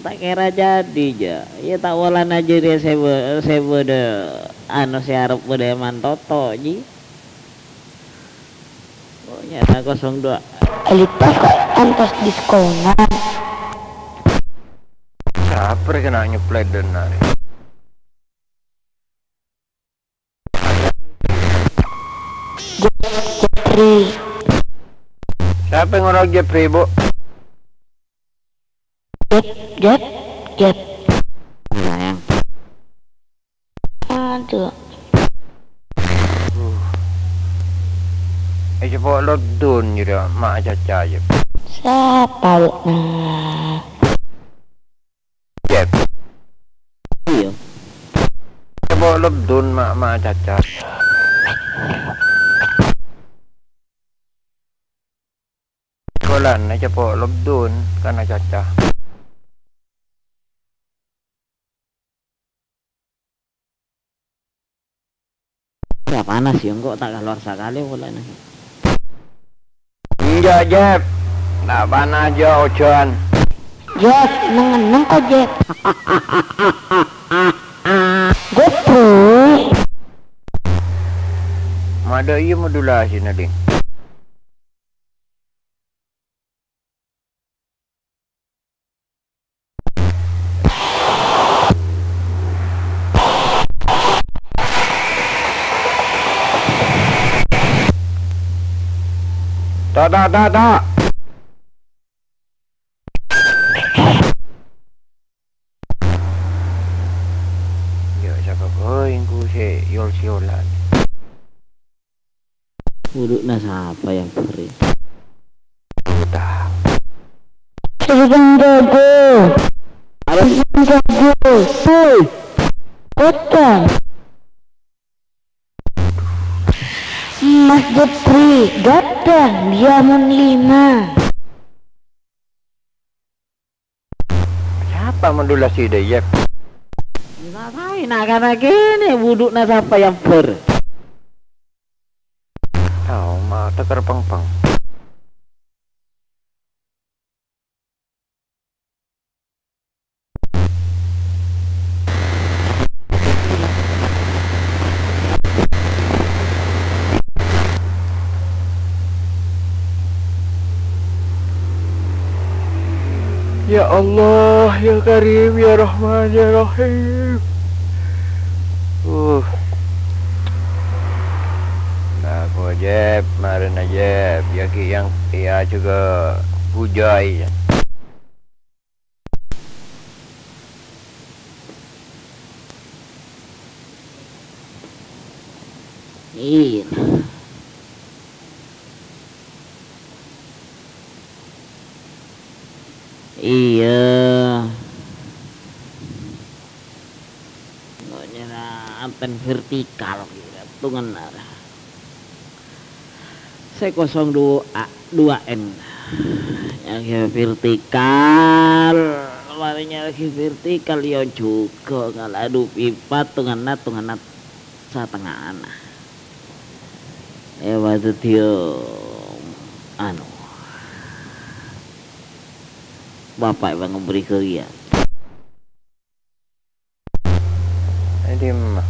Ta' kèra jadi, jâ. Iyâ, ta' polana jârèya sè bâ-, sè bâdâ, anu, sè arep bâdâ è Mantoto, jhi. Oh, nyata kosong dua. Elitas kok antos diskonan. Sapa rè kèna nyèplèt dâna rè? Jeffrey. Sapa ngolok Jeffrey, Bu? Jep, Jep, Jep. Sayang. Aduh. Uh. Eh, coba lo dun, jârèya, ma' caca, Jep. Sapa, Bu? Nah. Jep. Iyâ. Coba lo dun, ma', ma' caca. Kolan, coba lo dun, kana caca. Ya, panas ya, engko' ta' kalowar sakalè polana. Enjâ', Jep. Ta' panas, jâ, ojhân. Jep, neng-enneng ko, Jep. Goblok. Madâ iyâ modulasi, Nading. Ta', ta', ta', ta'. Ya, sapa bhâi engko' sè yol-siyolan. Wudu'na sapa yang beri? Udah. Sedang jago. Sedang jago. Hei. Kocak. Mas Jepri, ghâteng, diamond lima. Sapa modulasi dâ', Yep? Sasaè na'-kana' kènè, wudu'na sapa yang ber? Tao, ma' teker pengpeng. Ya Allah, ya Karim, ya Rahman, ya Rahim. Uh. Nah, kok, Jep, marèna, Jep. Ya, Ki, yang, ya, juga bujai. Iyâ. Iyâ. Kok nyera anten vertikal, gitu, tungenar. Sè kosong dua, dua N. Nyarè vertikal, marè nyarè vertikal, ya juga ngala adu pipa, tungenat, tungenat satengahna. Eh, waktu dia, anu, bapak emang memberi kerja. È dimma?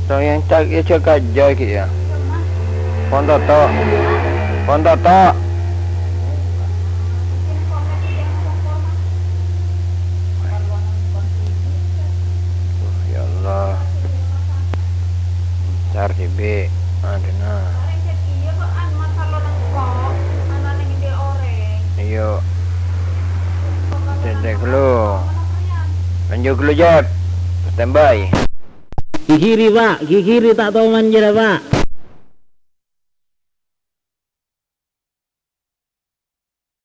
Tong yang cak ya cak aja ki ya. Pon toto. Pon toto. Ya Allah. Car dibi'. Aduna. Iyo. Cendek dulu. Lanjut dulu, Jep. Standby. Gigiri, Pak. Gigiri, tak tahu manjera, Pak.